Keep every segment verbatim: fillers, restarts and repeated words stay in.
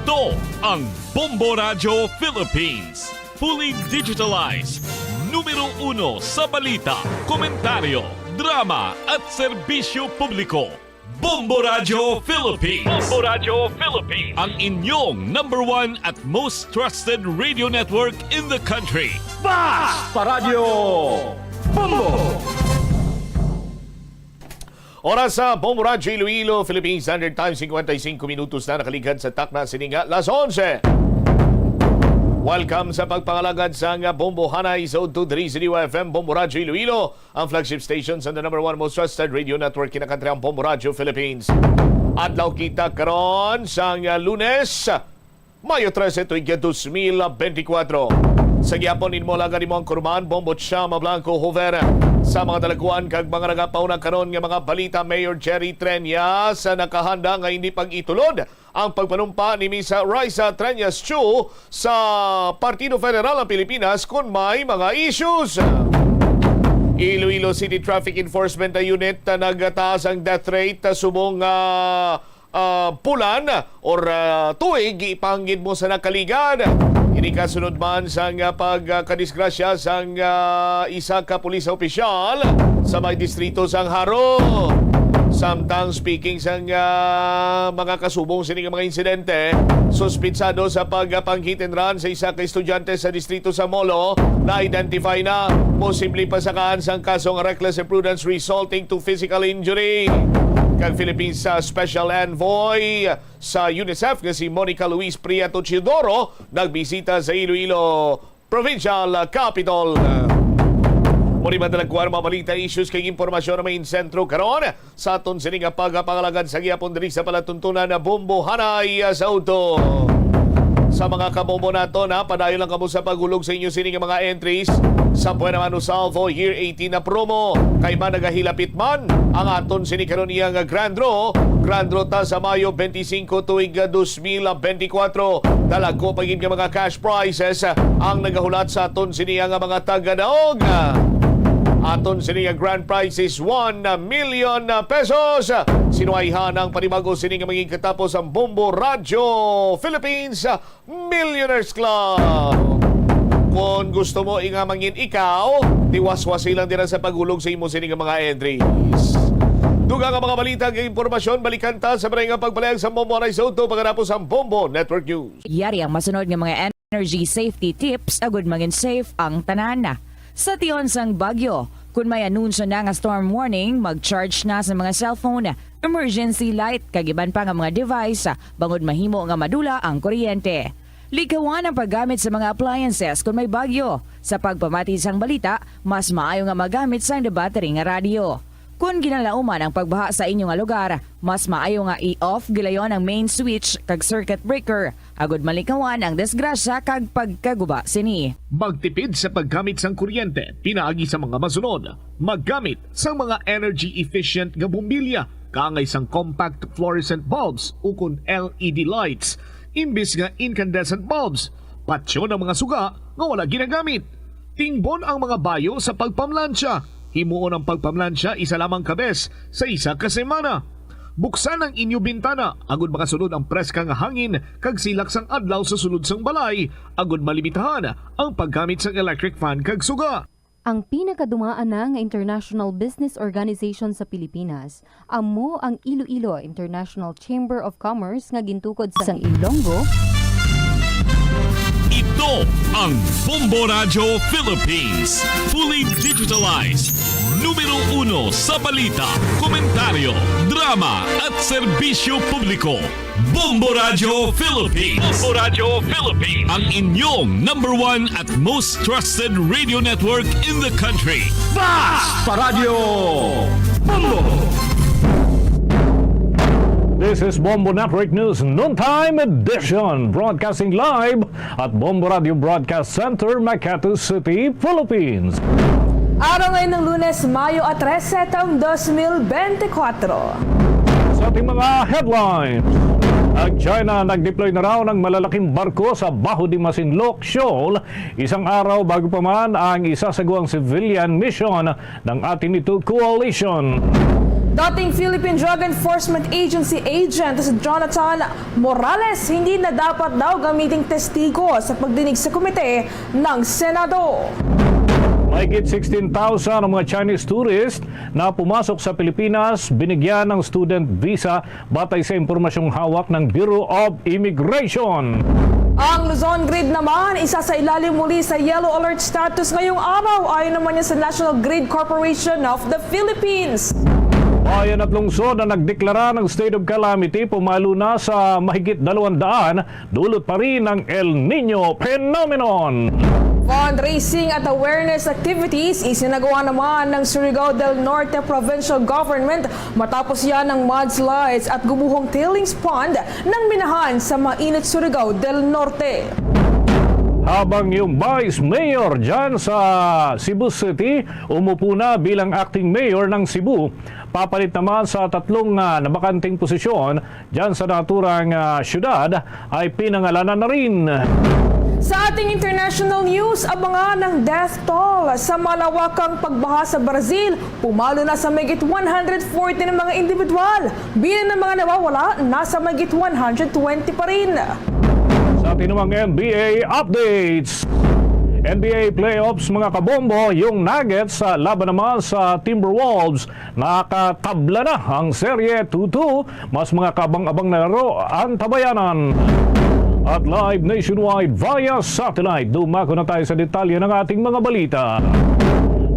Ito ang Bombo Radyo Philippines. Fully digitalized. Numero uno sa balita, komentaryo, drama at serbisyo publiko. Bombo Radyo Philippines. Bombo Radyo Philippines. Ang inyong number one at most trusted radio network in the country. Basta Radyo Bombo! Oras sa Bombo Radyo Iloilo, Philippine Standard Time, cincuenta y cinco minutos na nakaligad sa takna sining alas onse. Welcome sa pagpangalagad sang Bombo Hanay sa udto diri sa D Y F M, Bombo Radyo Iloilo, ang flagship station sa the number one most trusted radio network in the country, ang Bombo Radyo Philippines. Adlaw kita karon sang Lunes, Mayo trese, tuig dos mil bentikwatro. Sa gihapon, inyo alagad, imo ang kurman, Bombo Chama Blanco Hover. Sa mga dalagkuan kag mga nagapauna karon nga mga balita, Mayor Jerry Treñas nakahanda nga hindi pag-itulod ang pagpanumpa ni Miss Raisa Treñas Chu sa Partido Federal ng Pilipinas kung may mga issues. Iloilo City Traffic Enforcement Unit nagataas ang death rate subong, ah, ah, bulan or, ah, tuig, ipanggid mo sa nakaligad. Ini kasunod man sang, ah, pagkadisgrasya sang, ah, isa ka pulis opisyal sa may distrito sang Jaro. Samtang speaking sang, ah, mga kasubong sini nga mga insidente, suspitsado sa pagpang-hit and run sa isa ka estudyante sa distrito sa Molo, na-identify na. Posible pasakaan sang kaso nga reckless imprudence resulting to physical injury. Kag Philippines, ah, Special Envoy sa UNICEF nga si Monica Luis Prieto Teodoro nagbisita sa Iloilo Provincial Capitol. Mao ni madalagkuan mga balita, issues kag impormasyon nga may insentro karon sa aton sini nga pagpangalagad sa gihapon diri sa palatuntunan na Bombo Hanay, ah, sa udto. Sa mga kabombo naton, ha, padayon lang kamo sa paghulog sa inyo sini nga mga entries sa Buena Mano Salvo Year eighteen na promo. Kay man nagahilapit man ang aton sini karon iya nga grand draw. Grand draw ta sa Mayo twenty-five tuig dos mil bentikwatro. Dalagko pa gid nga mga cash prizes ang nagahulat sa aton sini nga mga tagadaog. Aton sini nga grand prize is one million pesos. Sinuwayhan ang panibago sini nga maging katapos ang Bombo Radyo Philippines Millionaires Club. Kon gusto mo nga mangin ikaw, diwaswasi lang dira sa paghulog sa imo sini nga mga entries. Dugang nga mga balita kag impormasyon, balikan ta sa maray nga pagpalayag sa Bombo Hanay sa udto pagkatapos ang Bombo Network News. Yari ang masunod nga mga energy safety tips agud mangin safe ang tanan. Sa tion sang bagyo, kun may anunsyo na nga storm warning, mag-charge na sa mga cellphone, emergency light, kag iban pa nga mga device, bangod mahimo nga madula ang kuryente. Likawan ang paggamit sa mga appliances kun may bagyo. Sa pagpamati sang balita, mas maayo nga magamit sang battery nga radyo. Kon ginalauman ang pagbaha sa inyo nga lugar, mas maayo nga i-off gilayon ang main switch kag circuit breaker, agud malikawan ang disgrasya kag pagkaguba sini. Magtipid sa paggamit sang kuryente pinaagi sa mga masunod. Maggamit sang mga energy efficient nga bombilya, kaangay sang compact fluorescent bulbs ukon L E D lights, imbis nga incandescent bulbs. Patyon ang mga suga nga wala ginagamit. Tingbon ang mga bayo sa pagpamlansya. Himuon ang pagpamlansya isa lamang ka bes sa isa ka semana. Buksan ang inyo bintana agud makasulod ang preska nga hangin kag silak sang adlaw sa sulod sang balay, agud malimitahan ang paggamit sang electric fan kag suga. Ang pinakadumaan na nga international business organization sa Pilipinas amo ang Iloilo International Chamber of Commerce nga gintukod sang Ilonggo. Ito ang Bombo Radyo Philippines, fully digitalized. Numero uno sa balita, komentaryo, drama at serbisyo publiko. Bombo Radyo Philippines. Bombo Radyo Philippines. Ang inyong number one at most trusted radio network in the country. Basta Radyo Bombo! This is Bombo Network News Noontime Edition, broadcasting live at Bombo Radio Broadcast Center, Makati City, Philippines. Araw ngayon ng Lunes, Mayo trese, taong dos mil bente kwatro. Sa ating mga headlines, ang China nag-deploy na raw ng malalaking barko sa Baho de Masinloc Shoal, isang araw bago pa man ang isasaguang civilian mission ng ATENITO Coalition. Dating Philippine Drug Enforcement Agency agent si Jonathan Morales hindi na dapat daw gamiting testigo sa pagdinig sa komite ng Senado. Mahigit sixteen thousand ang mga Chinese tourist na pumasok sa Pilipinas binigyan ng student visa batay sa impormasyong hawak ng Bureau of Immigration. Ang Luzon Grid naman isa sa ilalim muli sa yellow alert status ngayong araw ayon naman niya sa National Grid Corporation of the Philippines. Bayan at lungsod na nagdeklara ng state of calamity pumalo na sa mahigit dalawang daan, dulot pa rin ng El Nino phenomenon. Fundraising at awareness activities isinagawa naman ng Surigao del Norte Provincial Government matapos yan ng mudslides at gumuhong tailings pond ng Minahan sa Mainit, Surigao del Norte. Habang yung Vice Mayor dyan sa Cebu City umupo na bilang acting mayor ng Cebu, papalit naman sa tatlong uh, nabakanting posisyon dyan sa naturang uh, syudad ay pinangalanan na rin. Sa ating international news, abangan ang death toll sa malawakang pagbaha sa Brazil. Pumalo na sa mahigit one hundred forty ng mga individual. Bilang ng mga nawawala, nasa mahigit one hundred twenty pa rin. Sa ating namang N B A updates. N B A playoffs mga kabombo, yung Nuggets sa laban naman sa Timberwolves. Nakatabla na ang serye two two. Mas mga kabang-abang na laro ang tabayanan. At live nationwide via satellite, dumako na tayo sa detalye ng ating mga balita.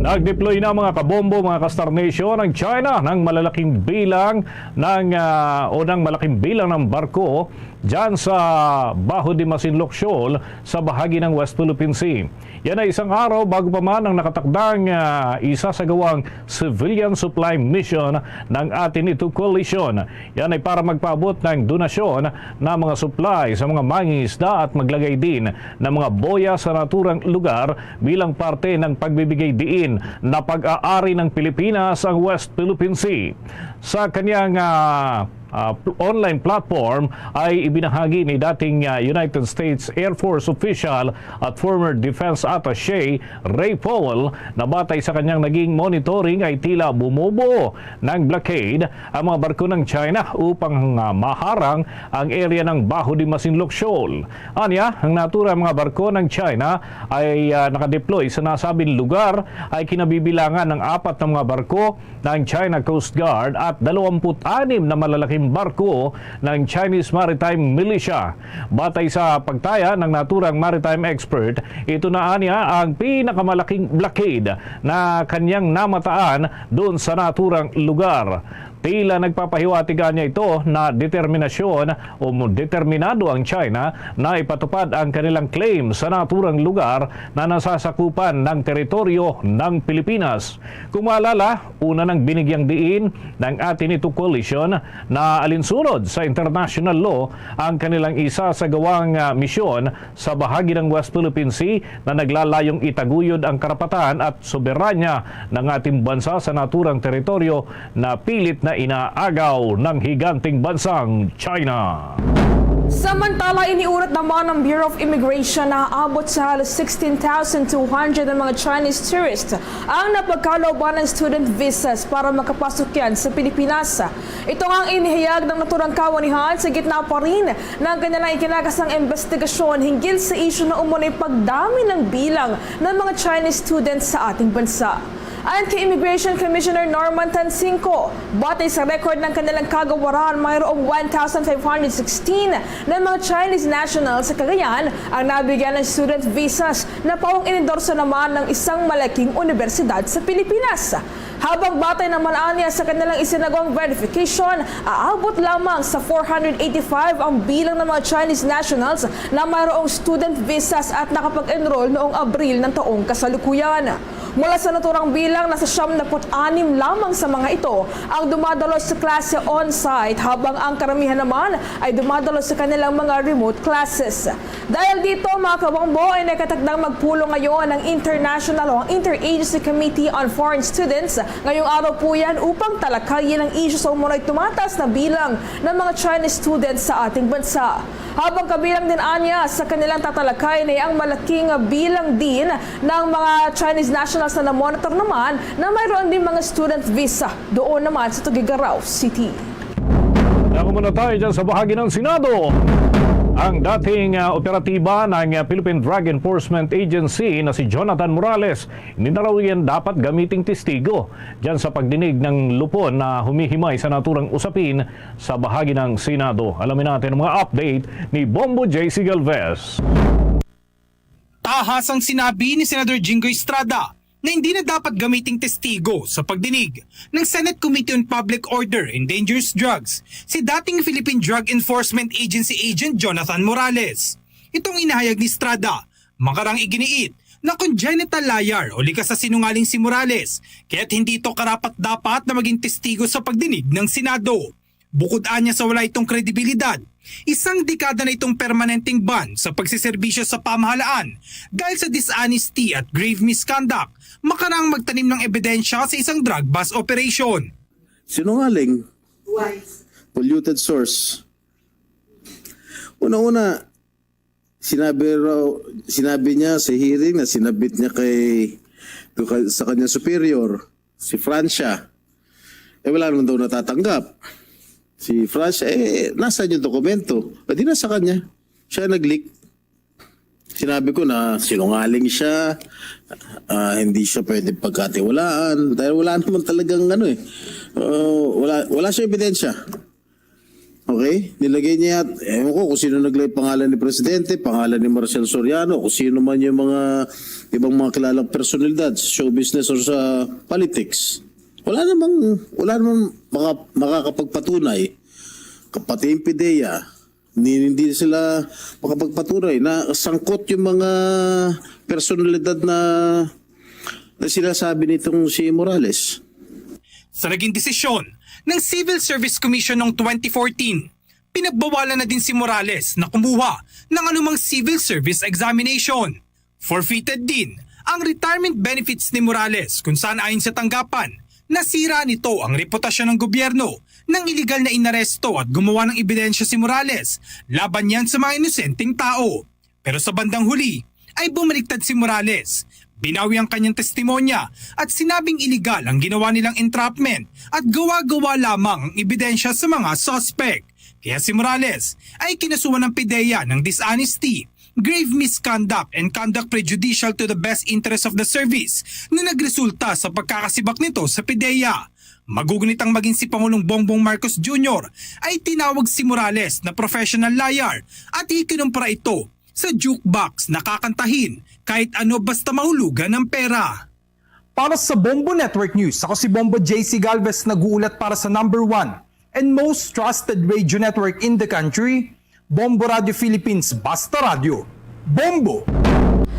Nag-deploy na mga kabombo, mga ka-Star Nation, ang China ng malalaking bilang ng uh, o ng malaking bilang ng barko dyan sa Baho de Masinloc Shoal sa bahagi ng West Philippine Sea. Yan ay isang araw bago pa man ang nakatakdang uh, isa sa gawang civilian supply mission ng atin ito coalition. Yan ay para magpaabot ng donasyon na mga supply sa mga mangingisda at maglagay din ng mga boya sa naturang lugar bilang parte ng pagbibigay diin na pag-aari ng Pilipinas ang West Philippine Sea. Sa kanyang uh, uh, online platform ay ibinahagi ni dating uh, United States Air Force official at former defense attaché Ray Powell na batay sa kanyang naging monitoring ay tila bumubuo ng blockade ang mga barko ng China upang uh, maharang ang area ng Baho de Masinloc Shoal. Anya, ang naturang mga barko ng China ay uh, nakadeploy sa nasabing lugar ay kinabibilangan ng apat na mga barko ng China Coast Guard at dalawampu't anim na malalaking barko ng Chinese Maritime Militia. Batay sa pagtaya ng naturang maritime expert, ito na anya ang pinakamalaking blockade na kanyang namataan doon sa naturang lugar. Tila nagpapahiwatig anya ito na determinasyon o determinado ang China na ipatupad ang kanilang claim sa naturang lugar na nasasakupan ng teritoryo ng Pilipinas. Kung maalala, una nang binigyang diin ng atin ito coalition na alinsunod sa international law ang kanilang isa sa gawang uh, misyon sa bahagi ng West Philippine Sea na naglalayong itaguyod ang karapatan at soberanya ng ating bansa sa naturang teritoryo na pilit na inaagaw ng higanting bansang China. Samantala, iniulat naman ng Bureau of Immigration na aabot sa halos sixteen thousand two hundred ang mga Chinese tourists ang napagkalooban ng student visas para makapasok yan sa Pilipinas. Ito nga ang inihayag ng naturang kawanihan sa gitna pa rin ng kanilang ikinagasang investigasyon hinggil sa isyu na umunay pagdami ng bilang ng mga Chinese students sa ating bansa. Ayon kay Immigration Commissioner Norman Tansinco, batay sa record ng kanilang kagawaran, mayroong one thousand five hundred sixteen na mga Chinese nationals sa Cagayan ang nabigyan ng student visas na paong inendorso naman ng isang malaking unibersidad sa Pilipinas. Habang batay naman anya sa kanilang isinagawang verification, aabot lamang sa four hundred eighty-five ang bilang ng mga Chinese nationals na mayroong student visas at nakapag-enroll noong Abril ng taong kasalukuyan. Mula sa naturang bilang, nasa siyam na put anim lamang sa mga ito ang dumadalo sa klase on-site, habang ang karamihan naman ay dumadalo sa kanilang mga remote classes. Dahil dito, mga kabombo, ay nakatakdang magpulong ngayon ang International o ang Interagency Committee on Foreign Students ngayong araw po yan upang talakayin ang isyu sa umunay tumataas na bilang ng mga Chinese students sa ating bansa. Habang kabilang din anya sa kanilang tatalakay ay ang malaking bilang din ng mga Chinese nationals Sa na-monitor naman na mayroon din mga student visa doon naman sa Tuguegarao City. Ako muna tayo dyan sa bahagi ng Senado. Ang dating ah, operatiba ng ah, Philippine Drug Enforcement Agency na si Jonathan Morales, hindi na raw yan dapat gamiting testigo dyan sa pagdinig ng lupon na humihimay sa naturang usapin sa bahagi ng Senado. Alamin natin ang mga update ni Bombo J C Galvez. Tahas ang sinabi ni Senador Jinggoy Estrada na hindi na dapat gamiting testigo sa pagdinig ng Senate Committee on Public Order and Dangerous Drugs si dating Philippine Drug Enforcement Agency agent Jonathan Morales. Itong inahayag ni Estrada, makarang iginiit na congenital liar o likas sa sinungaling si Morales, kaya't hindi ito karapat-dapat na maging testigo sa pagdinig ng Senado. Bukod anya sa wala itong kredibilidad, isang dekada na itong permanenteng ban sa pagsiserbisyo sa pamahalaan dahil sa dishonesty at grave misconduct, makarang magtanim ng ebidensya sa isang drug bust operation. Sinungaling. Polluted source. Una-una, sinabi raw, sinabi niya sa hearing na sinabit niya kay, sa kanya superior, si Francia. Eh, wala naman daw natatanggap. Si Francia, eh, nasa yung dokumento? Eh, di nasa kanya. Siya nag-leak. Sinabi ko na sinungaling siya, ah, hindi siya pwede pagkatiwalaan dahil wala naman talagang ano eh. Uh, wala, wala siya ebidensya. Okay? Nilagay niya, ewan ko kung sino naglagay pangalan ni Presidente, pangalan ni Marcel Soriano, kung sino man yung mga ibang mga kilalang personalidad sa show business or sa politics. Wala namang, wala namang maka, makakapagpatunay, kapati yung PDEA, hindi, hindi sila makapagpatunay na sangkot yung mga personalidad na, na sinasabi nitong si Morales. Sa naging desisyon ng Civil Service Commission noong twenty fourteen, pinagbawalan na din si Morales na kumuha ng anumang civil service examination. Forfeited din ang retirement benefits ni Morales, kung saan ayon sa tanggapan, nasira nito ang reputasyon ng gobyerno nang iligal na inaresto at gumawa ng ebidensya si Morales laban niyan sa mga inosenteng tao. Pero sa bandang huli ay bumaliktad si Morales. Binawi ang kanyang testimonya at sinabing iligal ang ginawa nilang entrapment at gawa-gawa lamang ang ebidensya sa mga suspect. Kaya si Morales ay kinasuhan ng PDEA ng dishonesty, grave misconduct, and conduct prejudicial to the best interest of the service na nagresulta sa pagkakasibak nito sa PDEA. Magugunit ang maging si Pangulong Bongbong Marcos Junior ay tinawag si Morales na professional liar at ikinumpara ito sa jukebox na kakantahin kahit ano basta mahulugan ng pera. Para sa Bombo Network News, ako si Bombo J C Galvez, nag-uulat para sa number one and most trusted radio network in the country, Bombo Radio Philippines, Basta Radio, Bombo!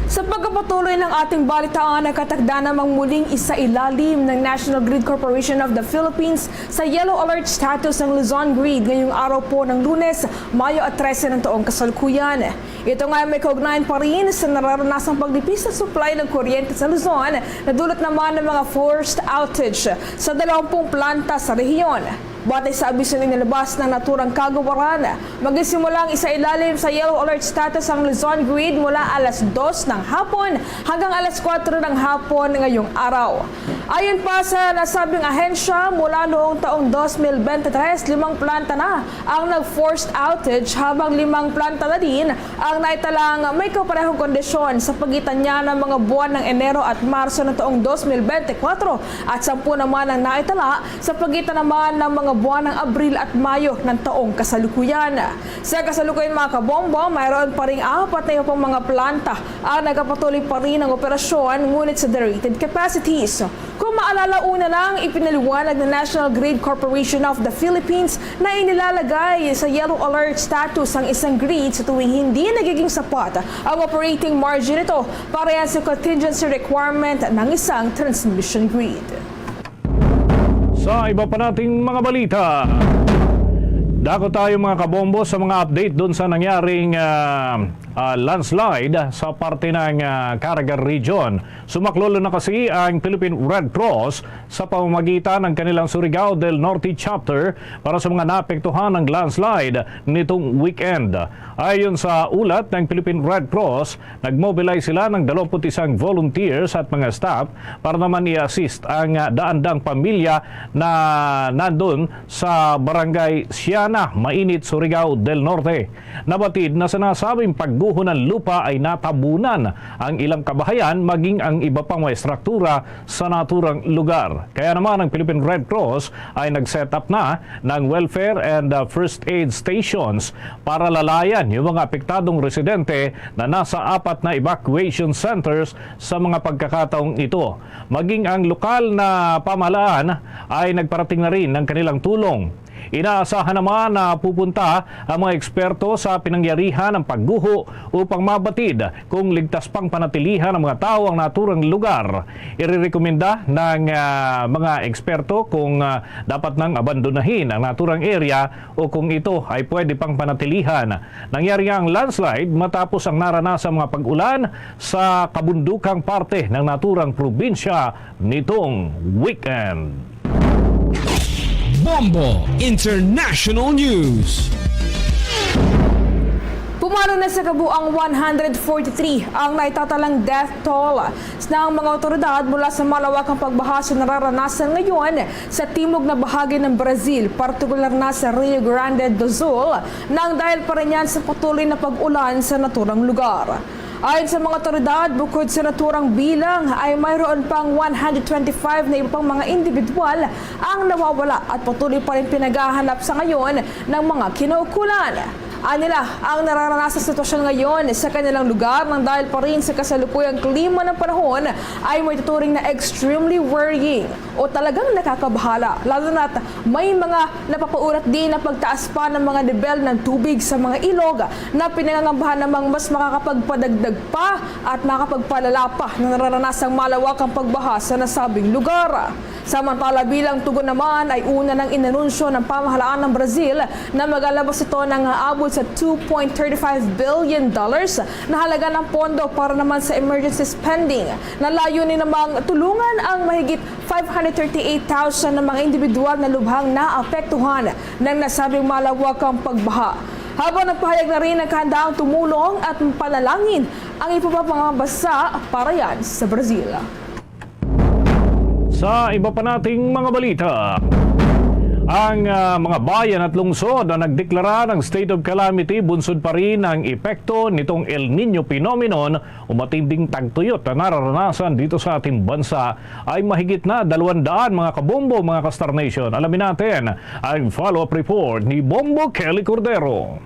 Sa pagpapatuloy ng ating balitaan, nakatakda namang muling isailalim ng National Grid Corporation of the Philippines sa yellow alert status ang Luzon Grid ngayong araw po ng Lunes, Mayo trese ng taong kasalukuyan. Ito nga ay may kaugnayan pa rin sa nararanasang pagnipis sa supply ng kuryente sa Luzon na dulot naman ng mga forced outage sa dalawampung planta sa rehiyon. Batay sa abiso na inilabas ng naturang kagawaran, magsisimula ang isailalim sa yellow alert status ang Luzon Grid mula alas dos ng hapon hanggang alas kuwatro ng hapon ngayong araw. Ayon pa sa nasabing ahensya, mula noong taong dos mil bente tres, limang planta na ang nag-forced outage, habang limang planta na din ang naitalang may kaparehong kondisyon sa pagitan niya ng mga buwan ng Enero at Marso ng taong dos mil bente kuwatro at sampu naman ang naitala sa pagitan naman ng mga buwan ng Abril at Mayo ng taong kasalukuyan. Sa kasalukuyan, mga kabombo, mayroon pa ring apat na iba pang mga planta ang nagapatuloy pa rin ang operasyon, ngunit sa derated capacities. Kung maalala, una nang ipinaliwanag ng National Grid Corporation of the Philippines na inilalagay sa yellow alert status ang isang grid sa tuwing hindi nagiging sapat ang operating margin nito para yan sa contingency requirement ng isang transmission grid. Sa iba pa nating mga balita, Dako tayo, mga kabombo, sa mga update dun sa nangyaring, ah, ah, landslide sa parte ng, ah, Caraga Region. Sumaklolo na kasi ang Philippine Red Cross sa pamamagitan ng kanilang Surigao del Norte chapter para sa mga naapektuhan ng landslide nitong weekend. Ayon sa ulat ng Philippine Red Cross, nag-mobilize sila ng dalawampu't isang volunteers at mga staff para naman i-assist ang, ah, daan-daang pamilya na nandun sa Barangay Siana, Mainit, Surigao del Norte. Nabatid na sa nasabing pagguho ng lupa ay natabunan ang ilang kabahayan, maging ang iba pang mga estruktura sa naturang lugar. Kaya naman, ang Philippine Red Cross ay nag-set up na ng welfare and, uh, first aid stations para lalayan yung mga apektadong residente na nasa apat na evacuation centers sa mga pagkakataong ito. Maging ang lokal na pamahalaan ay nagparating na rin ng kanilang tulong. Inaasahan naman na pupunta ang mga eksperto sa pinangyarihan ng pagguho upang mabatid kung ligtas pang panatilihan ng mga tao ang naturang lugar. Irerekomenda ng, ah, mga eksperto kung, ah, dapat nang abandonahin ang naturang area o kung ito ay pwede pang panatilihan. Nangyari ang landslide matapos ang naranasang mga pag-ulan sa kabundukang parte ng naturang probinsya nitong weekend. Bombo International News. Pumalo na sa kabuang one hundred forty-three ang naitatalang death toll ng mga awtoridad mula sa malawakang pagbaha sa nararanasan ngayon sa timog na bahagi ng Brazil, partikular na sa Rio Grande do Sul, nang dahil pa rin yan sa patuloy na pag-ulan sa naturang lugar. Ayon sa mga awtoridad, bukod sa naturang bilang, ay mayroon pang one hundred twenty-five na iba pang mga individual ang nawawala at patuloy pa rin pinaghahanap sa ngayon ng mga kinaukulan. Anila, ang nararanasan sitwasyon ngayon sa kanilang lugar nang dahil pa rin sa kasalukuyang klima ng panahon ay may tuturing na extremely worrying o talagang nakakabahala, lalo na't may mga napapaulat din na pagtaas pa ng mga nivel ng tubig sa mga ilog na pinangangambahan namang mas makakapagpadagdag pa at makakapagpalala pa ng nararanasang malawakang pagbaha sa nasabing lugar. Samantala, bilang tugon naman ay una nang inanunsyo ng pamahalaan ng Brazil na maglalabas ito ng aabot sa two point thirty-five billion dollars na halaga ng pondo para naman sa emergency spending na layunin namang tulungan ang mahigit five hundred thirty-eight thousand na mga individual na lubhang naapektuhan ng nasabing malawakang pagbaha. Habang nagpahayag na rin ng kahandaang tumulong at panalangin ang iba pang mga bansa para yan sa Brazil. Sa iba pa nating mga balita, ang, ah, mga bayan at lungsod na nagdeklara ng state of calamity bunsod pa rin ang epekto nitong El Niño phenomenon o matinding tagtuyot na nararanasan dito sa ating bansa ay mahigit na dalawang daan, mga kabombo, mga ka-Star Nation. Alamin natin ang follow-up report ni Bombo Kelly Cordero.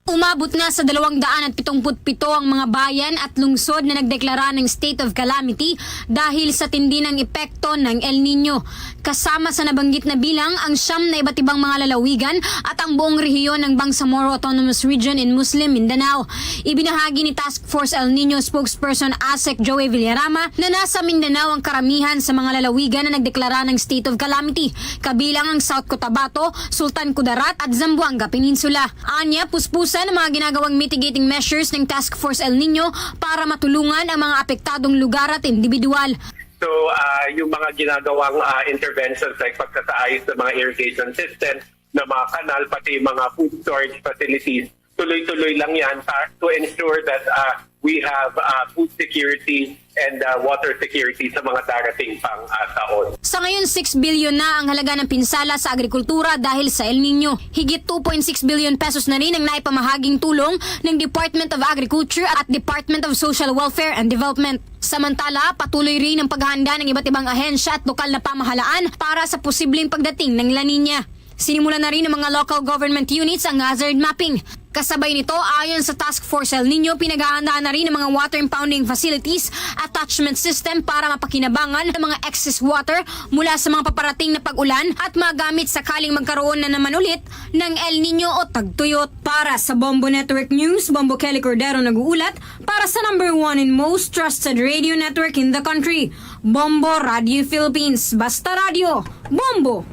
Umabot na sa dalawang daan at pitungput pito ang mga bayan at lungsod na nagdeklara ng state of calamity dahil sa tindi ng epekto ng El Niño. Kasama sa nabanggit na bilang ang siyam na iba't ibang mga lalawigan at ang buong rehiyon ng Bangsamoro Autonomous Region in Muslim Mindanao. Ibinahagi ni Task Force El Niño spokesperson ASEC Joey Villarama na nasa Mindanao ang karamihan sa mga lalawigan na nagdeklara ng state of calamity, kabilang ang South Cotabato, Sultan Kudarat at Zamboanga Peninsula. Anya, puspusan ang mga ginagawang mitigating measures ng Task Force El Niño para matulungan ang mga apektadong lugar at individual. So, ah, yung mga ginagawang, ah, interventions like pagsasaayos ng mga irrigation system, ng mga kanal, pati yung mga food storage facilities, tuloy-tuloy lang yan pa, to ensure that, ah, we have, ah, food security and, ah, water security sa mga darating pang, ah, taon. Sa ngayon, six billion na ang halaga ng pinsala sa agrikultura dahil sa El Niño. Higit two point six billion pesos na rin ang naipamahaging tulong ng Department of Agriculture at Department of Social Welfare and Development. Samantala, patuloy rin ang paghahanda ng iba't ibang ahensya at lokal na pamahalaan para sa posibleng pagdating ng La Niña. Sinimulan na rin ng mga local government units ang hazard mapping. Kasabay nito, ayon sa Task Force El Niño, pinaghahandaan na rin ang mga water impounding facilities, attachment system para mapakinabangan ang mga excess water mula sa mga paparating na pag-ulan at magamit sakaling magkaroon na naman ulit ng El Niño o tagtuyot. Para sa Bombo Network News, Bombo Kelly Cordero nag-uulat para sa number one and most trusted radio network in the country, Bombo Radio Philippines. Basta radyo, Bombo!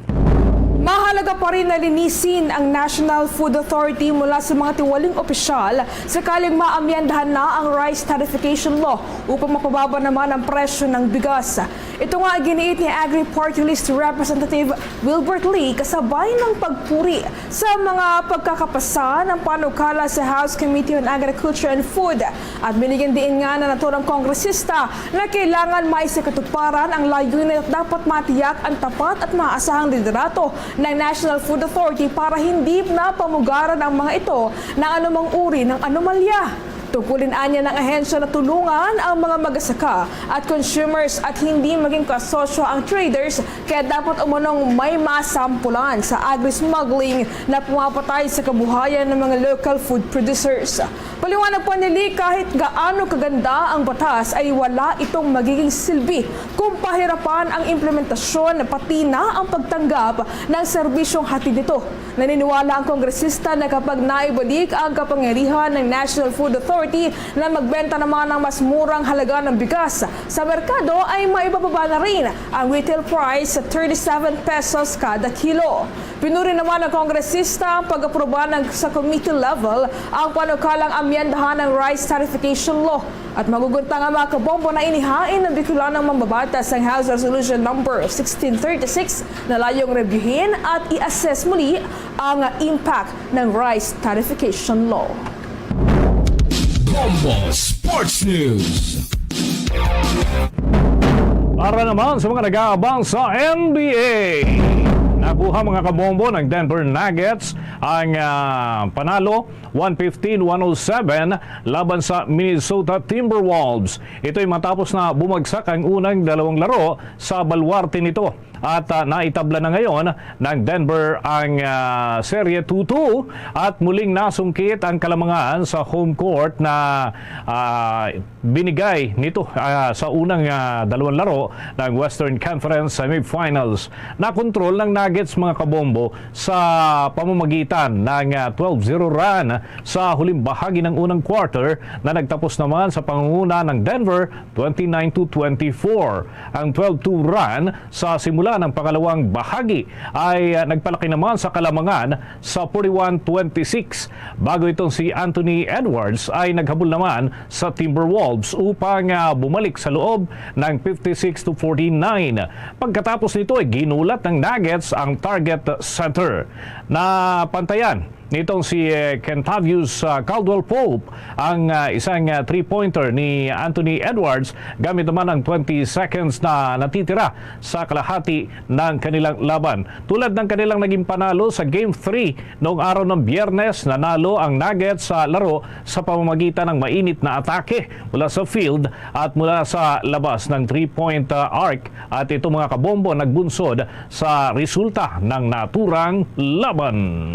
Mahalaga pa rin na linisin ang National Food Authority mula sa mga tiwaling opisyal sakaling maamyendahan na ang rice tariffication law upang mapababa naman ang presyo ng bigas. Ito nga ang giniit ni Agri Party List Representative Wilbert Lee kasabay ng pagpuri sa mga pagkakapasa ng panukala sa House Committee on Agriculture and Food. At binigyan diin nga na nato ng kongresista na kailangan maisakatuparan ang layunin at dapat matiyak ang tapat at maasahang liderato ng National Food Authority para hindi na pamugaran ang mga ito ng anumang uri ng anomalya. Tungkulin anya ng ahensya na tulungan ang mga magasaka at consumers at hindi maging kasosyo ang traders, kaya dapat umunong may masampulan sa agri-smuggling na pumapatay sa kabuhayan ng mga local food producers. Paliwanag pa ni Lee, kahit gaano kaganda ang batas ay wala itong magiging silbi kung pahirapan ang implementasyon pati na ang pagtanggap ng serbisyong hatid nito. Naniniwala ang kongresista na kapag naibalik ang kapangyarihan ng National Food Authority na magbenta naman ng mas murang halaga ng bigas sa merkado, ay maibababa na rin ang retail price sa thirty-seven pesos kada kilo. Pinuri naman ng kongresista ang pag-aproba ng, sa committee level ang panukalang amyendahan ng rice tariffication law. At magugunta nga, mga kabombo, na inihain ng Bicolanong Mambabatas ang House Resolution Number sixteen thirty-six na layong rebyuhin at i-assess muli ang impact ng rice tariffication law. Bombo Sports News. Para naman sa mga nag-aabang sa N B A, nakuha, mga kabombo, ng Denver Nuggets ang ah, panalo one fifteen one oh seven laban sa Minnesota Timberwolves. Ito'y matapos na bumagsak ang unang dalawang laro sa baluarte nito. At ah, naitabla na ngayon ng Denver ang ah, serye two two at muling nasungkit ang kalamangan sa home court na ah, binigay nito ah, sa unang ah, dalawang laro ng Western Conference Semifinals. Nakontrol ng Nuggets, mga kabombo, sa pamamagitan ng ah, twelve zero run sa huling bahagi ng unang quarter na nagtapos naman sa pangunguna ng Denver, twenty-nine to twenty-four. Ang twelve two run sa simula ng pangalawang bahagi ay ah, nagpalaki naman sa kalamangan sa forty-one twenty-six, bago itong si Anthony Edwards ay naghabol naman sa Timberwolves upang ah, bumalik sa loob ng fifty-six to forty-nine. Pagkatapos nito ay ginulat ng Nuggets ang target center. Napantayan nitong si eh, Kentavious ah, Caldwell Pope ang ah, isang ah, three-pointer ni Anthony Edwards gamit naman ang twenty seconds na natitira sa kalahati ng kanilang laban. Tulad ng kanilang naging panalo sa Game three noong araw ng Biyernes, nanalo ang Nuggets sa laro sa pamamagitan ng mainit na atake mula sa field at mula sa labas ng three-point ah, arc, at ito, mga kabombo, nagbunsod sa resulta ng naturang laban.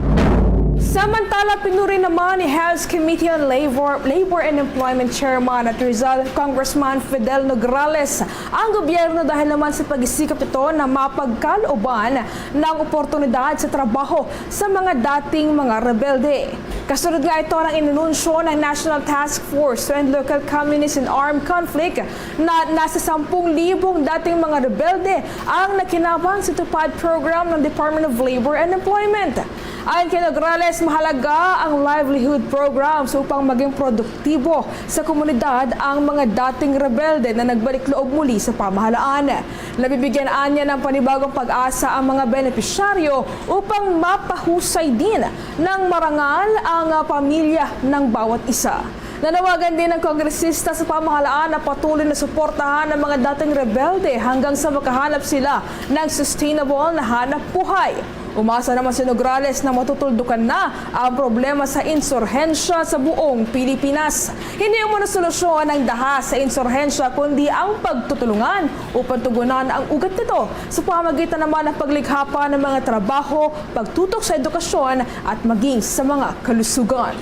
Samantala, pinuri naman ni House Committee on Labor, Labor and Employment Chairman at Rizal Congressman Fidel Nograles ang gobyerno dahil naman sa pagsikap nito na mapagkalooban ng oportunidad sa trabaho sa mga dating mga rebelde. Kasunod nga ito ng inanunsyo ng National Task Force to End Local Communists in Armed Conflict na nasa sampung libong dating mga rebelde ang nakinabang sa TUPAD program ng Department of Labor and Employment. Ayon kay Nograles, mahalaga ang livelihood programs upang maging produktibo sa komunidad ang mga dating rebelde na nagbalik loob muli sa pamahalaan. Nabibigyan anya ng panibagong pag-asa ang mga benepisyaryo upang mapahusay din ng marangal ang pamilya ng bawat isa. Nanawagan din ang kongresista sa pamahalaan na patuloy na suportahan ang mga dating rebelde hanggang sa makahanap sila ng sustainable na hanap buhay. Umasa naman si Nograles na matutuldukan na ang problema sa insurhensya sa buong Pilipinas. Hindi umano solusyon ang dahas sa insurhensya kundi ang pagtutulungan upang tugunan ang ugat nito sa pamagitan naman ng paglikha pa ng mga trabaho, pagtutok sa edukasyon at maging sa mga kalusugan.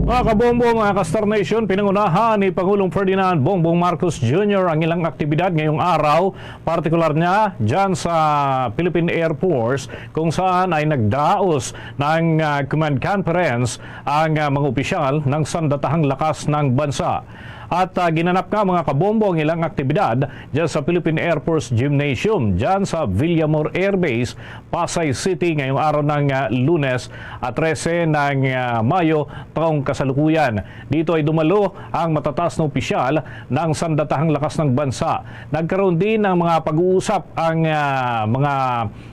Mga kabombo, mga ka-Star Nation, pinangunahan ni Pangulong Ferdinand Bongbong Marcos Junior ang ilang aktibidad ngayong araw, partikular niya dyan sa Philippine Air Force, kung saan ay nagdaos ng ah, command conference ang ah, mga opisyal ng sandatahang lakas ng bansa. At, ah, ginanap nga, mga kabombo, ang ilang aktibidad dyan sa Philippine Air Force Gymnasium, dyan sa Villamor Air Base, Pasay City, ngayong araw ng, ah, Lunes, ah, trese ng, ah, Mayo, taong kasalukuyan. Dito ay dumalo ang matataas na opisyal ng sandatahang lakas ng bansa. Nagkaroon din ng mga pag-uusap ang, ah, mga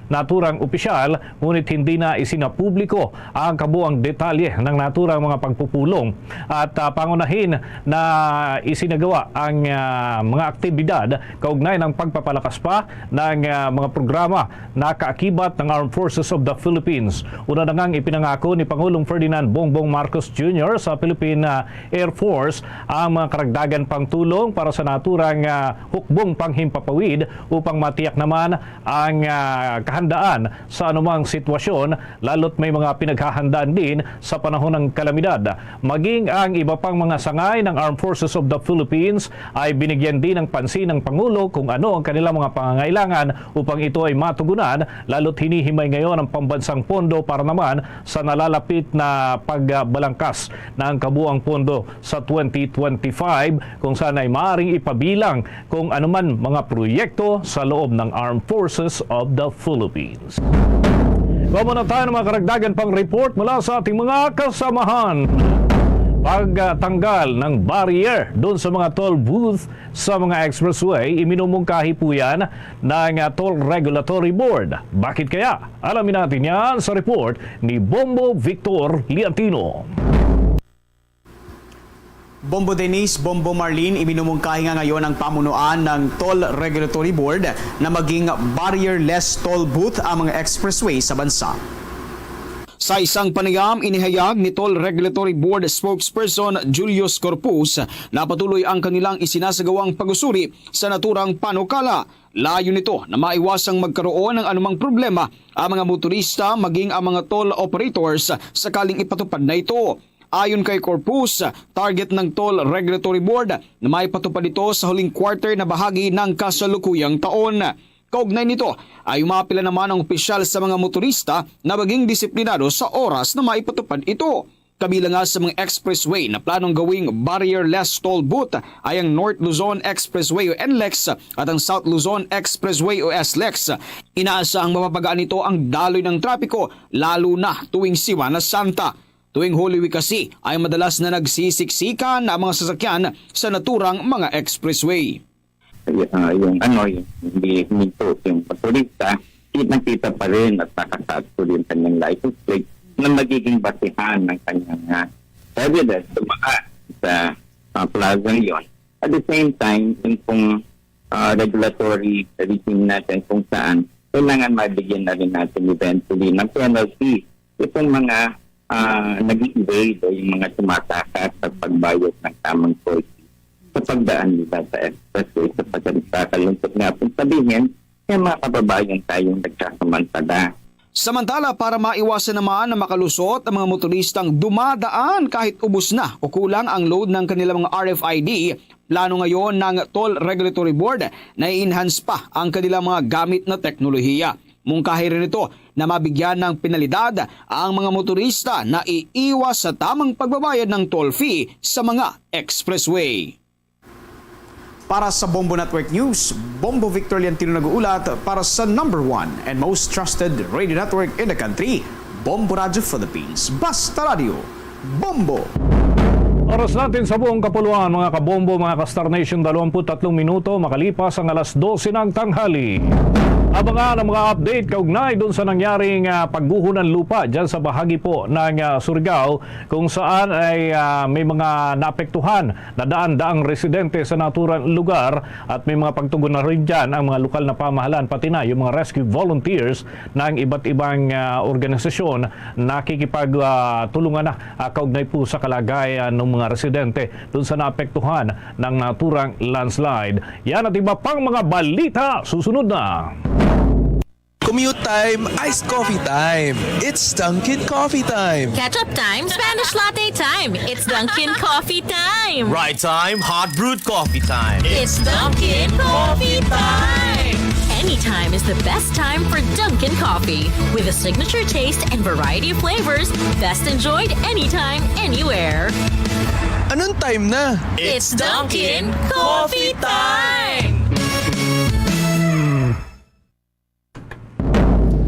naturang opisyal, ngunit hindi na isinapubliko ang kabuang detalye ng naturang mga pagpupulong. At, ah, pangunahin na isinagawa ang, ah, mga aktibidad kaugnay ng pagpapalakas pa ng, ah, mga programa na kaakibat ng Armed Forces of the Philippines. Una na ngang ipinangako ni Pangulong Ferdinand Bongbong Marcos Junior sa Philippine, ah, Air Force ang mga karagdagan pang tulong para sa naturang, ah, hukbong panghimpapawid upang matiyak naman ang, ah, kahandaan sa anumang sitwasyon, lalo't may mga pinaghahandaan din sa panahon ng kalamidad. Maging ang iba pang mga sangay ng Armed Forces of the Philippines ay binigyan din ng pansin ng Pangulo kung ano ang kanilang mga pangangailangan upang ito ay matugunan, lalo't hinihimay ngayon ang pambansang pondo para naman sa nalalapit na pagbalangkas ng kabuang pondo sa twenty twenty-five, kung saan ay maaaring ipabilang kung anuman mga proyekto sa loob ng Armed Forces of the Philippines. Kuha muna tayo ng mga karagdagan pang report mula sa ating mga kasamahan. Pagtanggal ng barrier doon sa mga toll booth sa mga expressway, iminumungkahi po yan ng, ah, Toll Regulatory Board. Bakit kaya? Alamin natin yan sa report ni Bombo Victor Liantino. Bombo Denise, Bombo Marlene, iminumungkahi nga ngayon ang pamunuan ng Toll Regulatory Board na maging barrier-less toll booth ang mga expressway sa bansa. Sa isang panayam, inihayag ni Toll Regulatory Board Spokesperson Julius Corpus na patuloy ang kanilang isinasagawang pag-usuri sa naturang panukala. Layo nito na maiwasang magkaroon ng anumang problema ang mga motorista, maging ang mga toll operators, sakaling ipatupad na ito. Ayon kay Corpus, target ng Toll Regulatory Board na maipatupad ito sa huling quarter na bahagi ng kasalukuyang taon. Kaugnay nito, ay umapila naman ang opisyal sa mga motorista na maging disiplinado sa oras na maipatupad ito. Kabilang nga sa mga expressway na planong gawing barrier-less toll booth ay ang North Luzon Expressway o NLEX at ang South Luzon Expressway o SLEX. Inaasahang mapapagaan nito ang daloy ng trapiko, lalo na tuwing Semana Santa. Tuwing Holy Week kasi ay madalas na nagsisiksikan ang mga sasakyan sa naturang mga expressway. Y-, ah, yung ano, yung hindi huminto yung motorista, kitang-kita pa rin at nakasakto din kanyang license plate na magiging basihan ng kanyang, ah, evidence dumaan sa, ah, plaza yon. At the same time, yung pong, ah, regulatory regime natin kung saan kailangan mabigyan na rin natin eventually ng penalty itong mga, ah, nag-i-evade o yung mga tumatakas sa pagbayad ng tamang toll fee sa pagdaan nila sa expressway, sapagkat kakalungkot nga pong sabihin, may mga kababayan tayong nagkasamantala. Samantala, para maiwasan naman na makalusot ang mga motoristang dumadaan kahit ubos na o kulang ang load ng kanilang mga R F I D, plano ngayon ng Toll Regulatory Board na i-enhance pa ang kanilang mga gamit na teknolohiya. Mungkahi rin ito na mabigyan ng penalidad ang mga motorista na iiwas sa tamang pagbabayad ng toll fee sa mga expressway. Para sa Bombo Network News, Bombo Victor Liantino nag-uulat para sa number one and most trusted radio network in the country, Bombo Radyo Philippines. Basta Radyo, Bombo! Oras natin sa buong kapuluan, mga kabombo, mga ka-Star Nation, dalawampu't tatlong minuto makalipas ang alas dose ng tanghali. Abangan ang mga update kaugnay dun sa nangyaring, ah, pagguho ng lupa dyan sa bahagi po ng, ah, Surigao, kung saan ay, ah, may mga naapektuhan na daan-daang residente sa naturang lugar at may mga pagtugon na rin dyan ang mga lokal na pamahalaan, pati na yung mga rescue volunteers ng iba't ibang, ah, organisasyon nakikipag, ah, tulungan na, ah, kaugnay po sa kalagayan ng mga residente dun sa naapektuhan ng naturang landslide. Yan at iba pang mga balita susunod na. Commute time, iced coffee time. It's Dunkin' Coffee time. Ketchup time, Spanish latte time. It's Dunkin' Coffee time. Ride time, hot brewed coffee time. It's Dunkin' Coffee time. Anytime is the best time for Dunkin' Coffee. With a signature taste and variety of flavors, best enjoyed anytime, anywhere. Anong time na? It's Dunkin' Coffee Time!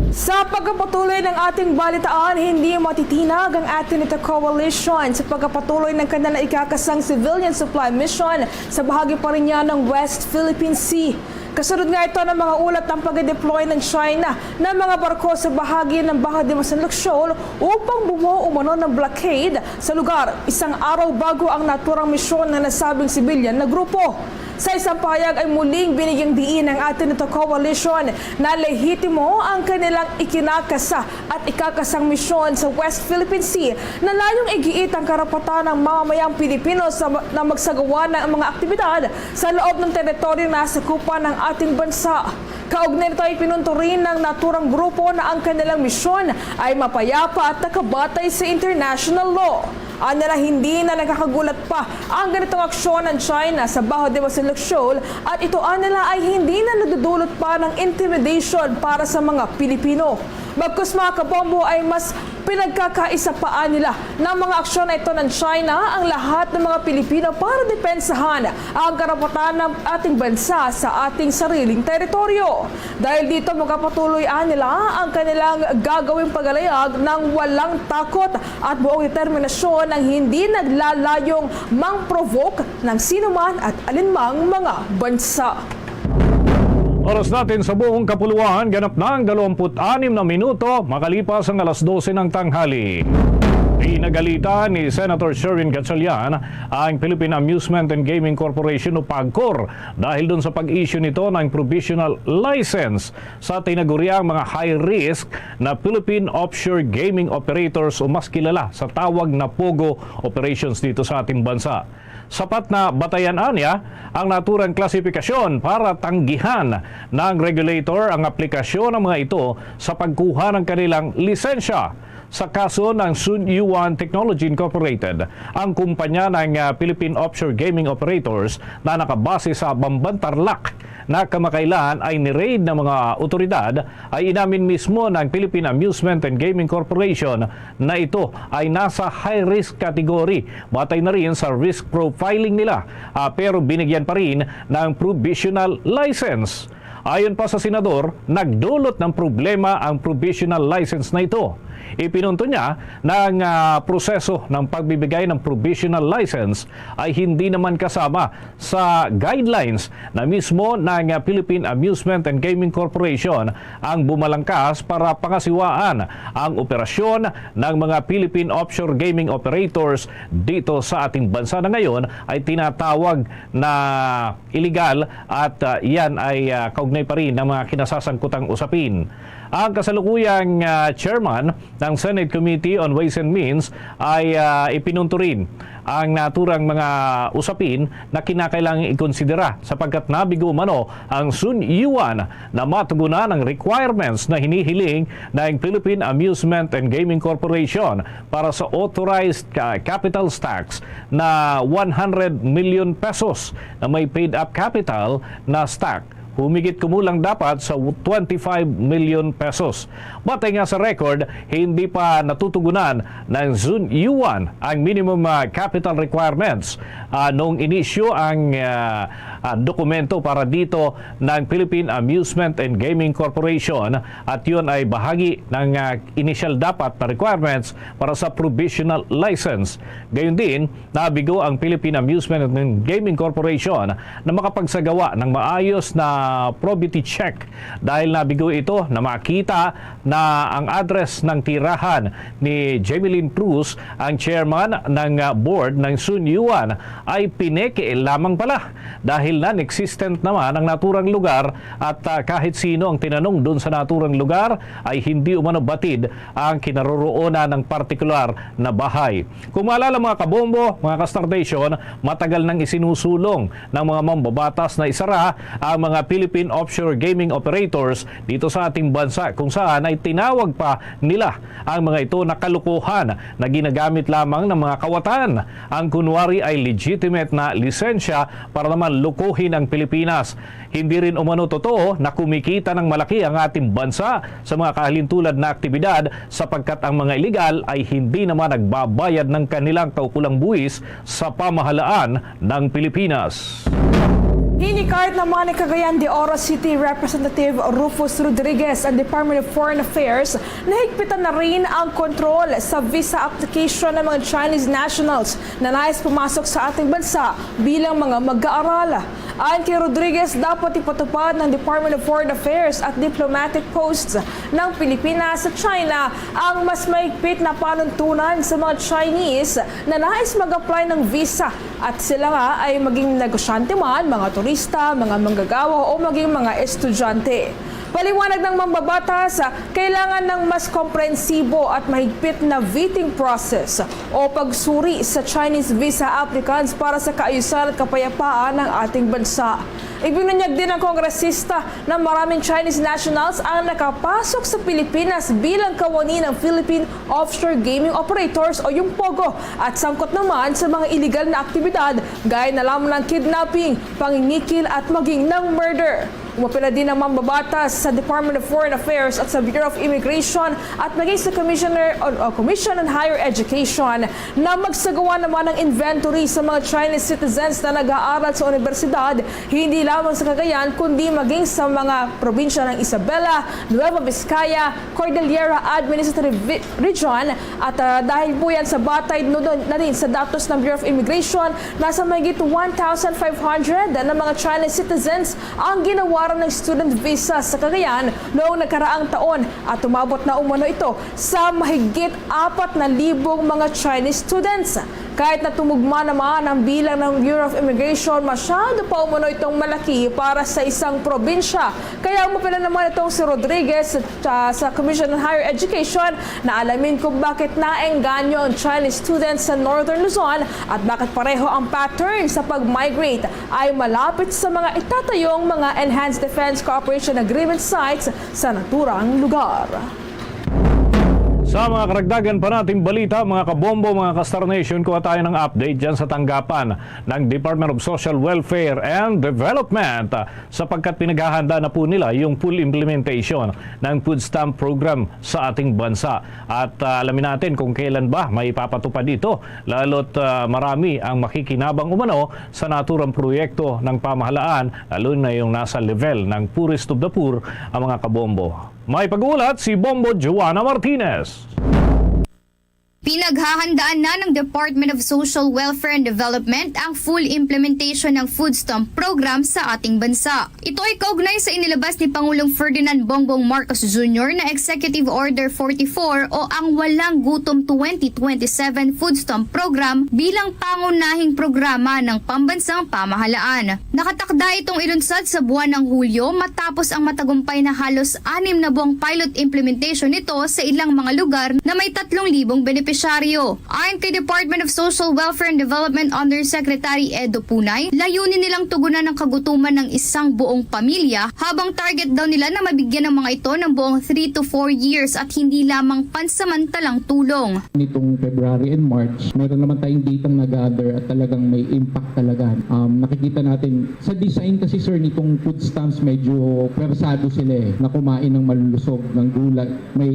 Sa pagpapatuloy ng ating balitaan, hindi matitinag ang Atenito Coalition sa pagpapatuloy ng kanilang ikakasang civilian supply mission sa bahagi pa rin niya ng West Philippine Sea. Kasunod nga ito ng mga ulat ng pag-deploy ng China ng mga barko sa bahagi ng Baho de Masinloc Shoal upang bumuo umano ng blockade sa lugar, isang araw bago ang naturang misyon ng nasabing sibilyan na grupo. Sa isang pahayag ay muling binigyang diin ng Atenito Coalition na lehitimo ang kanilang ikinakasa at ikakasang misyon sa West Philippine Sea na layong igiit ang karapatan ng mamamayang Pilipino sa, na magsagawa ng mga aktibidad sa loob ng teritoryo na sakupan ng ating bansa. Kaugnay nito ay pinunto rin ng naturang grupo na ang kanilang misyon ay mapayapa at nakabatay sa international law. Anya na hindi na nakakagulat pa ang ganitong aksyon ng China sa Baho de Masinloc Shoal at ito anya na ay hindi na nadudulot pa ng intimidation para sa mga Pilipino. Bagkus, mga kabombo, ay mas pinagkakaisa pa nila ng mga aksyon na ito ng China ang lahat ng mga Pilipino para depensahan ang karapatan ng ating bansa sa ating sariling teritoryo. Dahil dito, magpapatuloy nila ang kanilang gagawing paghalayag ng walang takot at buong determinasyon ng hindi naglalayong mang-provoke ng sinuman at alinmang mga bansa. Oras natin sa buong kapuluan, ganap na ang dalawampu't anim na minuto makalipas ang alas dose ng tanghali. Pinagalitan ni Senator Sherwin Gatchalian ang Philippine Amusement and Gaming Corporation o PAGCOR dahil dun sa pag-issue nito ng provisional license sa tinaguriang mga high-risk na Philippine Offshore Gaming Operators o mas kilala sa tawag na POGO operations dito sa ating bansa. Sapat na batayan anya ang naturang klasifikasyon para tanggihan ng regulator ang aplikasyon ng mga ito sa pagkuha ng kanilang lisensya. Sa kaso ng Sun Yuan Technology Incorporated, ang kumpanya ng, ah, Philippine Offshore Gaming Operators na nakabase sa Bamban, Tarlac na kamakailan ay ni-raid ng mga otoridad, ay inamin mismo ng Philippine Amusement and Gaming Corporation na ito ay nasa high-risk category batay na rin sa risk profiling nila, ah, pero binigyan pa rin ng provisional license. Ayon pa sa senador, nagdulot ng problema ang provisional license na ito. Ipinunto niya na ang, ah, proseso ng pagbibigay ng provisional license ay hindi naman kasama sa guidelines na mismo ng, ah, Philippine Amusement and Gaming Corporation ang bumalangkas para pangasiwaan ang operasyon ng mga Philippine offshore gaming operators dito sa ating bansa na ngayon ay tinatawag na iligal at, ah, yan ay, ah, kaugnay pa rin ng mga kinasasangkutang usapin. Ang kasalukuyang, ah, chairman ng Senate Committee on Ways and Means ay, ah, ipinunto rin ang naturang mga usapin na kinakailangang ikonsidera sapagkat nabigo umano ang Sun Yuan na matugunan ang requirements na hinihiling ng Philippine Amusement and Gaming Corporation para sa authorized, ah, capital stocks na one hundred million pesos na may paid-up capital na stock. Humigit kumulang dapat sa twenty-five million pesos. Batay nga sa record, hindi pa natutugunan ng Sun Yuan ang minimum, ah, capital requirements, ah, nung inisyu ang, ah, ah, dokumento para dito ng Philippine Amusement and Gaming Corporation at yun ay bahagi ng, ah, initial dapat na requirements para sa provisional license. Gayon din, nabigo ang Philippine Amusement and Gaming Corporation na makapagsagawa ng maayos na probity check dahil nabigo ito na makita na ang address ng tirahan ni Jemeline Cruz, ang chairman ng, ah, board ng Sun Yuan, ay pineke lamang pala dahil non-existent naman ang naturang lugar at, ah, kahit sino ang tinanong dun sa naturang lugar ay hindi umano batid ang kinaroroonan ng partikular na bahay. Kung maalala, mga kabombo, mga ka-Star Station, matagal nang isinusulong ng mga mambabatas na isara ang mga Philippine offshore gaming operators dito sa ating bansa, kung saan ay tinawag pa nila ang mga ito na kalokohan na ginagamit lamang ng mga kawatan. Ang kunwari ay legitimate na lisensya para naman puhin ang Pilipinas. Hindi rin umano totoo na kumikita ng malaki ang ating bansa sa mga kahalintulad na aktibidad, sapagkat ang mga iligal ay hindi naman nagbabayad ng kanilang kaukulang buwis sa pamahalaan ng Pilipinas. Hinikayat naman ni Cagayan de Oro City Representative Rufus Rodriguez ang Department of Foreign Affairs na higpitan na rin ang kontrol sa visa application ng mga Chinese nationals na nais pumasok sa ating bansa bilang mga mag-aaral. Ayon kay Rodriguez, dapat ipatupad ng Department of Foreign Affairs at diplomatic posts ng Pilipinas sa China ang mas mahigpit na panuntunan sa mga Chinese na nais mag-apply ng visa, at sila nga ay maging negosyante man, mga turista, mga manggagawa, o maging mga estudyante. Paliwanag ng mambabatas, kailangan ng mas komprensibo at mahigpit na vetting process o pagsuri sa Chinese visa applicants para sa kaayusan at kapayapaan ng ating bansa. Ibinunyag din ng kongresista na maraming Chinese nationals ang nakapasok sa Pilipinas bilang kawani ng Philippine Offshore Gaming Operators o yung POGO, at sangkot naman sa mga iligal na aktibidad gaya na lamang ng kidnapping, pangingikil at maging ng murder. Umapila din ang mambabatas sa Department of Foreign Affairs at sa Bureau of Immigration at maging sa Commissioner o, o Commission on Higher Education na magsagawa naman ng inventory sa mga Chinese citizens na nag-aaral sa universidad, hindi lamang sa Cagayan kundi maging sa mga probinsya ng Isabela, Nueva Vizcaya, Cordillera Administrative Vi-, Region, at, ah, dahil po yan sa batay no-, na rin sa datos ng Bureau of Immigration, nasa mahigit one thousand five hundred na mga Chinese citizens ang ginawaran ng student visa sa Cagayan noong nakaraang taon, at umabot na umano ito sa mahigit apat na libong mga Chinese students. Kahit na tumugma naman ang bilang ng Bureau of Immigration, masyado pa umano itong malaki para sa isang probinsya. Kaya umapila naman itong si Rodriguez sa, sa Commission on Higher Education na alamin kung bakit naengganyo ang Chinese students sa Northern Luzon at bakit pareho ang pattern sa pag-migrate ay malapit sa mga itatayong mga Enhanced Defense Cooperation Agreement sites sa naturang lugar. Sa mga karagdagan pa nating balita, mga kabombo, mga ka-Star Nation, kuha tayo ng update dyan sa tanggapan ng Department of Social Welfare and Development, ah, sapagkat pinaghahanda na po nila yung full implementation ng food stamp program sa ating bansa. At, ah, alamin natin kung kailan ba maipapatupad ito, lalo't, ah, marami ang makikinabang umano sa naturang proyekto ng pamahalaan, lalo na yung nasa level ng poorest of the poor, ang mga kabombo. May pag-uulat si Bombo Joanna Martinez. Pinaghahandaan na ng Department of Social Welfare and Development ang full implementation ng food stamp program sa ating bansa. Ito ay kaugnay sa inilabas ni Pangulong Ferdinand Bongbong Marcos Junior na Executive Order forty-four o ang Walang Gutom twenty twenty-seven Food Stamp Program bilang pangunahing programa ng pambansang pamahalaan. Nakatakda itong ilunsad sa buwan ng Hulyo matapos ang matagumpay na halos anim na buwang pilot implementation nito sa ilang mga lugar na may tatlong libong benepisyaryo. Ayon kay Department of Social Welfare and Development Undersecretary Edo Punay, layunin nilang tugunan ang kagutuman ng isang buong pamilya, habang target daw nila na mabigyan ng mga ito ng buong three to four years at hindi lamang pansamantalang tulong. Nitong February and March, meron naman tayong datang na-gather at talagang may impact talaga. Um, nakikita natin sa design kasi, sir, nitong food stamps, medyo pwersado sila eh, na kumain ng malulusog, ng gulay. May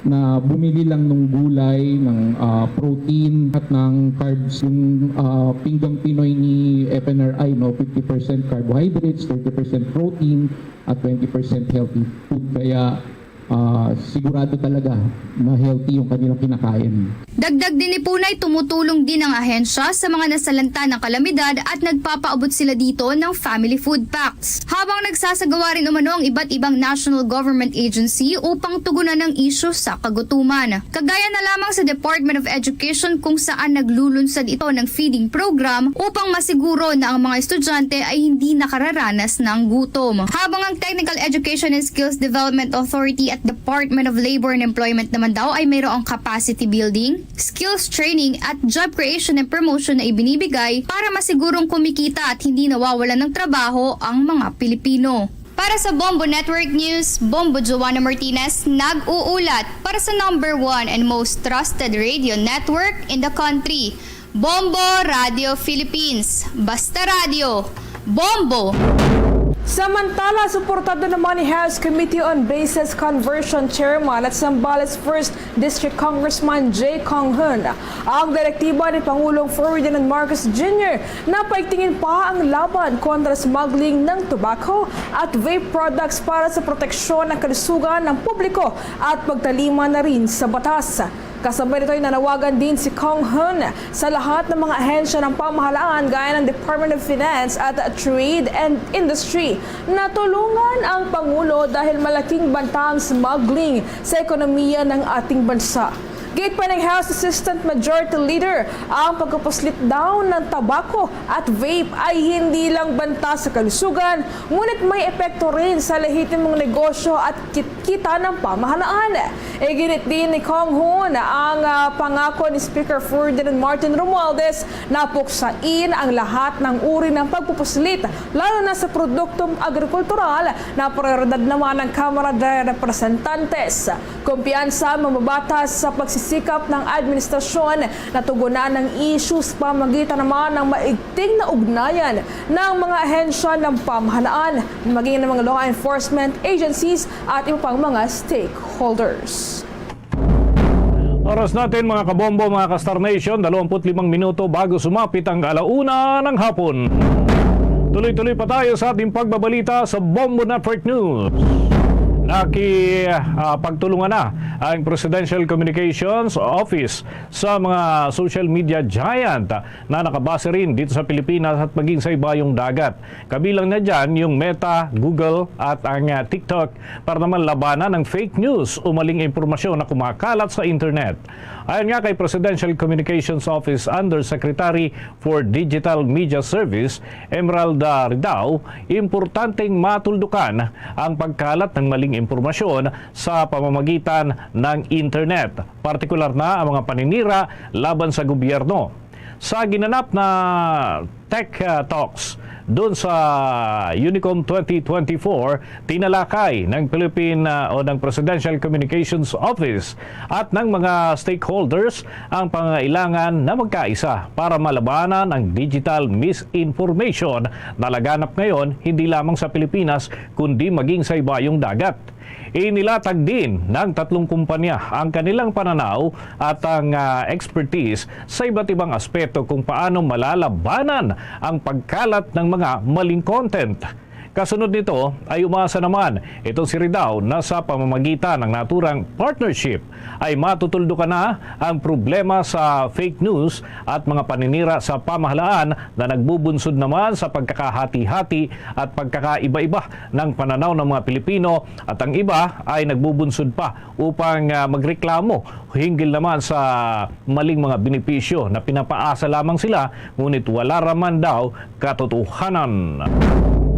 na bumili lang ng gulay, ng, ah, protein at ng carbs. Yung, ah, pinggang Pinoy ni F N R I, no, fifty percent carbohydrates, thirty percent protein, at twenty percent healthy food. Kaya, ah, sigurado talaga na healthy yung kanilang kinakain. Dagdag din ni Punay, tumutulong din ang ahensya sa mga nasalanta ng kalamidad at nagpapaabot sila dito ng family food packs. Habang nagsasagawa rin umano ang iba't ibang national government agency upang tugunan ang isyu sa kagutuman. Kagaya na lamang sa Department of Education, kung saan naglulunsad ito ng feeding program upang masiguro na ang mga estudyante ay hindi nakararanas ng gutom. Habang ang Technical Education and Skills Development Authority at Department of Labor and Employment naman daw ay mayroong capacity building, skills training at job creation and promotion na ibinibigay para masigurong kumikita at hindi nawawalan ng trabaho ang mga Pilipino. Para sa Bombo Network News, Bombo Joanna Martinez nag-uulat para sa number one and most trusted radio network in the country, Bombo Radio Philippines. Basta radyo, Bombo! Samantala, suportado naman ni House Committee on Bases Conversion Chairman at Zambales First District Congressman Jay Kong Hun ang direktiba ni Pangulong Ferdinand Marcos Junior na paigtingin pa ang laban kontra smuggling ng tobacco at vape products para sa proteksyon ng kalusugan ng publiko at pagtalima na rin sa batas. Kasabay nito ay nanawagan din si Kong Hun sa lahat ng mga ahensya ng pamahalaan gaya ng Department of Finance at Trade and Industry na tulungan ang Pangulo dahil malaking banta ang smuggling sa ekonomiya ng ating bansa. Giit pa ng House Assistant Majority Leader, ang pagpupuslit daw ng tabako at vape ay hindi lang banta sa kalusugan, ngunit may epekto rin sa lehitimong negosyo at kit- kita ng pamahalaan. Iginit din ni Kong Hun ang, ah, pangako ni Speaker Ferdinand Martin Romualdez na puksain ang lahat ng uri ng pagpupuslit, lalo na sa produktong agrikultural na prioridad naman ng Kamara de Representantes. Kumpiyansa ang mambabatas sa pagsisikap ng administrasyon na tugunan ang isyu sa pamagitan naman ng maigting na ugnayan ng mga ahensya ng pamahalaan, maging ng mga law enforcement agencies at iba pang mga stakeholders. Oras natin, mga kabombo, mga ka-Star Nation, dalawampu't limang minuto bago sumapit ang alauna ng hapon. Tuloy-tuloy pa tayo sa ating pagbabalita sa Bombo Network News. Naki, ah, pagtulungan na ang Presidential Communications Office sa mga social media giant na nakabase rin dito sa Pilipinas at maging sa ibayong dagat. Kabilang na dyan yung Meta, Google at ang, ah, TikTok para naman labanan ang fake news o maling impormasyon na kumakalat sa internet. Ayon nga kay Presidential Communications Office Undersecretary for Digital Media Service, Emerald, ah, Ridao, importanteng matuldukan ang pagkalat ng maling impormasyon sa pamamagitan ng internet, partikular na ang mga paninira laban sa gobyerno. Sa ginanap na Tech, ah, Talks doon sa Unicom twenty twenty-four, tinalakay ng Philippine, ah, o ng Presidential Communications Office at ng mga stakeholders ang pangangailangan na magkaisa para malabanan ang digital misinformation na laganap ngayon hindi lamang sa Pilipinas kundi maging sa ibayong dagat. Inilatag din ng tatlong kumpanya ang kanilang pananaw at ang, ah, expertise sa iba't ibang aspeto kung paano malalabanan ang pagkalat ng mga maling content. Kasunod nito ay umasa naman itong si Ridao na sa pamamagitan ng naturang partnership ay matutuldukan na ang problema sa fake news at mga paninira sa pamahalaan na nagbubunsod naman sa pagkakahati-hati at pagkakaiba-iba ng pananaw ng mga Pilipino, at ang iba ay nagbubunsod pa upang, ah, magreklamo hinggil naman sa maling mga benepisyo na pinapaasa lamang sila, ngunit wala ra man daw katotohanan.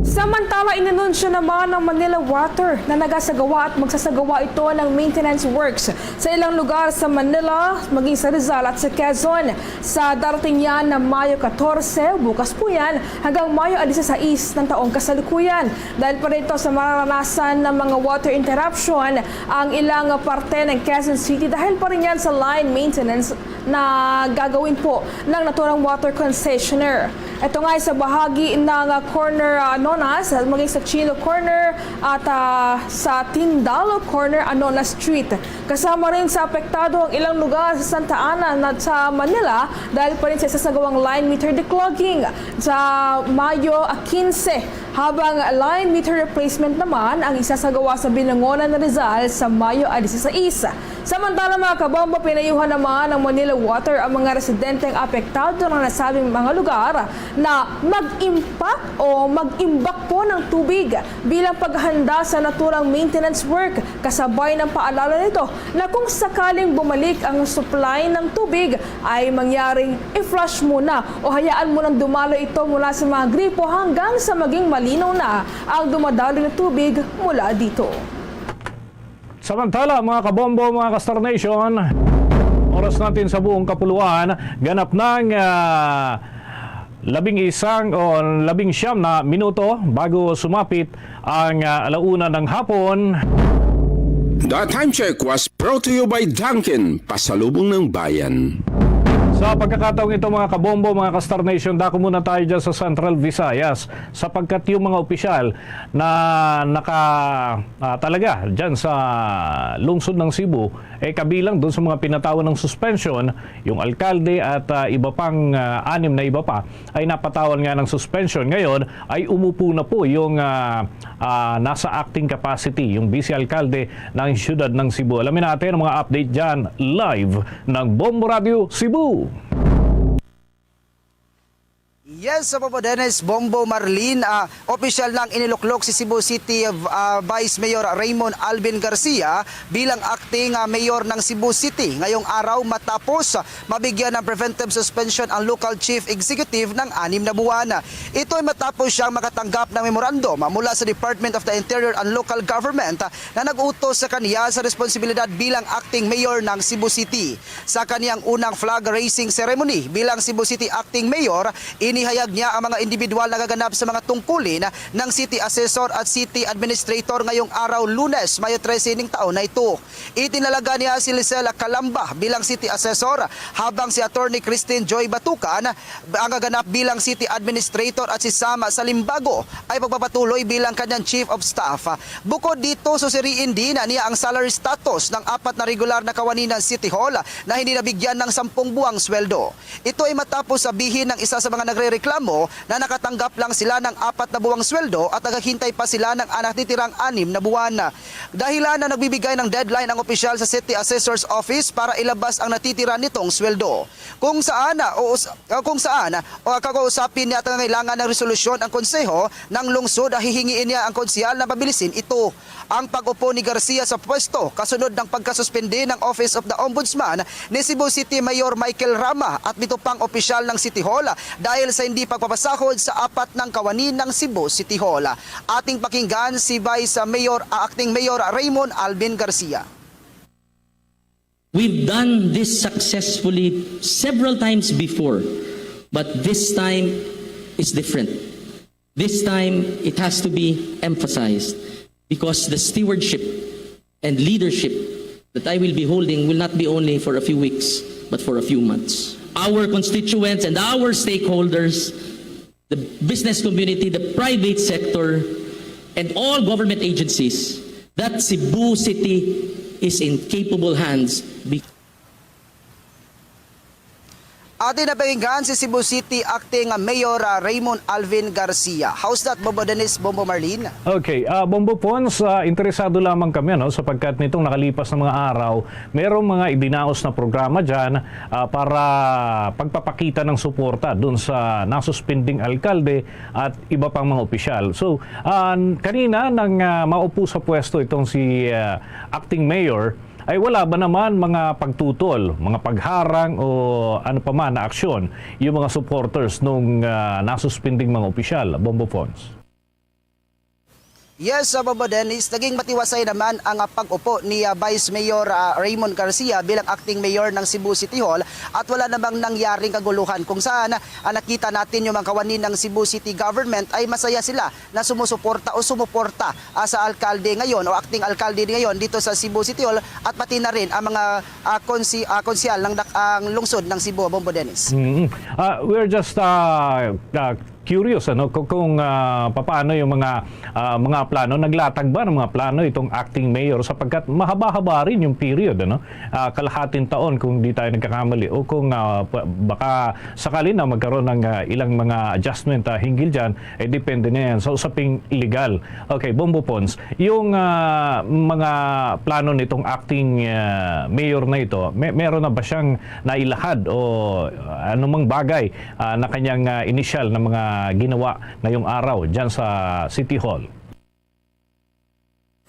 Samantala, inanunsyo naman ng Manila Water na nagasagawa at magsasagawa ito ng maintenance works sa ilang lugar sa Manila, maging sa Rizal at sa Quezon. Sa darating yan na Mayo katorse, bukas po yan, hanggang Mayo disisais ng taong kasalukuyan. Dahil pa rito sa mararanasan ng mga water interruption ang ilang parte ng Quezon City dahil pa rin yan sa line maintenance na gagawin po ng naturang water concessionaire. Ito nga ay sa bahagi ng, ah, corner, ah, Nonas, maging sa Chino Corner at, ah, sa Tindalo Corner, Anonas Street. Kasama rin sa apektado ang ilang lugar sa Santa Ana at sa Manila dahil pa rin sa isasagawang line meter declogging sa Mayo quince, habang line meter replacement naman ang isasagawa sa Binangonan, Rizal sa Mayo disisais. Samantala, mga kabombo, pinayuhan naman ng Manila Water ang mga residenteng apektado ng nasabing mga lugar na mag-impact o mag-imbak po ng tubig bilang paghahanda sa naturang maintenance work, kasabay ng paalala nito na kung sakaling bumalik ang supply ng tubig, ay mangyaring i-flush muna o hayaan munang dumaloy ito mula sa mga gripo hanggang sa maging malinaw na ang dumadaloy na tubig mula dito. Samantala, mga kabombo, mga ka-Star Nation, oras natin sa buong kapuluan, ganap ng, ah, labing isang o labing siyam na minuto bago sumapit ang, ah, alauna ng hapon. The Time Check was brought to you by Dunkin, pasalubong ng bayan. Sa pagkakataong ito, mga kabombo, mga ka-Star Nation, dako muna tayo dyan sa Central Visayas, sapagkat yung mga opisyal na naka, ah, talaga dyan sa lungsod ng Cebu, eh, kabilang dun sa mga pinatawan ng suspension, yung alkalde at, ah, iba pang, ah, anim na iba pa ay napatawan nga ng suspension. Ngayon ay umupo na po yung, ah, ah, nasa acting capacity, yung vice alkalde ng siyudad ng Cebu. Alamin natin ang mga update dyan live ng Bombo Radio Cebu. Yes, sa Bombo Dennis, Bombo Marlin, ah, opisyal nang iniluklok si Cebu City, ah, Vice Mayor Raymond Alvin Garcia bilang acting, ah, mayor ng Cebu City ngayong araw matapos, ah, mabigyan ng preventive suspension ang local chief executive ng anim na buwan. Ito ay matapos siyang makatanggap ng memorandum mula sa Department of the Interior and Local Government, ah, na nag-utos sa kaniya sa responsibilidad bilang acting mayor ng Cebu City. Sa kaniyang unang flag raising ceremony bilang Cebu City Acting Mayor, inihayag niya ang mga individual na gaganap sa mga tungkulin ng City Assessor at City Administrator ngayong araw, Lunes, Mayo trese ning taon na ito. Itinalaga niya si Lisel Calamba bilang City Assessor, habang si Attorney Christine Joy Batucan ang gaganap bilang City Administrator at si Sam Salimbago ay pagpapatuloy bilang kanyang Chief of Staff. Bukod dito, susiriin din niya ang salary status ng apat na regular na kawani ng City Hall na hindi nabigyan ng sampung buwang sweldo. Ito ay matapos sabihin ng isa sa mga nagrereklamo na nakatanggap lang sila ng apat na buwang sweldo at naghahintay pa sila ng anak natitirang anim na buwan. Dahilan na nagbibigay ng deadline ang opisyal sa City Assessor's Office para ilabas ang natitira nitong sweldo. Kung saan, ah, uus-, ah, kung saan, ah, o kakausapin niya at nangangailangan ng resolusyon ang konseho ng lungsod, ah, hihingiin niya ang konsehal na pabilisin ito. Ang pag-upo ni Garcia sa pwesto kasunod ng pagkasuspindi ng Office of the Ombudsman ni Cebu City Mayor Michael Rama at pito pang opisyal ng City Hall dahil sa hindi pagpapasahod sa apat ng kawani ng Cebu City Hall. Ating pakinggan si Vice Mayor, ah, Acting Mayor Raymond Alvin Garcia. We've done this successfully several times before, but this time is different. This time, it has to be emphasized because the stewardship and leadership that I will be holding will not be only for a few weeks, but for a few months. Our constituents and our stakeholders, the business community, the private sector, and all government agencies that Cebu City is in capable hands. Atin na pakinggan si Cebu City Acting Mayor, ah, Raymond Alvin Garcia. How's that, Bombo Dennis, Bombo Marlene? Okay, ah, Bombo Pons, ah, interesado lamang kami, ano, sapagkat nitong nakalipas na mga araw, merong mga idinaos na programa dyan, ah, para pagpapakita ng suporta dun sa nasuspinding alkalde at iba pang mga opisyal. So, ah, kanina nang, ah, maupo sa pwesto itong si, ah, Acting Mayor, ay wala ba naman mga pagtutol, mga pagharang o ano pa man na aksyon yung mga supporters nung, ah, nasuspinding mga opisyal, Bombo Pons? Yes, uh, Bobo Dennis, naging matiwasay naman ang, ah, pag-upo ni, ah, Vice Mayor, ah, Raymond Garcia bilang acting mayor ng Cebu City Hall at wala namang nangyaring kaguluhan kung saan, ah, nakita natin yung mga kawani ng Cebu City Government ay masaya sila na sumusuporta o sumuporta, ah, sa alkalde ngayon o acting alkalde ngayon dito sa Cebu City Hall at pati na rin ang mga, ah, konsi-, ah, konsehal ng dak-, ang lungsod ng Cebu, Bombo Dennis. Mm. Ah, we're just, ah, ah, curious, ano, kung, kung, ah, papaano yung mga, ah, mga plano, naglatag ba ng mga plano itong acting mayor sapagkat mahaba-haba rin yung period, ano? Ah, kalahating taon kung di tayo nagkakamali o kung, ah, pa-, baka sakali na magkaroon ng, ah, ilang mga adjustment, ah, hinggil dyan, eh, depende na yan sa usaping legal. Okay, Bombo Pons, yung, ah, mga plano nitong acting, ah, mayor na ito, may, meron na ba siyang nailahad o, ah, anumang bagay, ah, na kanyang, ah, inisyal na mga ginawa ngayong araw dyan sa City Hall?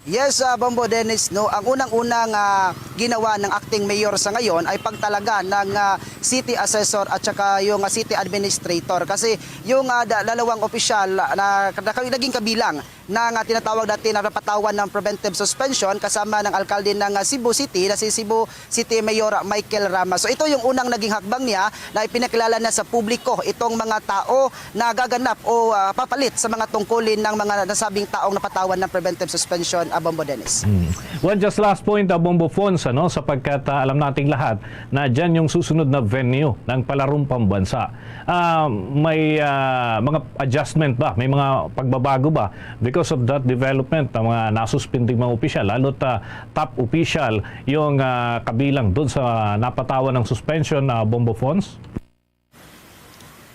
Yes, ah, Bombo Dennis, no, ang unang-unang, ah, ginawa ng acting mayor sa ngayon ay pagtalaga ng, ah, city assessor at saka yung, ah, city administrator kasi yung, ah, da-, dalawang opisyal, ah, na, na naging kabilang na nga tinatawag natin na napatawan ng preventive suspension kasama ng alkalde ng, ah, Cebu City na si Cebu City Mayor Michael Rama. So ito yung unang naging hakbang niya na ipinakilala niya sa publiko itong mga tao na gaganap o, ah, papalit sa mga tungkulin ng mga nasabing taong napatawan ng preventive suspension, ah, Bombo Dennis. Hmm. Well, just last point, ah, Bombo Fons, ano, sapagkat, ah, alam nating lahat na dyan yung susunod na venue ng Palarong Pambansa. Ah, may, ah, mga adjustment ba? May mga pagbabago ba because of that development, ang mga nasuspending mga opisyal, lalo't, ah, top opisyal yung, ah, kabilang doon sa napatawan ng suspension na Bombo Fons?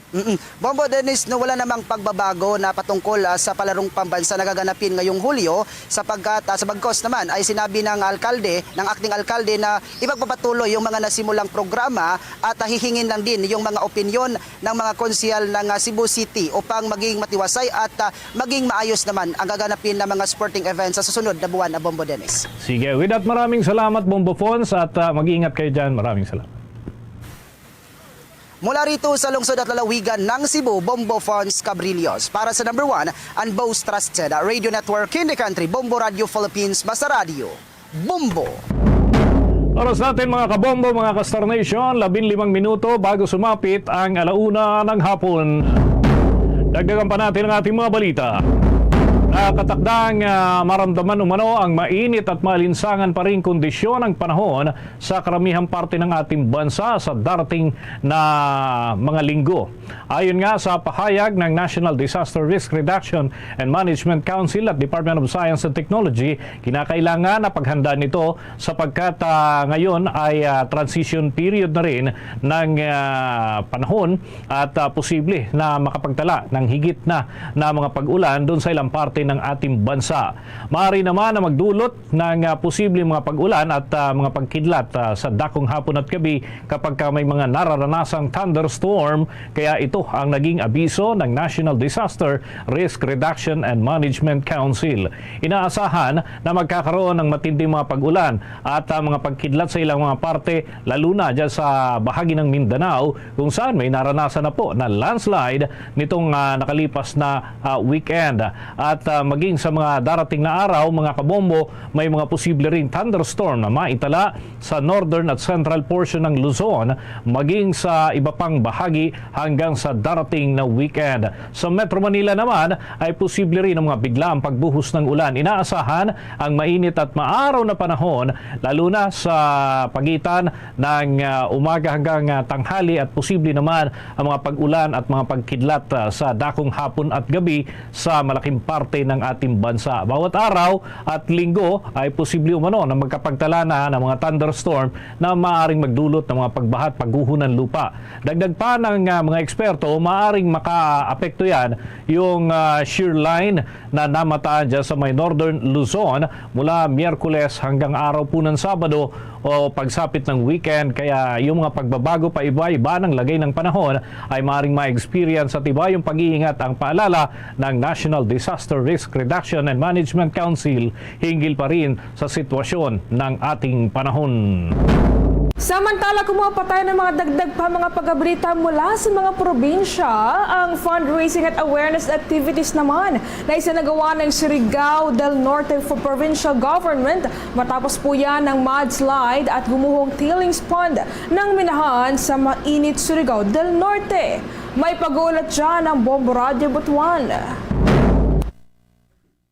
Mm-mm. Bombo Dennis, no, wala namang pagbabago na patungkol, ah, sa Palarong Pambansa na gaganapin ngayong Hulyo, sapagkat, ah, sa bagkos naman ay sinabi ng alkalde, ng acting alkalde, na ipagpapatuloy yung mga nasimulang programa at, ah, hihingin lang din yung mga opinyon ng mga konsehal ng, ah, Cebu City upang maging matiwasay at, ah, maging maayos naman ang gaganapin na mga sporting events sa susunod na buwan, ah, Bombo Dennis. Sige, with that, maraming salamat, Bombo Fons, at, ah, mag-ingat kayo dyan. Maraming salamat. Mula rito sa lungsod at lalawigan ng Cebu, Bombo Fons Cabrillos. Para sa number one, ang most trusted radio network in the country, Bombo Radio Philippines, basta radyo, Bombo. Oras natin, mga kabombo, mga ka-Star Nation, labing limang minuto bago sumapit ang alauna ng hapon. Dagdagan pa natin ang ating mga balita. Nakatakdang, ah, maramdaman umano ang mainit at maalinsangan pa ring kondisyon ng panahon sa karamihang parte ng ating bansa sa darating na mga linggo. Ayon nga sa pahayag ng National Disaster Risk Reduction and Management Council at Department of Science and Technology, kinakailangan na paghandaan ito sapagkat, ah, ngayon ay, ah, transition period na rin ng, ah, panahon at, ah, posible na makapagtala ng higit na, na mga pag-ulan doon sa ilang parte ng ating bansa. Maaari naman na magdulot ng, ah, posibleng mga pag-ulan at, ah, mga pagkidlat, ah, sa dakong hapon at gabi kapag ka may mga nararanasang thunderstorm. Kaya ito ang naging abiso ng National Disaster Risk Reduction and Management Council. Inaasahan na magkakaroon ng matinding mga pag-ulan at, ah, mga pagkidlat sa ilang mga parte, lalo na dyan sa bahagi ng Mindanao, kung saan may naranasan na po na landslide nitong, ah, nakalipas na, ah, weekend. At, ah, maging sa mga darating na araw, mga kabombo, may mga posible ring thunderstorm na maitala sa northern at central portion ng Luzon, maging sa iba pang bahagi hanggang sa darating na weekend. Sa Metro Manila naman ay posible rin ang mga biglaang pagbuhos ng ulan. Inaasahan ang mainit at maaraw na panahon, lalo na sa pagitan ng, ah, umaga hanggang, ah, tanghali, at posible naman ang mga pag-ulan at mga pagkidlat, ah, sa dakong hapon at gabi sa malaking parte ng ating bansa. Bawat araw at linggo ay posible umano na magkapagtala na ng mga thunderstorm na maaaring magdulot ng mga pagbaha at pagguho ng lupa. Dagdag pa ng, ah, mga eksperto, maaaring makaapekto yan yung, ah, shear line na namataan dyan sa may northern Luzon mula Miyerkules hanggang araw po ng Sabado o pagsapit ng weekend. Kaya yung mga pagbabago pa iba-iba ng lagay ng panahon ay maaaring ma-experience at iba yung pag-iingat ang paalala ng National Disaster Risk Reduction and Management Council hinggil pa rin sa sitwasyon ng ating panahon. Samantala, kumuha pa tayo ng mga dagdag pa mga pagkabalita mula sa mga probinsya. Ang fundraising at awareness activities naman na isinagawa ng Surigao del Norte for Provincial Government matapos po yan ng mudslide at gumuhong tailings pond ng Minahan sa mainit Surigao del Norte. May pag-uulat dyan ang Bombo Radyo Butuan.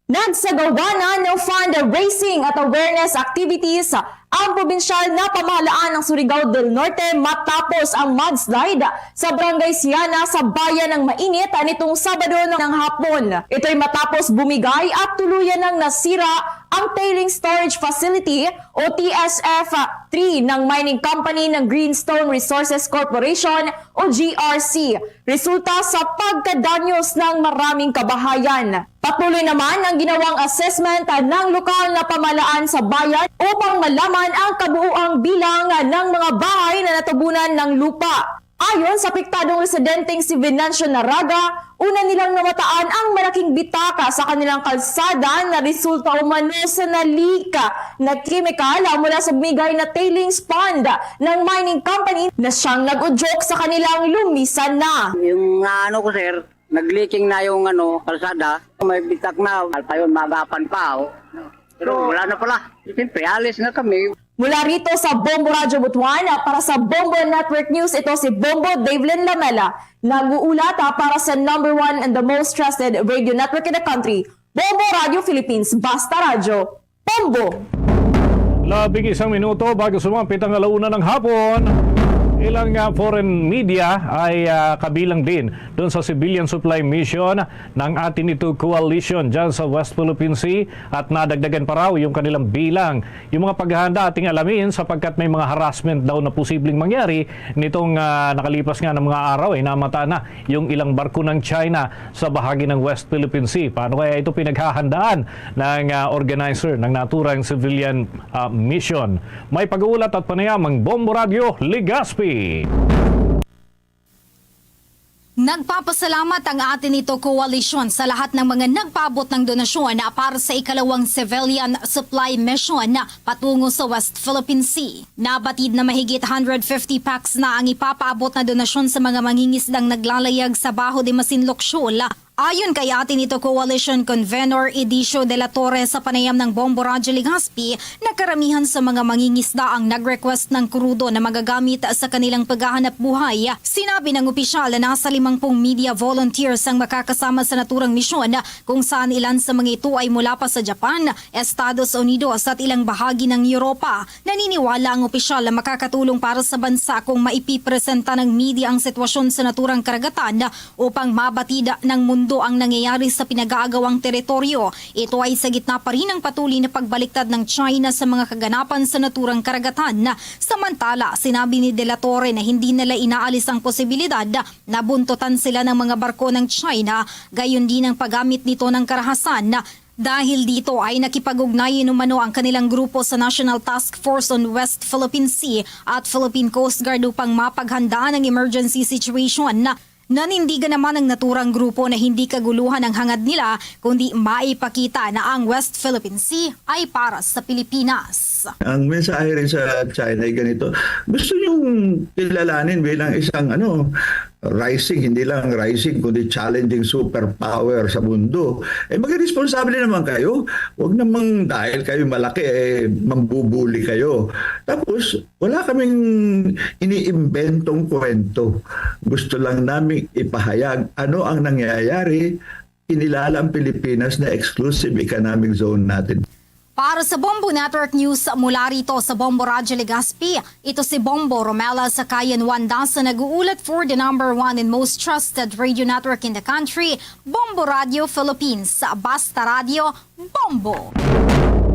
Nagsagawa na ng fundraising at awareness activities ang probinsyal na pamahalaan ng Surigao del Norte matapos ang mudslide sa Barangay Siana sa Bayan ng Mainit nitong Sabado ng hapon. Ito'y matapos bumigay at tuluyan ng nasira ang Tailing Storage Facility o T S F three ng mining company ng Greenstone Resources Corporation o G R C, resulta sa pagkadanyos ng maraming kabahayan. Patuloy naman ang ginawang assessment ng lokal na pamahalaan sa bayan upang malaman ang kabuuang bilang ng mga bahay na natubunan ng lupa. Ayon sa apektadong residenteng si Venancio Naraga, una nilang namataan ang malaking bitaka sa kanilang kalsada na resulta umano sa na-leak na kemikal mula sa bumigay na tailings pond ng mining company na siyang nag-udyok sa kanilang lumisan na. Yung, ah, ano ko, sir, nag-leaking na yung, ano, kalsada. May bitak na, alpayon, magapan pa, oh. Pero So, wala na pala. Siyempre, alis na kami. Mula rito sa Bombo Radyo Butuan, para sa Bombo Network News, ito si Bombo Davelin Lamela, nag-uulat ah, para sa number one and the most trusted radio network in the country, Bombo Radio Philippines, Basta Radyo, Bombo! Labing isang minuto bago sumapit ang alauna ng hapon, ilang ah, foreign media ay ah, kabilang din doon sa civilian supply mission ng ATEEZ coalition dyan sa West Philippine Sea at nadagdagan pa raw yung kanilang bilang. Yung mga paghahanda ating alamin sapagkat may mga harassment daw na posibleng mangyari nitong ah, nakalipas nga ng mga araw ay namata na yung ilang barko ng China sa bahagi ng West Philippine Sea. Paano kaya ito pinaghahandaan ng ah, organizer ng naturang civilian ah, mission? May pag-uulat at panayam ang Bombo Radio Legazpi. Nagpapasalamat ang ATEEZ coalition sa lahat ng mga nagpaabot ng donasyon para sa ikalawang civilian supply mission patungo sa West Philippine Sea. Nabatid na mahigit hundred fifty packs na ang ipapaabot na donasyon sa mga mangingisdang naglalayag sa Baho de Masinloc Shoal. Ayon kay ATEEZ coalition convenor Edicio de la Torre sa panayam ng Bombo Radyo Legazpi, nagkaramihan sa mga mangingisda ang nag-request ng krudo na magagamit sa kanilang paghahanap buhay. Sinabi ng opisyal na nasa limangpung media volunteers ang makakasama sa naturang misyon, kung saan ilan sa mga ito ay mula pa sa Japan, Estados Unidos at ilang bahagi ng Europa. Naniniwala ang opisyal na makakatulong para sa bansa kung maipipresenta ng media ang sitwasyon sa naturang karagatan upang mabatid ng mundo ang nangyayari sa pinag-aagawang teritoryo. Ito ay sa gitna pa rin ng patuloy na pagbaliktad ng China sa mga kaganapan sa naturang karagatan. Samantala, sinabi ni De La Torre na hindi nila inaalis ang posibilidad na buntutan sila ng mga barko ng China, gayon din ang paggamit nito ng karahasan. Dahil dito ay nakipag-ugnayan umano ang kanilang grupo sa National Task Force on West Philippine Sea at Philippine Coast Guard upang mapaghandaan ang emergency situation. Nanindigan naman ang naturang grupo na hindi kaguluhan ang hangad nila, kundi maipakita na ang West Philippine Sea ay para sa Pilipinas. Ang mensahe rin sa China ay ganito, gusto niyong kilalanin bilang isang ano, rising, hindi lang rising, kundi challenging superpower sa mundo. Eh, maging responsable naman kayo. Huwag namang dahil kayo malaki, eh, mambubuli kayo. Tapos, wala kaming iniimbentong kwento. Gusto lang namin ipahayag ano ang nangyayari, kinilala ang Pilipinas na exclusive economic zone natin. Para sa Bombo Network News, mula rito sa Bombo Radyo Legazpi, ito si Bombo Romela Sakayan Wanda sa nag-uulat for the number one and most trusted radio network in the country, Bombo Radio Philippines. Basta Radio, Bombo!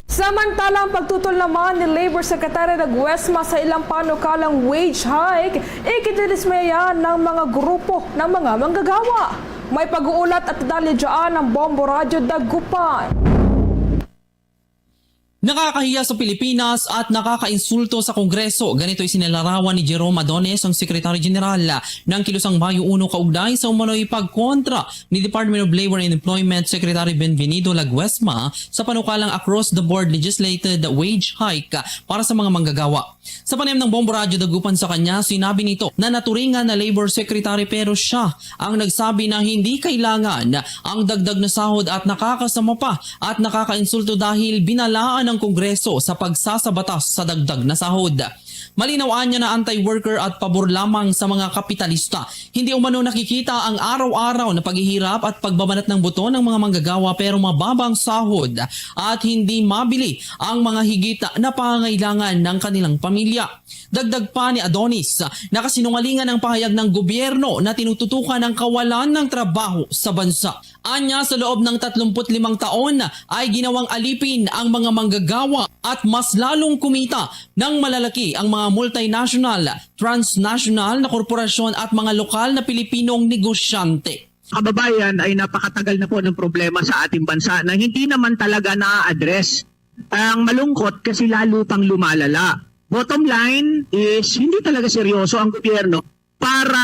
Samantala, ang pagtutol naman ni Labor Secretary Laguesma sa ilang panukalang wage hike, ikinadismaya ng mga grupo ng mga manggagawa. May pag-uulat at detalye dyan ng Bombo Radyo Dagupan. Nakakahiya sa Pilipinas at nakakainsulto sa Kongreso. Ganito isinilarawan ni Jerome Adones, ang Secretary General ng Kilusang Bayo Uno, kaugnay sa umano'y pagkontra ni Department of Labor and Employment Secretary Benvenido Laguesma sa panukalang across-the-board legislated wage hike para sa mga manggagawa. Sa panayam ng Bombo Radyo Dagupan sa kanya, sinabi nito na naturingan na Labor Secretary pero siya ang nagsabi na hindi kailangan ang dagdag na sahod at nakakasama pa at nakakainsulto dahil binalaan ng Kongreso sa pagsasabatas sa dagdag na sahod. Malinaw anya na anti-worker at pabor lamang sa mga kapitalista. Hindi umano nakikita ang araw-araw na paghihirap at pagbabanat ng buto ng mga manggagawa pero mababa ang sahod at hindi mabili ang mga higit na pangangailangan ng kanilang pamilya. Dagdag pa ni Adonis, nakasinungalingan ang pahayag ng gobyerno na tinututukan ang kawalan ng trabaho sa bansa. Anya, sa loob ng tatlumpu't limang taon ay ginawang alipin ang mga manggagawa at mas lalong kumita ng malalaki ang mga multinational, transnational na korporasyon at mga lokal na Pilipinong negosyante. Kababayan ay napakatagal na po ng problema sa ating bansa na hindi naman talaga na-address. Ang malungkot kasi lalo pang lumalala. Bottom line is hindi talaga seryoso ang gobyerno para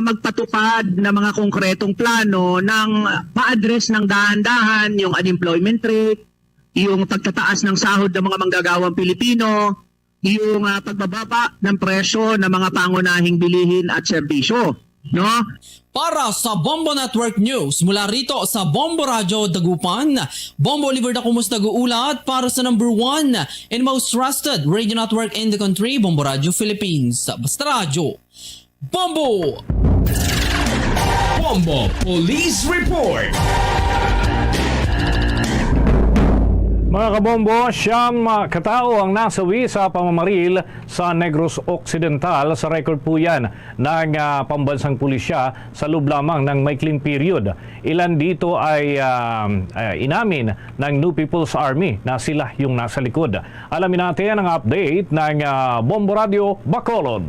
magpatupad ng mga konkretong plano ng ma-address ng dahan-dahan yung unemployment rate, yung pagtataas ng sahod ng mga manggagawang Pilipino, yung ah, pagbababa ng presyo ng mga pangunahing bilihin at serbisyo. No? Para sa Bombo Network News, mula rito sa Bombo Radyo Dagupan, Bombo Oliver Dacumus nag-uulat para sa number one and most trusted radio network in the country, Bombo Radyo Philippines. Basta Radyo, Bombo! Bombo Police Report. Mga kabombo, siyam, ah, katao ang nasawi sa pamamaril sa Negros Occidental. Sa record po yan ng, ah, pambansang pulisya sa loob lamang ng maikling period. Ilan dito ay, ah, ah, inamin ng New People's Army na sila yung nasa likod. Alamin natin ang update ng, ah, Bombo Radio Bacolod.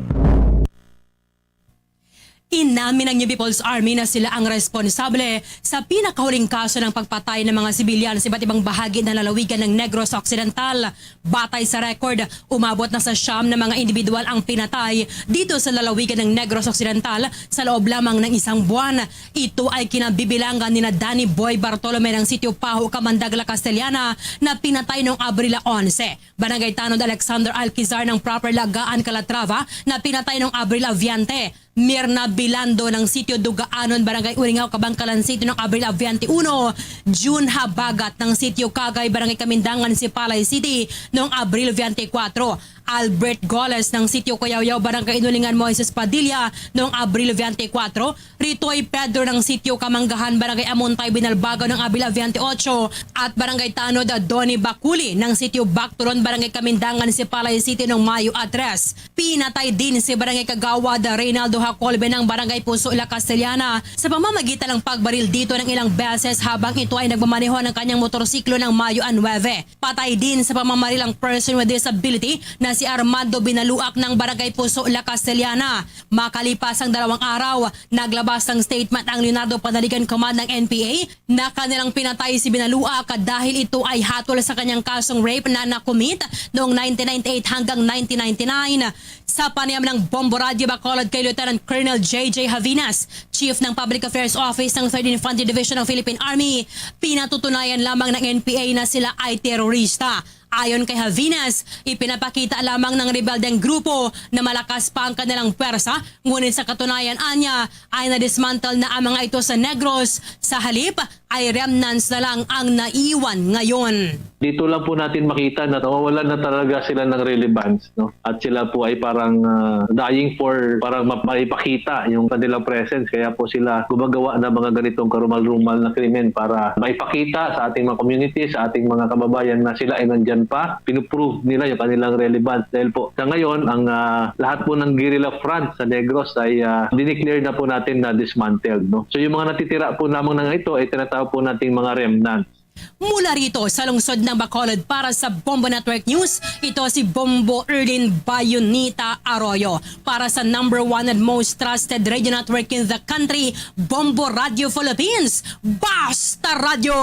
Inamin ng New People's Army na sila ang responsable sa pinakahuling kaso ng pagpatay ng mga sibilyan sa iba't ibang bahagi ng lalawigan ng Negros Occidental. Batay sa record, umabot na sa siyam na mga individual ang pinatay dito sa lalawigan ng Negros Occidental sa loob lamang ng isang buwan. Ito ay kinabibilangan nina Danny Boy Bartolome ng Sitio Paho, Kamandag, La Castellana, na pinatay noong Abril onse. Barangay Tanod Alexander Alquizar ng Proper Lagaan, Calatrava, na pinatay noong Abril Aviante. Mirna Bilando ng Sitio Dugaanon, Barangay Uringaw, Kabangkalan City, noong Abril Aviante uno. June Habagat ng Sitio Kagay, Barangay Kamindangan, Sipalay City, noong Abril veinticuatro. Albert Goles ng Sitio Kuyawyaw, Barangay Inulingan, Moises Padilla, noong Abril veinticuatro. Ritoy Pedro ng Sitio Kamanggahan, Barangay Amontay, Binalbago, noong Abril veintiotso, at Barangay Tanod Donny Baculi ng Sitio Bacturon, Barangay Kamindangan, Sipalay City, noong Mayo tres. Pinatay din si Barangay Kagawad Reynaldo Hacolbe ng Barangay Puso, La Castellana, sa pamamagitan ng pagbaril dito ng ilang beses habang ito ay nagmamaneho ng kanyang motorsiklo ng Mayo nuebe. Patay din sa pamamaril ang person with disability na si Armando Binaluak ng Barangay Puso, La Castellana. Makalipas ang dalawang araw, naglabas ng statement ang Leonardo Panaligan Command ng N P A na kanilang pinatay si Binaluak dahil ito ay hatol sa kanyang kasong rape na nakumit noong nineteen ninety-eight hanggang nineteen ninety-nine. Sa panayam ng Bombo Radyo Bacolod kay Lieutenant Colonel J J Javinas, Chief ng Public Affairs Office ng Third Infantry Division ng Philippine Army, pinatutunayan lamang ng N P A na sila ay terorista. Ayon kay Javinas, ipinapakita lamang ng rebeldeng grupo na malakas pa ang kanilang pwersa, ngunit sa katunayan, anya, ay nadismantle na ang mga ito sa Negros. Sa halip, ay remnants na lang ang naiwan ngayon. Dito lang po natin makita na nawawalan na talaga sila ng relevance, no? At sila po ay parang, ah, dying for, parang ma-, maipakita yung kanilang presence. Kaya po sila gumagawa ng mga ganitong karumal-rumal na krimen para maipakita sa ating mga community, sa ating mga kababayan na sila ay nandyan pa. Pinuprove nila yung kanilang relevance. Dahil po sa ngayon, ang, ah, lahat po ng guerrilla front sa Negros ay, ah, dineclare na po natin na dismantled, no? So, yung mga natitira po lamang na ito ay tinatawag po nating mga remnants. Mula rito sa lungsod ng Bacolod, para sa Bombo Network News, ito si Bombo Erlin Bayonita Arroyo. Para sa number one and most trusted radio network in the country, Bombo Radio Philippines. Basta Radyo!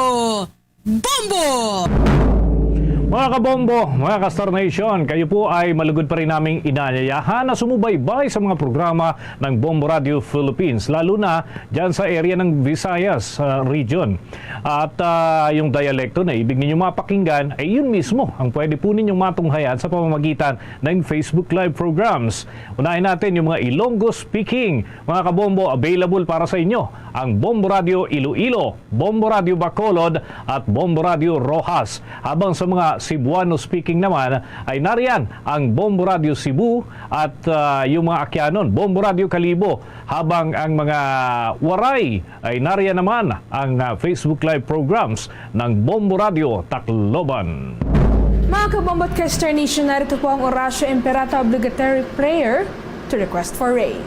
Bombo! Mga kabombo, mga ka-Star Nation, kayo po ay malugod pa rin naming inaanyayahan na sumubaybay sa mga programa ng Bombo Radio Philippines, lalo na dyan sa area ng Visayas, ah, region. At, ah, yung dialekto na ibig ninyo mapakinggan, ay yun mismo ang pwede po ninyong matunghayan sa pamamagitan ng Facebook Live programs. Unahin natin yung mga Ilonggo speaking. Mga kabombo, available para sa inyo ang Bombo Radio Iloilo, Bombo Radio Bacolod, at Bombo Radio Roxas. Habang sa mga Cebuano speaking naman, ay nariyan ang Bombo Radio Cebu at, ah, yung mga Aquianon, Bombo Radio Kalibo. Habang ang mga Waray ay nariyan naman ang, ah, Facebook Live programs ng Bombo Radio Tacloban. Mga kabombo at ka-Star Nation, narito po ang Oratio Imperata obligatory prayer to request for rain.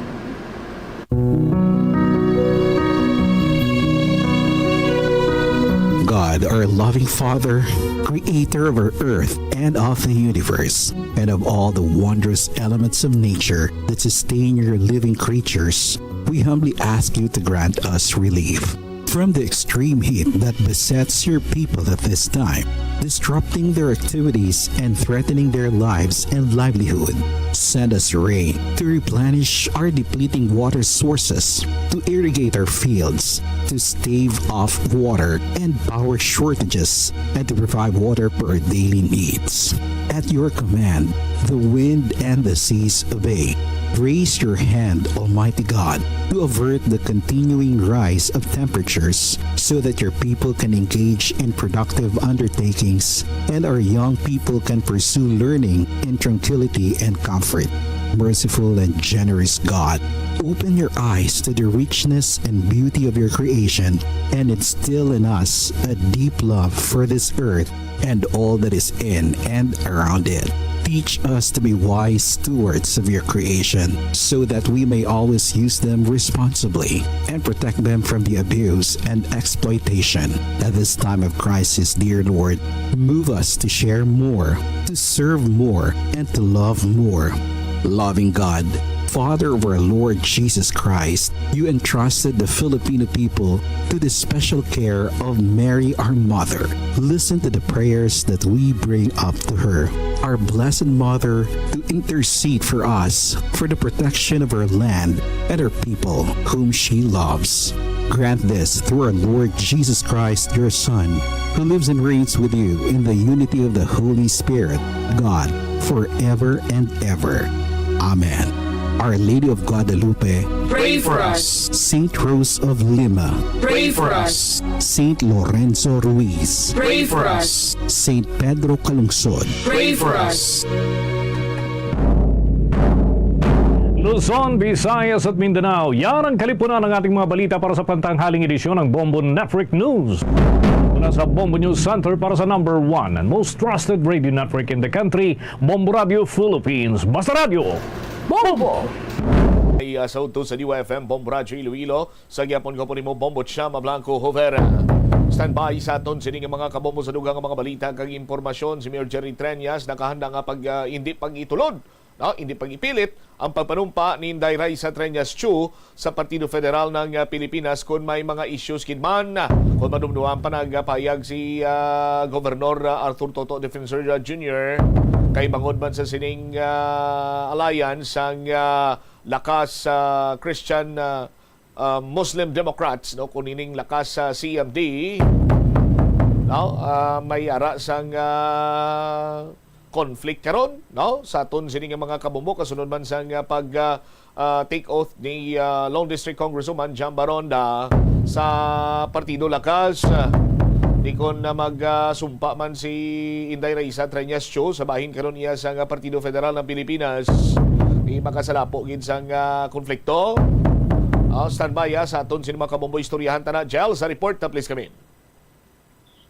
God, our loving Father, creator of our earth and of the universe, and of all the wondrous elements of nature that sustain your living creatures, we humbly ask you to grant us relief from the extreme heat that besets your people at this time, disrupting their activities and threatening their lives and livelihood. Send us rain to replenish our depleting water sources, to irrigate our fields, to stave off water and power shortages, and to provide water for our daily needs. At your command, the wind and the seas obey. Raise your hand, Almighty God, to avert the continuing rise of temperatures so that your people can engage in productive undertakings and our young people can pursue learning in tranquility and comfort. Merciful and generous God, open your eyes to the richness and beauty of your creation and instill in us a deep love for this earth and all that is in and around it. Teach us to be wise stewards of your creation so that we may always use them responsibly and protect them from the abuse and exploitation. At this time of crisis, dear Lord, move us to share more, to serve more, and to love more. Loving God, Father of our Lord Jesus Christ, you entrusted the Filipino people to the special care of Mary, our Mother. Listen to the prayers that we bring up to her, our Blessed Mother, to intercede for us for the protection of our land and our people whom she loves. Grant this through our Lord Jesus Christ, your Son, who lives and reigns with you in the unity of the Holy Spirit, God, forever and ever. Amen. Our Lady of Guadalupe, pray for us. Saint Rose of Lima, pray for us. Saint Lorenzo Ruiz, pray for us. Saint Pedro Calungsod, pray for us. Luzon, Visayas at Mindanao. Yan ang kalipunan ng ating mga balita para sa pantanghaling edisyon ng Bombo Network News. Mula sa Bombo News Center para sa number one and most trusted radio network in the country, Bombo Radio Philippines. Basta Radio, Bombo! Ay, ah, sa udto sa D Y F M, Bombo Radio Iloilo, sa gihapon ko po nimo, Bombo Chama Blanco Jovera. Standby sa aton sini nga mga kabombo sa dugang nga mga balita kag impormasyon. Si Mayor Jerry Treñas nakahanda nga pag, ah, hindi pag-itulod, no? Hindi pag-ipilit ang pagpanumpa ni Inday Raisa Treñas Chu sa Partido Federal ng, ah, Pilipinas kon may mga issues gid man. Kon madumduman pa, nagpahayag si, ah, Governor, ah, Arthur Toto Defensor, ah, Junior kay bangod man sa sining, ah, alliance ang, ah, Lakas, ah, Christian, ah, ah, Muslim Democrats, no, kung ining Lakas sa C M D, no, ah, may ara sang, ah, conflict karon, no, sa aton sini nga mga kabombo kasunod man sang, ah, pag, ah, ah, take oath ni, ah, Long District Congresswoman Jam Baronda sa Partido Lakas. Di kon na mag, ah, sumpa man si Inday Raisa Treñas Cho sa bahin karon iya sang, ah, Partido Federal ng Pilipinas, di makasalapo gid sang, ah, konflikto. Ah, standby, ah, sa aton sini mga kabombo, istoryahan ta na. Jel, sa report na, please, kami.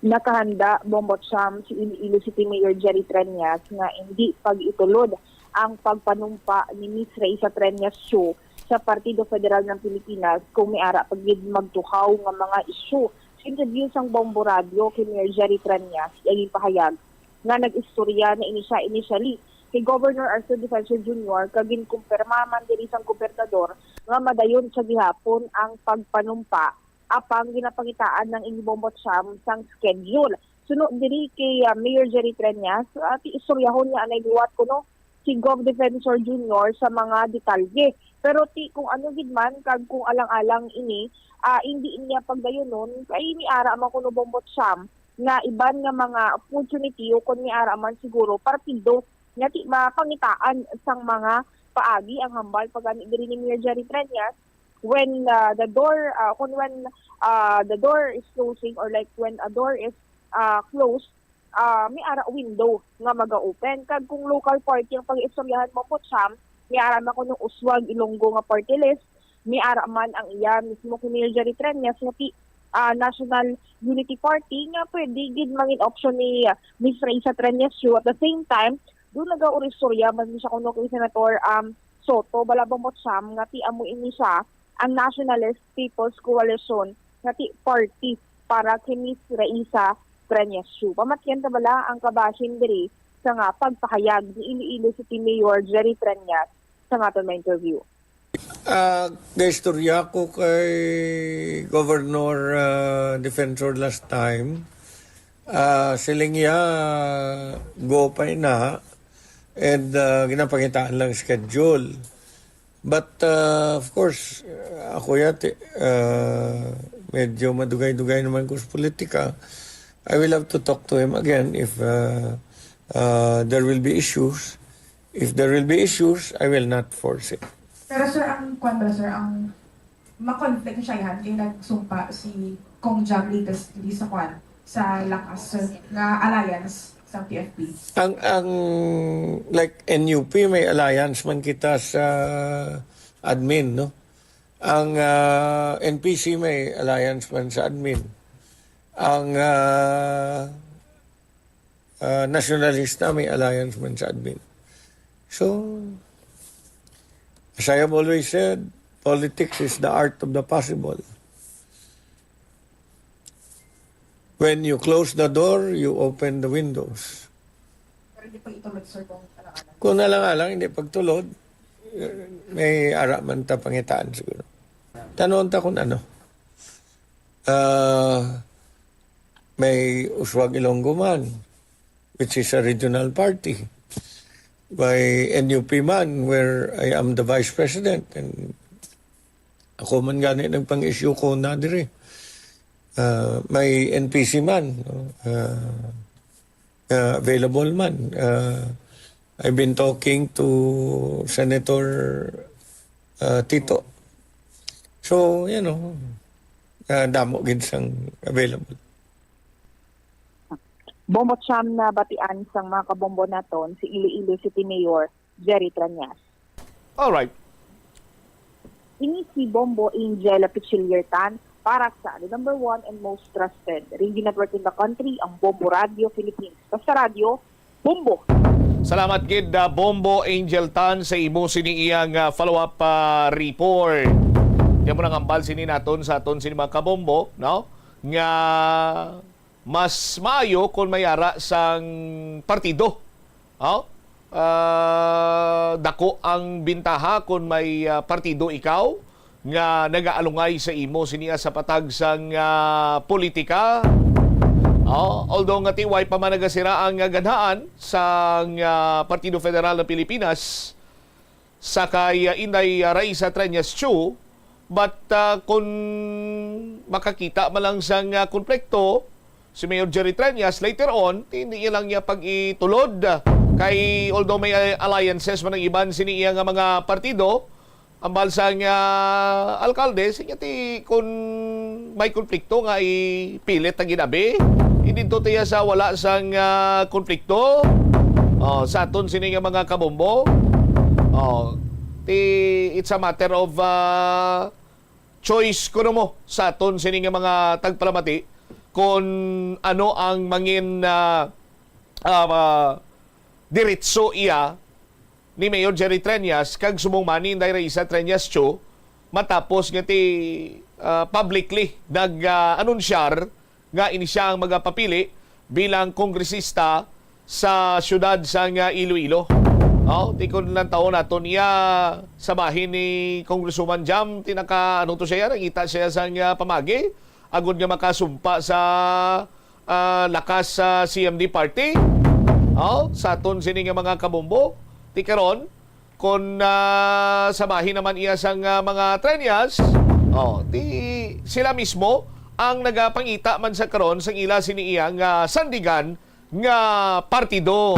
Nakahanda, Bombo Cham, si Iloilo City Mayor Jerry Treñas nga hindi pag-itulod ang pagpanumpa ni Miss Raisa Treñas Cho sa Partido Federal ng Pilipinas kung may ara pa gid magtuhaw nga mga isyu. Sa interview sang Bombo Radio kay Mayor Jerry Treñas, iya ginpahayag nga nag-istorya na ini siya initially kay Governor Arthur Defensor Junior kag ginkumpirma man diri sang gobernador nga madayon sa gihapon ang pagpanumpa, apang ginapangitaan ng ini Bombo Cham sang schedule. Suno diri kay, ah, Mayor Jerry Treñas, ah, ti istoryahon nga anay liwat kuno si Gov Defensor Junior sa mga detalye. Pero ti kung ano gid man kag kung alang-alang ini, ah, indi niya pagdayunon, kay may ara man kuno, Bombo Cham, nga iban nga mga opportunity o kon may ara man siguro partido nga ti mapangitaan sang mga paagi ang hambal pa gani diri ni Mayor Jerry Treñas when, ah, the door, ah, kung when, ah, the door is closing or like when a door is, ah, closed, ah, may ara window nga maga-open. Kag kung local party ang pag-iistoryahan mo, Pocham, may ara man kuno Uswag Ilonggo nga party list, may ara man ang iya mismo kay Mayor Jerry Treñas nga ti-, ah, National Unity Party nga pwede gid mangin option ni, ah, Miss Raisa Treñas Chu. At the same time, doon nag-auristorya man siya kuno kay Senator, um, Soto, bala, Bombo Cham, nga ti amo ini siya ang Nationalist People's Coalition nga ti party para kay Miss Raisa Treñas Chu. Pamatyan ta bala ang kabahin diri sa nga pagpahayag ni Iloilo City Mayor Jerry Treñas sa nga aton ma-interview. Ah, gaistorya ko kay Governor, ah, Defensor last time. Ah, siling niya, go pa ina, and, ah, ginapangitaan lang schedule. But, ah, of course, ako yati, ah, medyo madugay-dugay naman ko sa politika. I will have to talk to him again if, ah, ah, there will be issues. If there will be issues, I will not force it. Pero sir, ang kwan ba, sir, ang ma-conflict siya yan kay nagsumpa si Cong Jam latestly sa kwan, sa lakas, sir, nga alliance sa P F P. Ang ang like N U P, may alliance man kita sa admin, no? Ang ah, N P C may alliance man sa admin. Ang ah, ah, Nasyonalista may alliance man sa admin. So, as I have always said, politics is the art of the possible. When you close the door, you open the windows. Pero hindi pa itulad, sir, kung alang-alang. Kung alang-alang hindi pagtulod, eh, may ara man ta pangitaan siguro. Tanon ta kung ano. Ah, may Uswag Ilonggo man, which is a regional party. May N U P man, where I am the vice president, and ako man gani nagpang-issue ko na diri. Ah, may N P C man, no? Ah, ah, available man. Ah, I've been talking to Senator ah, Tito. So, you know, ah, damo gid sang available. Bombo Cham, nabatian sang mga kabombo naton si Iloilo City Mayor Jerry Treñas. Alright. Ini si Bombo Angel Pichiliertan para sa the number one and most trusted radio network in the country, ang Bombo Radio Philippines. Basta radyo, Bombo! Salamat gid, ah, Bombo Angel Tan, sa imo sini iyang ah, follow-up ah, report. Diyan mo nang ambal sini naton sa aton sini mga kabombo, no? Nga mas maayo kung may ara sang partido. Oh? Ah, dako ang bintaha kung may ah, partido ikaw nga nagaalungay sa imo siniya sa patag sang ah, politika. Oh, although nga ti way pa man nagasira ang ah, ganhaan sang ah, Partido Federal ng Pilipinas sa kay ah, Inday ah, Raisa Treñas Chu, but ah, kung makakita man lang sang ah, konflikto si Mayor Jerry Treñas later on, ti hindi niya lang niya pag-itulod ah, kay although may ah, alliances man ang iban sini iya nga mga partido, ang balsa nga alkalde, siya ti kun may konflikto nga ipilit ang ginabi, idinto tiya sa wala sang ah, konflikto. Oh, sa aton sini nga mga kabombo. Oh, ti it's a matter of ah, choice kuno mo sa aton sini nga mga tagpalamati kung ano ang mangin ah, ah, diretso iya ni Mayor Jerry Treñas kag subong man ni Inday Raisa Treñas Cho matapos nga ti ah, publicly nag-anunsyar nga ini siya ang magapapili bilang kongresista sa siyudad sang ah, Iloilo. Oh, ti kon lang taon naton iya sa bahin ni Congresswoman Jam, ti naka ano to siya, nangita siya sang ah, pamagi agud nga makasumpa sa ah, lakas sa C M D party. Oh, sa aton sini nga mga kabombo, ti karon kon ah, sa bahin naman iya sang ah, mga Treñas, oh, ti sila mismo ang nagapangita man sa karon sang ila sini iya nga sandigan nga partido.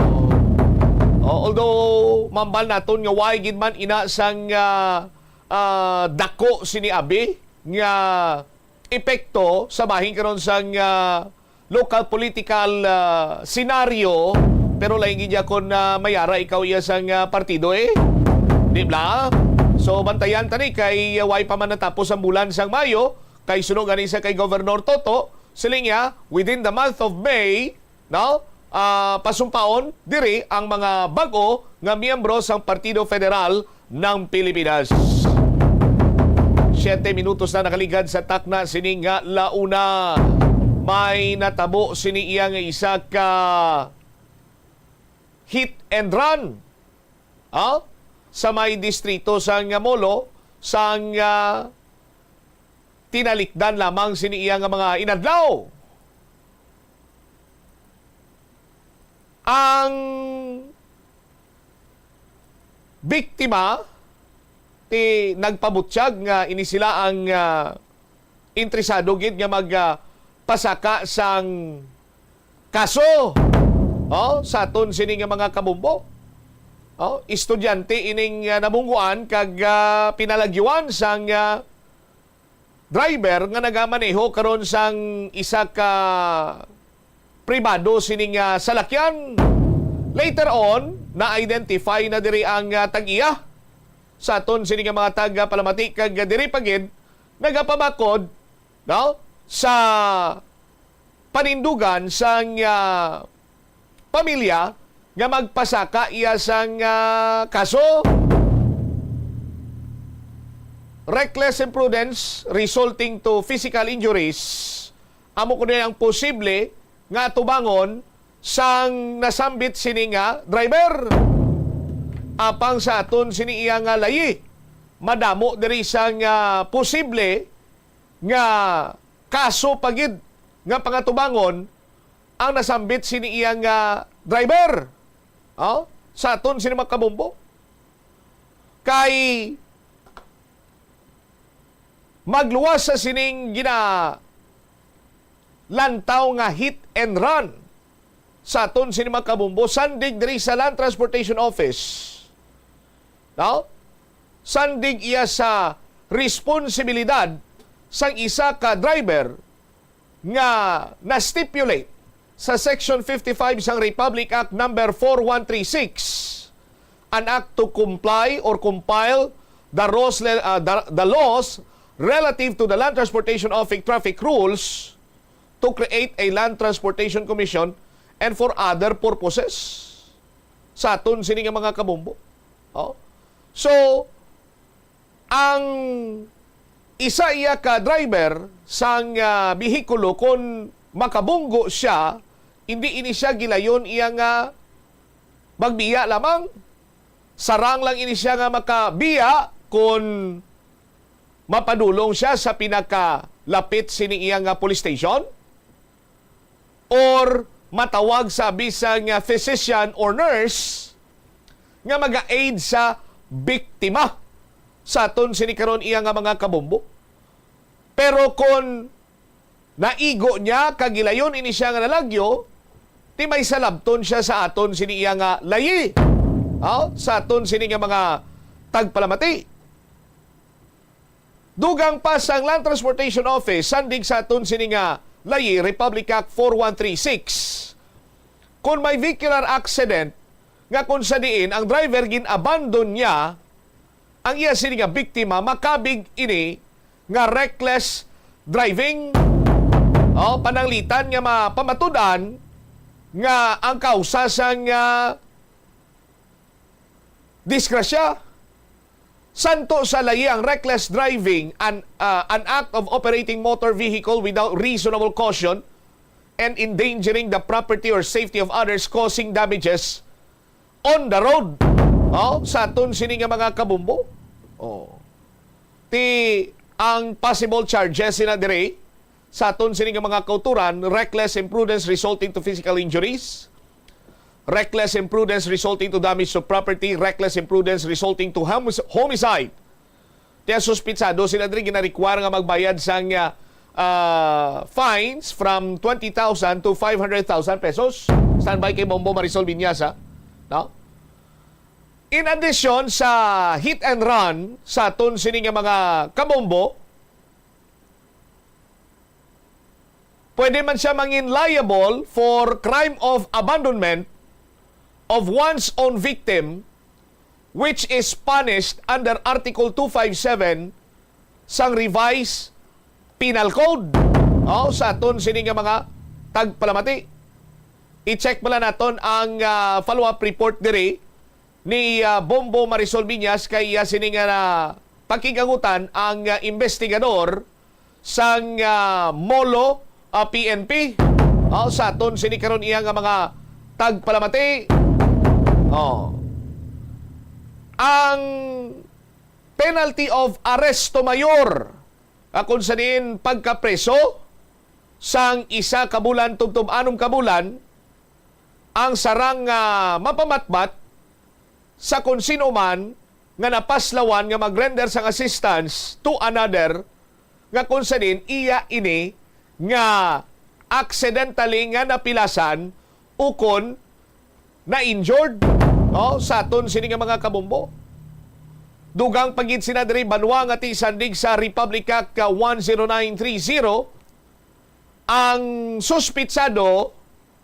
Oh, although mambal naton nga way gid man ina sang ah, ah, dako sini abi nga epekto sa bahin karon sang ah, local political ah, senaryo, pero lain gid ya kon ah, may ara ikaw iya sang ah, partido eh. Di ba? So bantayan ta ni kay ah, way pa man natapos ang bulan sang Mayo, kay suno gani sa kay Governor Toto, siling niya, within the month of May, no? Ah, pasumpaon diri ang mga bag-o nga miyembro sang Partido Federal ng Pilipinas. Siyete minutos na nakaligad sa takna sini nga launa. May natabo sini iya nga isa ka hit and run, ah, sa may distrito sang Molo sang ah, tinalikdan lamang sini iya nga mga inadlaw. Ang biktima ti nagpabutyag nga ini sila ang ah, interesado gid nga mag ah, pasaka sang kaso, oh, sa aton sini nga mga kabombo. Oh, estudyante ining, ah, nabungguan kag, ah, pinalagyuan sang, ah, driver nga nagamaneho karon sang isa ka pribado sining, ah, salakyan. Later on, na-identify na diri ang, ah, tag-iya. Sa aton sini nga mga taga-palamati kag diri pa gid nagapabakod, no, sa panindugan sang, ah, pamilya nga magpasaka iya sang, ah, kaso. Reckless imprudence resulting to physical injuries, amo kuno ang posible nga atubangon sang nasambit sini nga driver. Apang sa aton sini iya nga layi, madamo diri sang, ah, posible nga kaso pa gid nga pangatubangon ang nasambit sini iya nga driver. Oh, sa aton sini mga kabombo. Kay magluwas sa sining ginalantaw nga hit and run sa aton sini mga kabombo, sandig diri sa Land Transportation Office. No? Sandig iya sa responsibilidad sang isa ka driver nga na-stipulate sa Section fifty-five sang Republic Act Number four one three six, an act to comply or compile the laws, uh, the, the laws relative to the Land Transportation Office traffic rules to create a Land Transportation Commission and for other purposes. Sa aton sini nga mga kabombo. Oh. So, ang isa iya ka driver sang, ah, behikulo, kon makabunggo siya, hindi ini siya gilayon iya nga magbiya lamang. Sarang lang ini siya nga makabiya kon mapadulong siya sa pinakalapit sini iya nga police station or matawag sa bisan nga physician or nurse nga maga-aid sa biktima sa aton sini karon iya nga mga kabombo. Pero kon naigo niya kag gilayon ini siya nga nalagyo, ti may salabton siya sa aton sini iya nga layi. Oh, sa aton sini nga mga tagpalamati. Dugang pa sang Land Transportation Office, sandig sa aton sini nga layi, Republic Act four one three six. Kung may vehicular accident nga kung sa diin ang driver gin-abandon niya ang iya sini nga biktima, makabig ini nga reckless driving. Oh, pananglitan nga mapamatud-an nga ang kausa sang, ah, disgrasya. Santo sa layi ang reckless driving, an, ah, an act of operating motor vehicle without reasonable caution and endangering the property or safety of others, causing damages on the road. Oh, sa aton sini nga mga kabombo. Oh. Ti ang possible charges sina diri sa aton sini nga mga kauturan, reckless imprudence resulting to physical injuries, reckless imprudence resulting to damage to property, reckless imprudence resulting to homic-, homicide. Kaya suspitsado sila diri gina-require nga magbayad sang, ah, ah, fines from twenty thousand to five hundred thousand pesos. Standby kay Bombo Marisol Viñas, ha? No? In addition sa hit and run sa aton sini nga mga kabombo, pwede man siya mangin liable for crime of abandonment of one's own victim, which is punished under Article two five seven sang Revised Penal Code. Oh, sa aton sini nga mga tagpalamati, i-check pala naton ang, ah, follow-up report diri ni, ah, Bombo Marisol Viñas kay, ah, sini nga na pakig-angutan ang, ah, investigador sang, ah, Molo, ah, P N P. Oh, sa aton sini karon iya nga mga tagpalamati. Oh. Ang penalty of arresto mayor, ah, kung sa diin pagkapreso sang isa ka bulan tubtob anom ka bulan, ang sarang nga mapamatbat sa kon sino man nga napaslawan nga mag-render sang assistance to another, nga kung sa diin iya ini nga accidentally nga napilasan ukon na-injured. Oh, sa aton sini nga mga kabombo. Dugang pa gid sina diri banwa nga ti sandig sa Republic Act ka one zero nine three zero, ang suspitsado,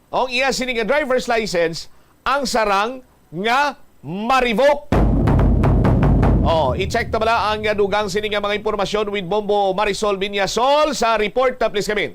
ang iya sini nga driver's license, ang sarang nga ma-revoke. Oh, i-check ta bala ang dugang sini nga mga impormasyon with Bombo Marisol Viñasol sa report. Ta, please, Kevin.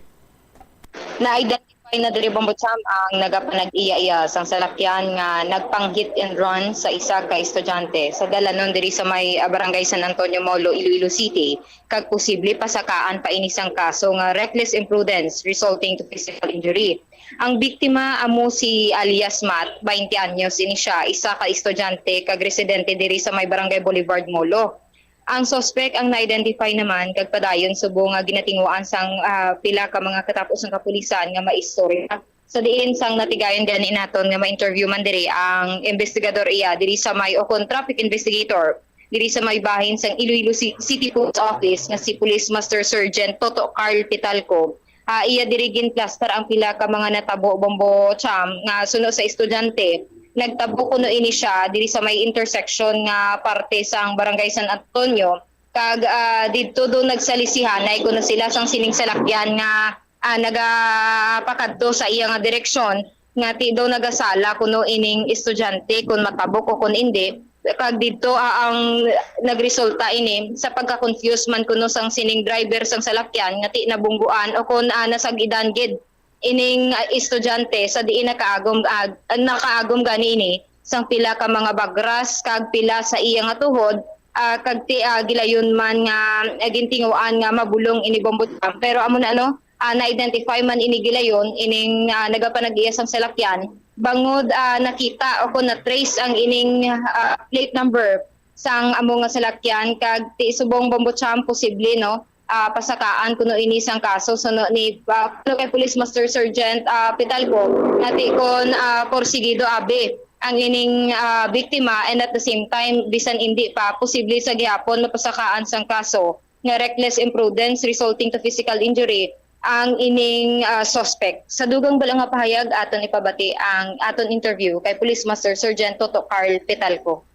Na-identify na diri, Bombo Cham, ang nagapanag-iya-iya sang salakyan nga nagpang-hit and run sa isa ka estudyante sa dalanon diri sa may, ah, Barangay San Antonio Molo, Iloilo City, kag posible pasakaan pa ini sang kaso nga reckless imprudence resulting to physical injury. Ang biktima amo si alias Matt, twenty anyos ini siya, isa ka estudyante kag residente diri sa may Barangay Boulevard Molo. Ang suspek ang na-identify naman kag padayon subong nga ginatinguhaan sang, ah, pila ka mga katapos sang kapulisan nga maistorya. Sa diin sang natigayon gani naton nga ma-interview man diri ang investigador iya diri sa may, o kon traffic investigator, diri sa may bahin sang Iloilo Ci-, City Police Office nga si Police Master Sergeant Toto Carl Pitalco. Ah, iya diri ginplastar ang pila ka mga natabo, Bombo Cham, nga suno sa estudyante. Nagtabo kuno ini siya diri sa may intersection nga parte sang Barangay San Antonio, kag, ah, didto do nagsalisihanay kuno sila sang sining salakyan nga, ah, nagapakadto sa iya nga direksyon, nga ti daw nagasala kuno ining estudyante kon matabok o kon indi. Kag didto, ah, ang nagresulta ini sa pagka-confuse man kuno sang sining driver sang salakyan nga ti nabungguan o kon, ah, nasag-idan gid ining, ah, estudyante sa diin nakaagom, ah, nakaagom gani ini sang pila ka mga bagras kag pila sa iya nga tuhod, ah, kag ti, ah, gilayon man nga, ah, gintinguan nga mabulong ini, Bombo Cham. Pero amo na, no, ah, na-identify man ini gilayon, ining, ah, nagapanag-iya sang salakyan, bangod, ah, nakita o kon na-trace ang ining, ah, plate number sang amo nga salakyan, kag ti subong, Bombo Cham, posible, no, ah, pasakaan kuno ini sang kaso suno ni, ah, kuno kay Police Master Sergeant, ah, Pitalco, nga ti kon, ah, porsigido abi ang ining, ah, biktima, and at the same time, bisan indi pa, posible sa gihapon mapasakaan sang kaso nga reckless imprudence resulting to physical injury ang ining, ah, suspect. Sa dugang bala nga pahayag, aton ipabati ang aton interview kay Police Master Sergeant Toto Carl Pitalco.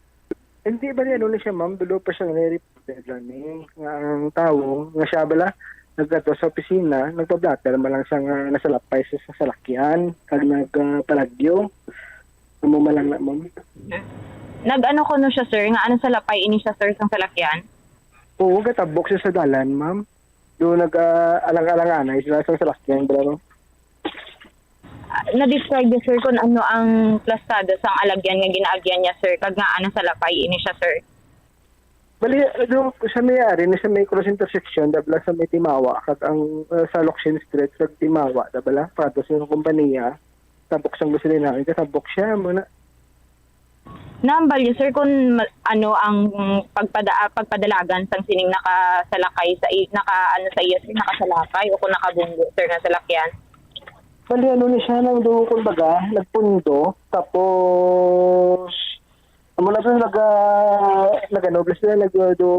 Hindi ba niya, ano na siya, ma'am? Dulo pa siya nga reported lang ni nga ang tawo nga siya bala nagkadto sa opisina, nagpa-blotter man lang siya nga nasalapay sa, sa salakyan, kag nagpalagyo. Amo man lang na, ma'am. Nag-ano kuno siya, sir, nga ano, salapay ini siya, sir, sang salakyan? Oo, gatabok siya sa dalan, ma'am. Do nag, ah, alang-alanganay sila sa salakyan, bala, no? Ah, na-describe niya, sir, kung ano ang plastada sang alagyan nga ginaagyan niya, sir, kag nga ano, salapay ini siya, sir? Bali, do, sa may ari na sa may cross intersection, dabla sa may Timawa, kag ang, ah, sa Locsin Street, sa Timawa, dabla, pato sa kompanya, tabok sang gasolina, katabok siya, muna. Nahambal niyo, sir, kung ma-, ano ang pagpada-, ah, pagpadalagan sang sining nakasalakay sa i-, naka, ano, sa iya, sir, nakasalakay o kung nakabunggo, sir, nga salakyan? Bali, ano ni siya, nang do, kumbaga, nagpundo, tapos, amo na to, nag, ah, nag, ano, basta nag, ah, do,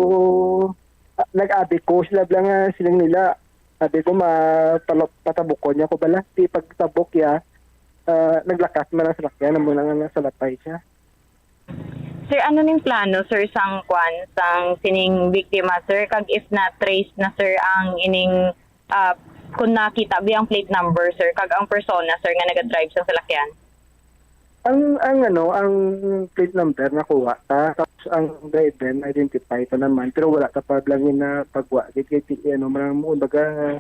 ah, nag-abi ko, sila bala nga, siling nila, sabi ko, ma-, palo-, patabukon niya ko bala, di pagtabok ya, ah, naglakat man ang salakyan, amo na nga nasalapay siya. Sir, ano ning plano, sir, sang kwan, sang sining biktima, sir? Kag if na-trace na, sir, ang ining, ah, kung nakita ba ang plate number, sir, kag ang persona, sir, nga naga-drive sa salakyan? Ang, ang, ano, ang plate number nakuha ta, tapos ang driver na-identify pa naman, pero wala ta pa lang na pagwa. Kay, kay, ano, man, kumbaga,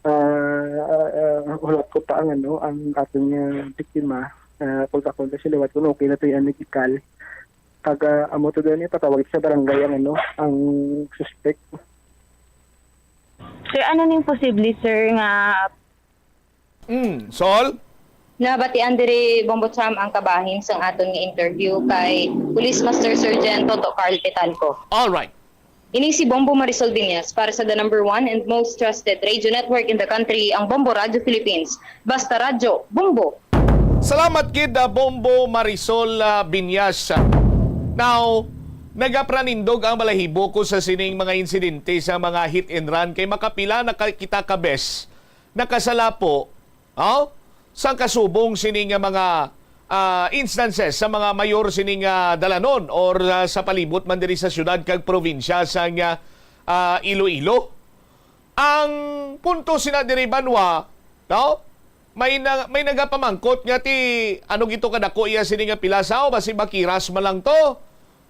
ah, ah, ah, hulat ko pa ang, ano, ang ating, ah, biktima, ah, kung ako na sila, kung okay na to yung medical. Pag, ah, amo to doon, ipatawag sa barangay ang, ano, ang suspect. Sir, ano ning posible, sir, nga Mm, Sol? Nabatian diri, Bombo Cham, ang kabahin sang aton nga interview kay Police Master Sergeant Toto Carl Petalco. All right. Ini si Bombo Marisol Viñas para sa the number one and most trusted radio network in the country, ang Bombo Radio Philippines. Basta radyo, Bombo! Salamat gid, ah, Bombo Marisol, ah, Viñas. Now, nagapranindog ang balahibo ko sa sining mga insidente sa mga hit and run kay makapila na ka-, kita ka bes nakasalapo, oh, sang kasubong sini nga mga, ah, instances sa mga mayor sining, ah, dalanon or, ah, sa palibot man diri sa syudad kag probinsya sang, ah, ah, Iloilo. Ang punto sina diri, Banwa, no? May na, may nagapamangkot nga ti ano gito kadako iya sini nga pilasaw, basi bakiras man lang to.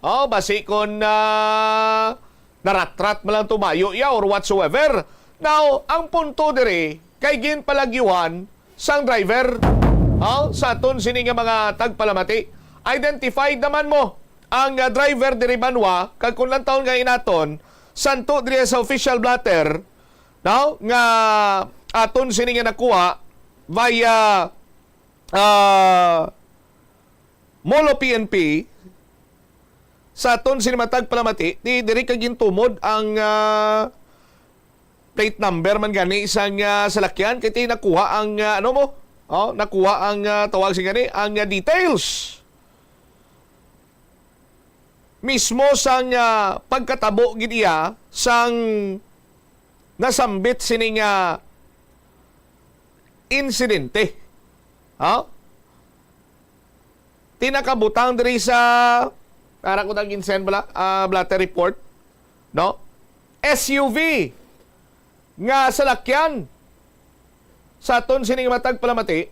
Oh, basi kon, ah, naratrat man lang to mayo iya or whatsoever. Now, ang punto diri kay ginpalagyuhan sang driver, oh, sa aton sini nga mga tagpalamati. Identified naman mo ang, ah, driver diri, Banwa, kag kung lantawon nga inaton, santo diri sa official blotter, no, nga aton sini nga nakuha via, ah, Molo P N P, sa aton sini matag palamati, di diri ka gintumod ang, ah, plate number man gani sang, ah, salakyan, kay ti nakuha ang, ah, ano mo? Oh, nakuha ang, ah, tawag sa gani, ang, ah, details mismo sang, ah, pagkatabo gid iya sang nasambit sini nga insidente. Ha? Ti nakabutang diri sa, ara ko tag-insend bala, ah, blotter report, no? S U V nga salakyan sa aton sining matag palamati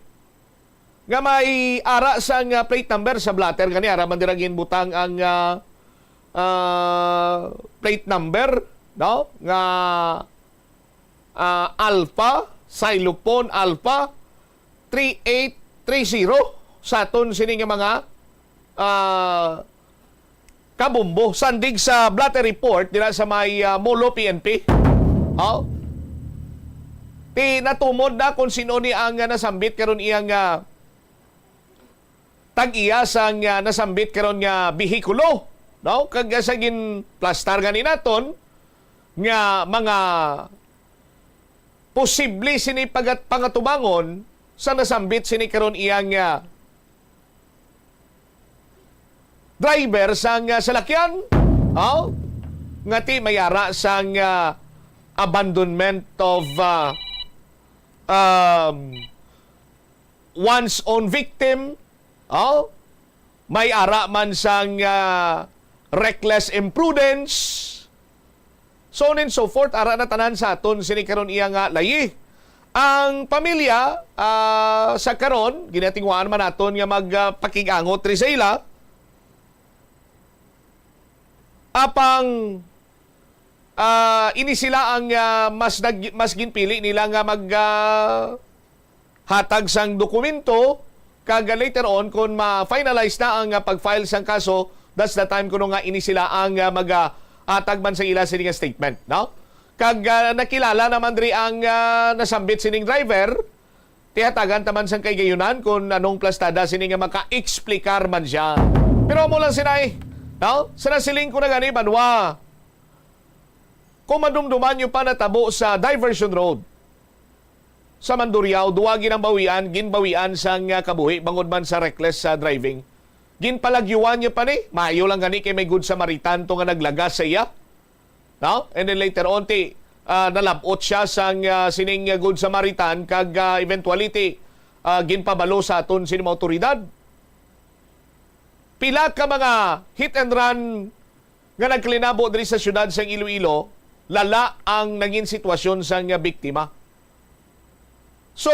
nga may ara sang, ah, plate number sa blotter gani, ara man dira ginbutang ang, ah, ah, plate number, no? Nga, ah, Alpha, Xylophone Alpha three eight three zero sa aton sini nga mga, ah, kabombo. Sandig sa blotter report dira sa may, ah, Molo P N P. Oh. Ti natumod na kung sino ni ang, ah, nasambit karon iyang, ah, tag-iya sang, ah, nasambit karon nga behikulo, no? Kag, ah, sa ginplastar gani naton nga mga posible sini pagat-, pangatubangon sa nasambit sini karon iyang, ah, driver sang, ah, salakyan, oh, nga ti may ara sang, ah, abandonment of, ah, um, one's own victim, oh, may ara man sang, ah, reckless imprudence, so on and so forth, ara na tanan sa aton sini karon iya nga layi. Ang pamilya, ah, sa karon, ginatinguhaan man naton nga mag, ah, pakig-angot ri sa ila. Apang, ah, ini sila ang, ah, mas nag-, mas ginpili nila nga mag, ah, hatag sang dokumento, kag later on, kung ma-finalize na ang, ah, pag-file sang kaso, that's the time kuno nga ini sila ang, ah, mag, ah, hatag man sa ila sini nga statement, no? Kag, ah, nakilala naman diri ang, ah, nasambit sining driver, tihatagan ta man sang kaigayunan kung anong plastada sini nga maka-explicar man siya. Pero amo lang sina, eh, no? Sa nasiling ko na gani, Banwa, kung madumduman nyo pa natabo sa diversion road, sa Mandurriao, duwa ginambawian, ginbawian sang, ah, kabuhi bangod man sa reckless, ah, driving. Ginpalagyuan niya pa ni, maayo lang gani kay may Good Samaritan to nga naglagas sa iya. No? And then later on, ti, ah, nalab-ot siya sang, ah, sining, ah, Good Samaritan kag, ah, eventually, ti, ah, ginpabalo sa aton sining mga awtoridad. Pila ka mga hit and run nga nagkalinabo diri sa siyudad sang Iloilo, lala ang naging sitwasyon sang biktima. So,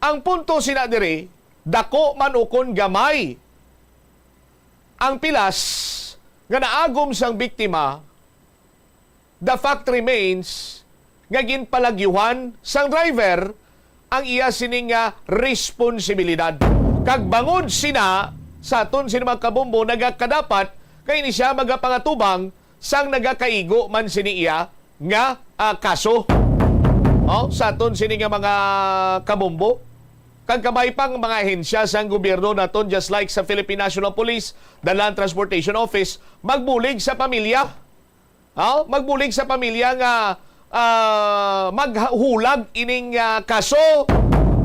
ang punto sina diri, dako man ukon gamay ang pilas nga naagom sang biktima, the fact remains nga ginpalagyuhan sang driver ang iya sini nga responsibilidad. Kag bangod sina sa aton sini mga kabombo nagakadapat kay ni siya magapangatubang sang nagakaigo man sini iya nga, ah, kaso. Oh, sa aton sini nga mga kabombo, kag kabay pang mga ahensya sang gobyerno naton, just like sa Philippine National Police, the Land Transportation Office, magbulig sa pamilya. Oh, magbulig sa pamilya nga, ah, maghulag ining, ah, kaso,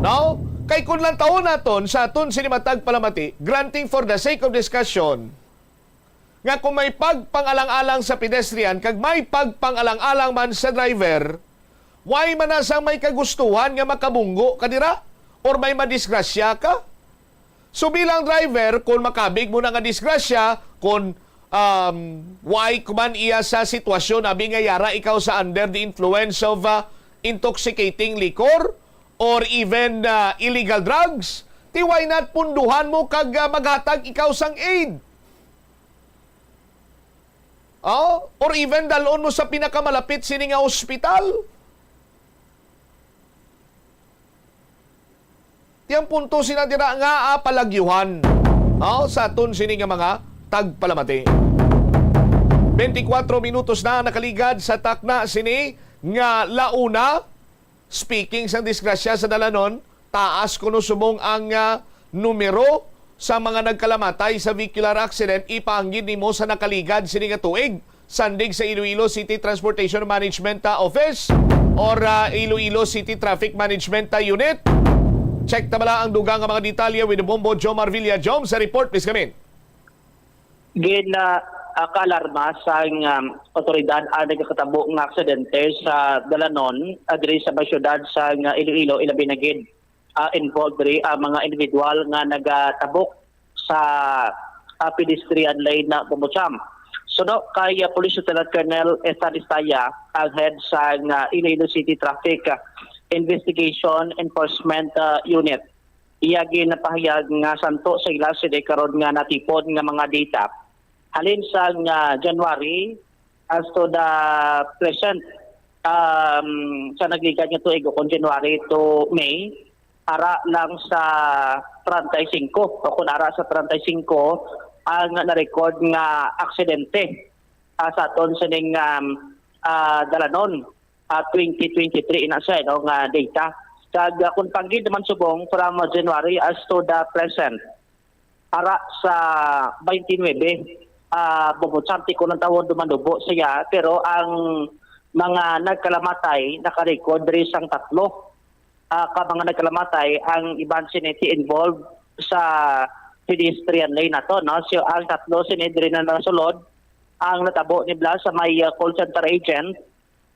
no? Kay kun lantawon naton sa aton sini matag palamati, granting for the sake of discussion, nga kung may pagpangalang-alang sa pedestrian kag may pagpangalang-alang man sa driver, why man na sang may kagustuhan nga makabunggo ka dira or may madisgrasya ka? So, bilang driver, kung makabig mo na nga disgrasya, kung, um, why kuman iya sa sitwasyon, abi nga yara ikaw sa under the influence of, uh, intoxicating liquor or even, uh, illegal drugs, ti why not punduhan mo kag, uh, maghatag ikaw sang aid? Oh, or even dalon mo sa pinakamalapit sini nga ospital. Ti ang punto sina dira nga, ah, palagyuhan, ah, sa aton sini nga mga tagpalamati. Twenty-four minutos na nakaligad sa takna sini nga launa. Speaking sang disgrasya sa dalanon, taas kuno subong ang, ah, numero sa mga nagkalamatay sa vehicular accident ipaanggid nimo sa nakaligad sini nga tuig. Sandig sa Iloilo City Transportation Management, ah, Office or, ah, Iloilo City Traffic Management, ah, Unit. Check ta bala ang dugang nga mga detalye with Bombo Jomar Villa. Jom, sa report, please come in. Gin, ah, ah, kaalarma sang, um, otoridad ang nagakatabo nga aksidente sa dalanon, ah, diri sa may siyudad sang, ah, Iloilo, ilabi na gid, ah, involved diri ang mga individual nga nagatabok sa, ah, pedestrian lane na Bumbocham. Suno kay, ah, Police Lieutenant Colonel Ethan Istaya, ang head sang, ah, Iloilo City Traffic, ah, Investigation Enforcement, ah, Unit, iya ginapahayag nga santo sa ila sini karon nga natipon nga mga data halin sang, ah, January as to the present, um, sa nagligad nga tuig, o kung January to May, ara lang sa treinta y cinco, o kung ara sa treinta y cinco ang na-record nga aksidente, ah, sa aton sining, um, ah, dalanon, ah, twenty twenty-three ina siya, no, nga data. Kag, ah, kung panggid naman subong from, ah, January as to the present, ara sa twenty-nine, ah, bubot santi ko ng tawon dumanubo siya, pero ang mga nagkalamatay naka-record diri sang tatlo. Ah, ka mga nagkalamatay, ang iban sini ti involved sa pedestrian lane nato, no? So, ang tatlo sini diri na nasulod, ang natabo ni Blas sa may, ah, call center agent,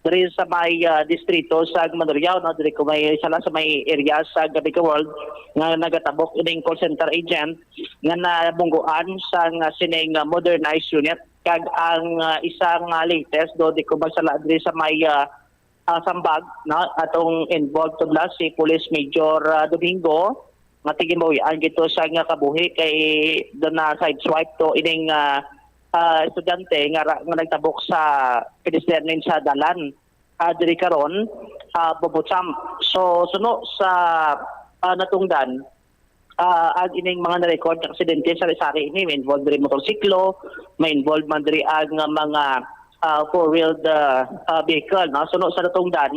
diri sa may, ah, distrito sa Mandurriao, no? Diri ko may sala sa may area sa Gabica World nga nagatabok ining call center agent nga nabungguan sang, ah, sining, ah, modernized unit. Kag ang, ah, isa nga latest do, di ko magsala, diri sa may, ah, ah, Sambag, no? Atong involved to Blas si Police Major, ah, Domingo, nga tigimbawian gito sa nga kabuhi kay do na sideswipe to ining, ah, ah, estudyante nga ra-, nga nagtabok sa pedestrian lane sa dalan, ah, diri karon, ah, Bobocham. So, suno sa, ah, natungdan, ah, ang ining mga na-record nga aksidente, sari-sari ini, may involved diri motorsiklo, may involved man diri ang mga, ah, four-wheeled, ah, ah, vehicle, no? Suno sa natungdan,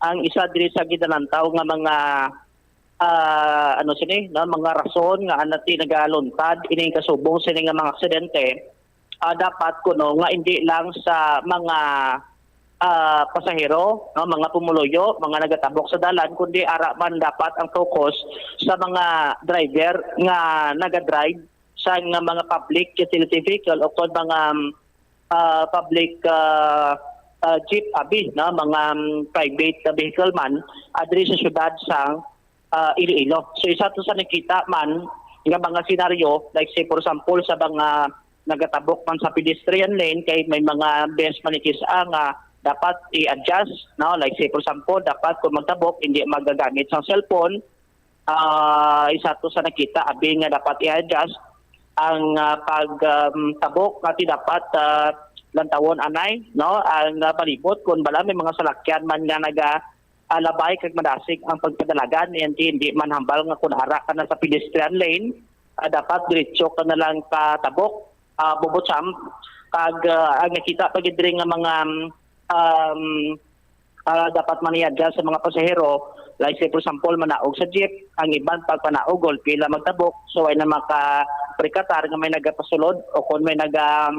ang isa diri sa ginalantaw nga mga, ah, ano sini, no, mga rason nga anati nagaluntad ining kasubong sini nga mga aksidente, ah, dapat kuno nga hindi lang sa mga, ah, pasahero, no, mga pumuluyo, mga nagatabok sa dalan, kundi ara man dapat ang focus sa mga driver nga nagadrive sa nga mga public utility vehicle o kon mga, um, ah, public, ah, ah, jeep, abi, no, mga, um, private vehicle man, ah, diri sa syudad sa, ah, Iloilo. So, isa to sa nakita man nga mga senaryo, like say, for example, sa mga nagatabok man sa pedestrian lane, kay may mga best man it is, ah, nga dapat i-adjust, no? Like say, for example, dapat kung magtabok, hindi magagamit sang cellphone. Ah, isa to sa nakita, abi, nga dapat i-adjust ang, ah, pag, um, tabok, nga ti dapat, ah, lantawon anay, no? Ang, ah, palibot, kung bala may mga salakyan man nga naga, ah, labay kag madasig ang pagpadalagan, yan ti hindi man hambal nga kung ara ka na sa pedestrian lane, ah, dapat diretso ka na lang patabok, ah, Bobocham. Kag, ah, ang nakita pa gid diri nga mga, um, ah, dapat man i-adjust sa mga pasahero, like say, for example, manaog sa jeep, ang iban pagpanaog, gulpi lang magtabok, so ay na makaperkatar nga may nagapasulod o kung may naga,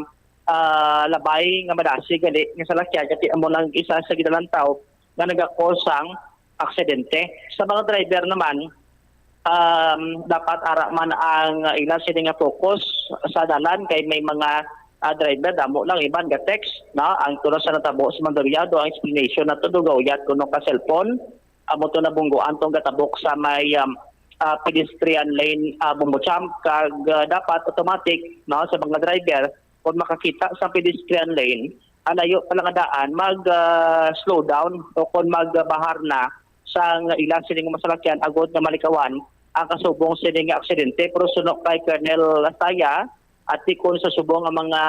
ah, labay nga madasig gali nga salakyan, kay amo lang isa sa ginalantaw nga nagakos sang aksidente. Sa mga driver naman, um, dapat ara man ang ila sini nga focus sa dalan, kay may mga, ah, driver, damo lang iban ga-text, no? Ang tulo sa natabo sa Mandurriao, ang explanation na to, do gauyat kuno ka cellphone, amo to nabungguan tong gatabok sa may, um, ah, pedestrian lane, ah, Bombo Champ, kag, ah, dapat automatic, no, sa mga driver, kung makakita sa pedestrian lane, ang layo pa lang nga daan, mag, ah, slow down o kung magbahar na sa ila sining masalakyan agod nga malikawan ang kasubong sining aksidente. Pero suno kay Colonel Saya, ati kon sa subong nga mga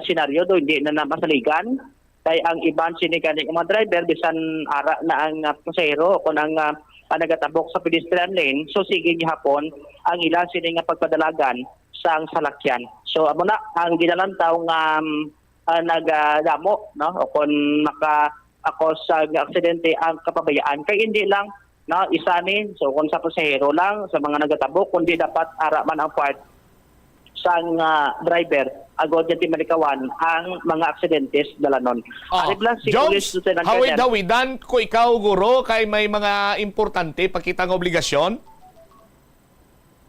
senaryo do, hindi na na masaligan. Kay ang iban sini gani nga mga driver, bisan ara na ang, ah, pasahero o kung ang, ah, ang nagatabok sa pedestrian lane, so sige gihapon ang ila sini nga pagpadalagan sang salakyan. So amo na ang ginalantaw nga, um, ah, nagadamo, no, o kung maka ako sa aksidente ang kapabayaan. Kay hindi lang na isa ni, so kung sa pasahero lang, sa mga nagatabok, kundi dapat ara man ang part sang, ah, driver, agod nga di malikawan ang mga aksidentes dalanon. Oh, Ari Blas, si Jones, Police Lieutenant Colonel. Hawid-hawidan ko ikaw, guro, kay may mga importante pa kita nga obligasyon.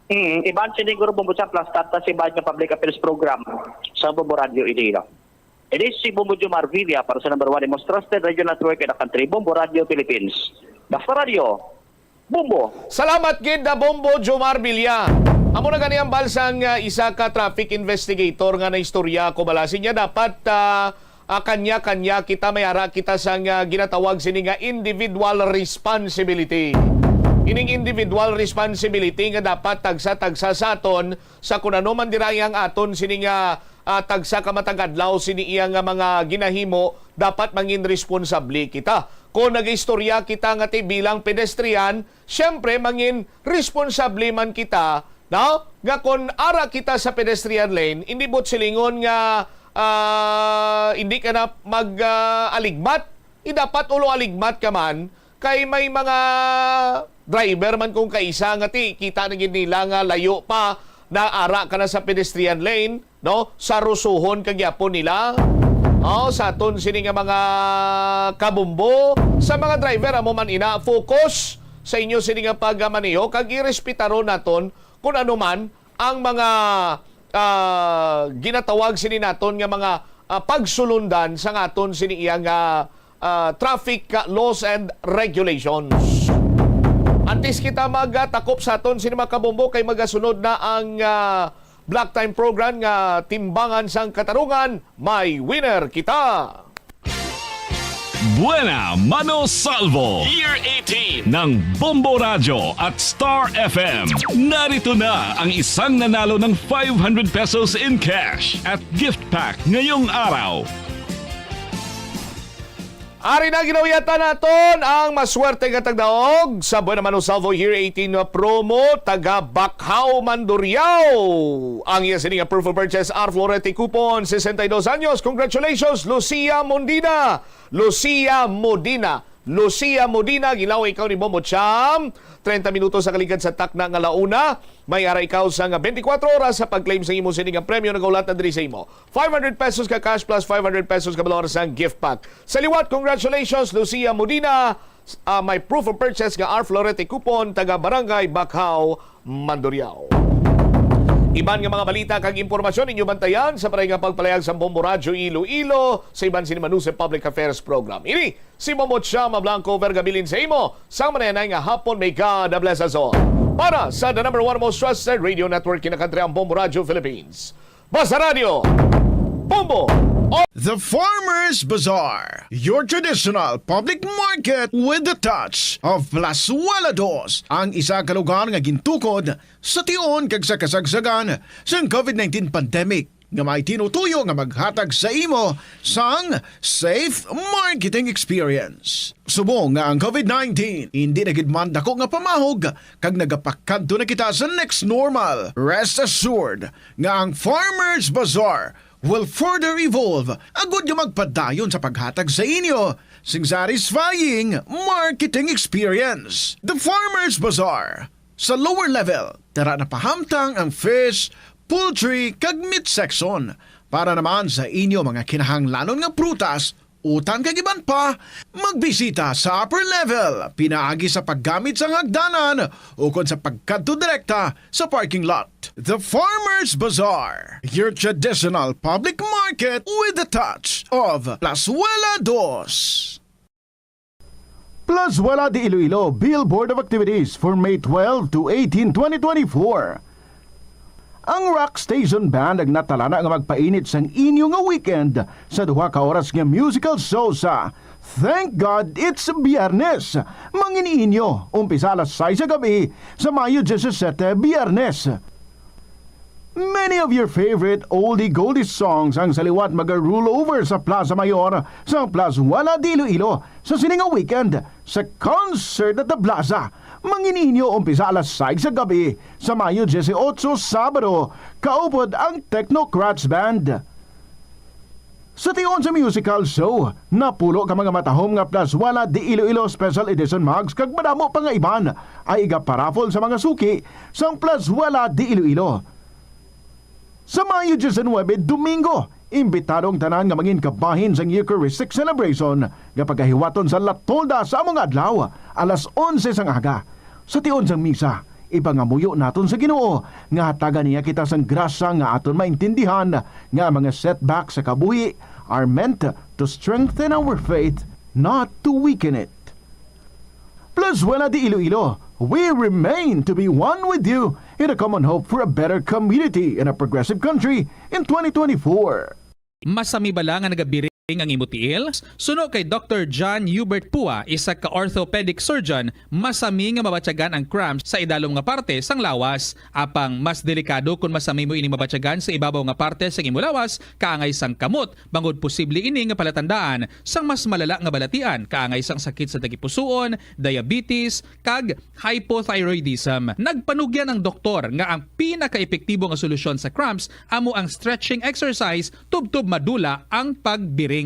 Mm, iban sini, guro, Bombo Champ, plus tata si Bad nga Public Affairs Program sa Bombo Radio Iloilo. Ini si Bombo Jomar Villa para sa number one, the most trusted radio network in the country, Bombo Radio Philippines. Basta Radio, Bombo. Salamat gid, ah, Bombo Jomar Villa. Amo na gani ang balsang, ah, isa ka traffic investigator nga naistorya ko bala. Sinya dapat, ah, ah, kanya-kanya kita, may ara kita sang, ah, ginatawag sini nga individual responsibility. Ining individual responsibility nga dapat tagsa-tagsa sa aton sa kun ano man dira ang aton sini nga, ah, tagsa ka matag adlaw sini iya nga mga ginahimo, dapat mangin responsable kita. Kung nagaistorya kita nga ti bilang pedestrian, siyempre mangin responsable man kita, no? Nga kung ara kita sa pedestrian lane, hindi buot silingon nga, ah, hindi ka na mag, ah, aligmat. Di dapat ulo aligmat ka man, kay may mga driver man kung kaisa nga ti kita na gid nila nga layo pa, naara ka na sa pedestrian lane, no? Sarusuhon ka gyapon nila. Oh, sa aton sini nga mga kabumbo, sa mga driver, amo man ina, focus sa inyo sini nga pagmaneho, kag irespetaron naton kung ano man ang mga, ah, ginatawag sini naton nga mga, ah, pagsulundan sa aton sini iya nga, ah, traffic, ah, laws and regulations. Antes kita magtakop sa aton sini mga kabumbo, kay magasunod na ang, ah, Black Time program nga Timbangan sang Katarungan, may winner kita. Buena Mano Salvo, Year eighteen, ng Bombo Radyo at Star F M. Narito na ang isang nanalo ng five hundred pesos in cash at gift pack ngayong araw. Ari na, ginawiyatan naton ang maswerte nga tagdaog sa Buena Mano Salvo Year eighteen promo, taga Bacaw, Mandurriao. Ang iya sini nga proof of purchase, R Florete Coupon, sesenta y dos anyos. Congratulations, Lucia Mondina. Lucia Modina. Lucia Modina, gilaw ikaw ni Bombo Cham. Treinta minutos sa kaligad sa takna nga launa. May ara ikaw sa nga twenty-four oras sa pag-claim sa imo sini nga premyo. Nagaulat na diri sa imo. Five hundred pesos ka cash plus five hundred pesos ka valor sa gift pack. Sa liwat, congratulations, Lucia Modina. Ah, may proof of purchase nga R Florete coupon, taga Barangay Bacaw, Mandurriao. Iban nga mga balita kag impormasyon inyo bantayan sa paray nga pagpalayag sa Bombo Radyo Iloilo sa iban sini Manuse Public Affairs Program. Ini si Bombo Chama Blanco, vergabilin sa imo sang manayanay nga hapon. May God bless us all. Para sa the number one most trusted radio network in the country, ang Bombo Radyo Philippines. Basta Radyo, Bombo. The Farmers Bazaar, your traditional public market with the touch of Plazuela Dos, ang isa ka lugar nga gintukod sa tion kag sa kasagsagan sang COVID nineteen pandemic, nga may tinutuyo nga maghatag sa imo sang safe marketing experience. Subong nga ang COVID nineteen hindi na gid man dako nga pamahog kag nagapakadto na kita sa next normal, rest assured nga ang Farmers Bazaar will further evolve agud nga magpadayon sa paghatag sa inyo sing satisfying marketing experience. The Farmers Bazaar, sa lower level, tara na pahamtang ang fish, poultry, kag meat section. Para naman sa inyo mga kinahanglanon nga prutas, utang kag iban pa, magbisita sa upper level, pinaagi sa paggamit sang hagdanan ukon sa pagkadto direkta sa parking lot. The Farmers Bazaar, your traditional public market with the touch of Plazuela Dos. Plazuela de Iloilo, Billboard of Activities for May twelve to eighteen, twenty twenty-four. Ang Rock Station Band ang natalana nga magpainit sang inyo nga weekend sa duha ka oras nga musical show sa Thank God It's Biyernes. Mangin-inyo, umpisa alas sais sa gabi sa Mayo disisete, Biyernes. Many of your favorite oldie goldie songs ang sa liwat maga-roll over sa Plaza Mayor sang Plazuela de Iloilo sa sini nga weekend sa Concert at the Plaza. Mangin-inyo umpisa alas sais sa gabi sa Mayo dieciocho, Sabado, kaupod ang Technocrats Band. Sa tion sa musical show, napulo ka mga matahom nga Plazuela de Iloilo Special Edition mugs kag madamo pa nga iban ay igaparaffle sa mga suki sang Plazuela de Iloilo. Sa Mayo diecinuebe, Domingo, imbitado ang tanan nga mangin kabahin sang Eucharistic Celebration nga pagahiwaton sa La Tolda sa among adlaw, alas onse sang aga. Sa tion sang misa, ipangamuyo naton sa Ginoo nga hatagan niya kita sang grasya nga aton maintindihan nga ang mga setback sa kabuhi are meant to strengthen our faith, not to weaken it. Plazuela de Iloilo, we remain to be one with you in a common hope for a better community and a progressive country in twenty twenty-four. Masami bala nga nagabiring ang imo tiil? Suno kay Doktor John Hubert Pua, isa ka orthopedic surgeon, masami nga mabatyagan ang cramps sa idalom nga parte sang lawas. Apang mas delikado kon masami mo ini mabatyagan sa ibabaw nga parte sang imo lawas, kaangay sang kamot, bangod posible ini nga palatandaan sang mas malala nga balatian, kaangay sang sakit sa tagipusoon, diabetes, kag hypothyroidism. Nagpanugyan ang doktor nga ang pinakaepektibo nga solusyon sa cramps amo ang stretching exercise tubtob madula ang pagbiring.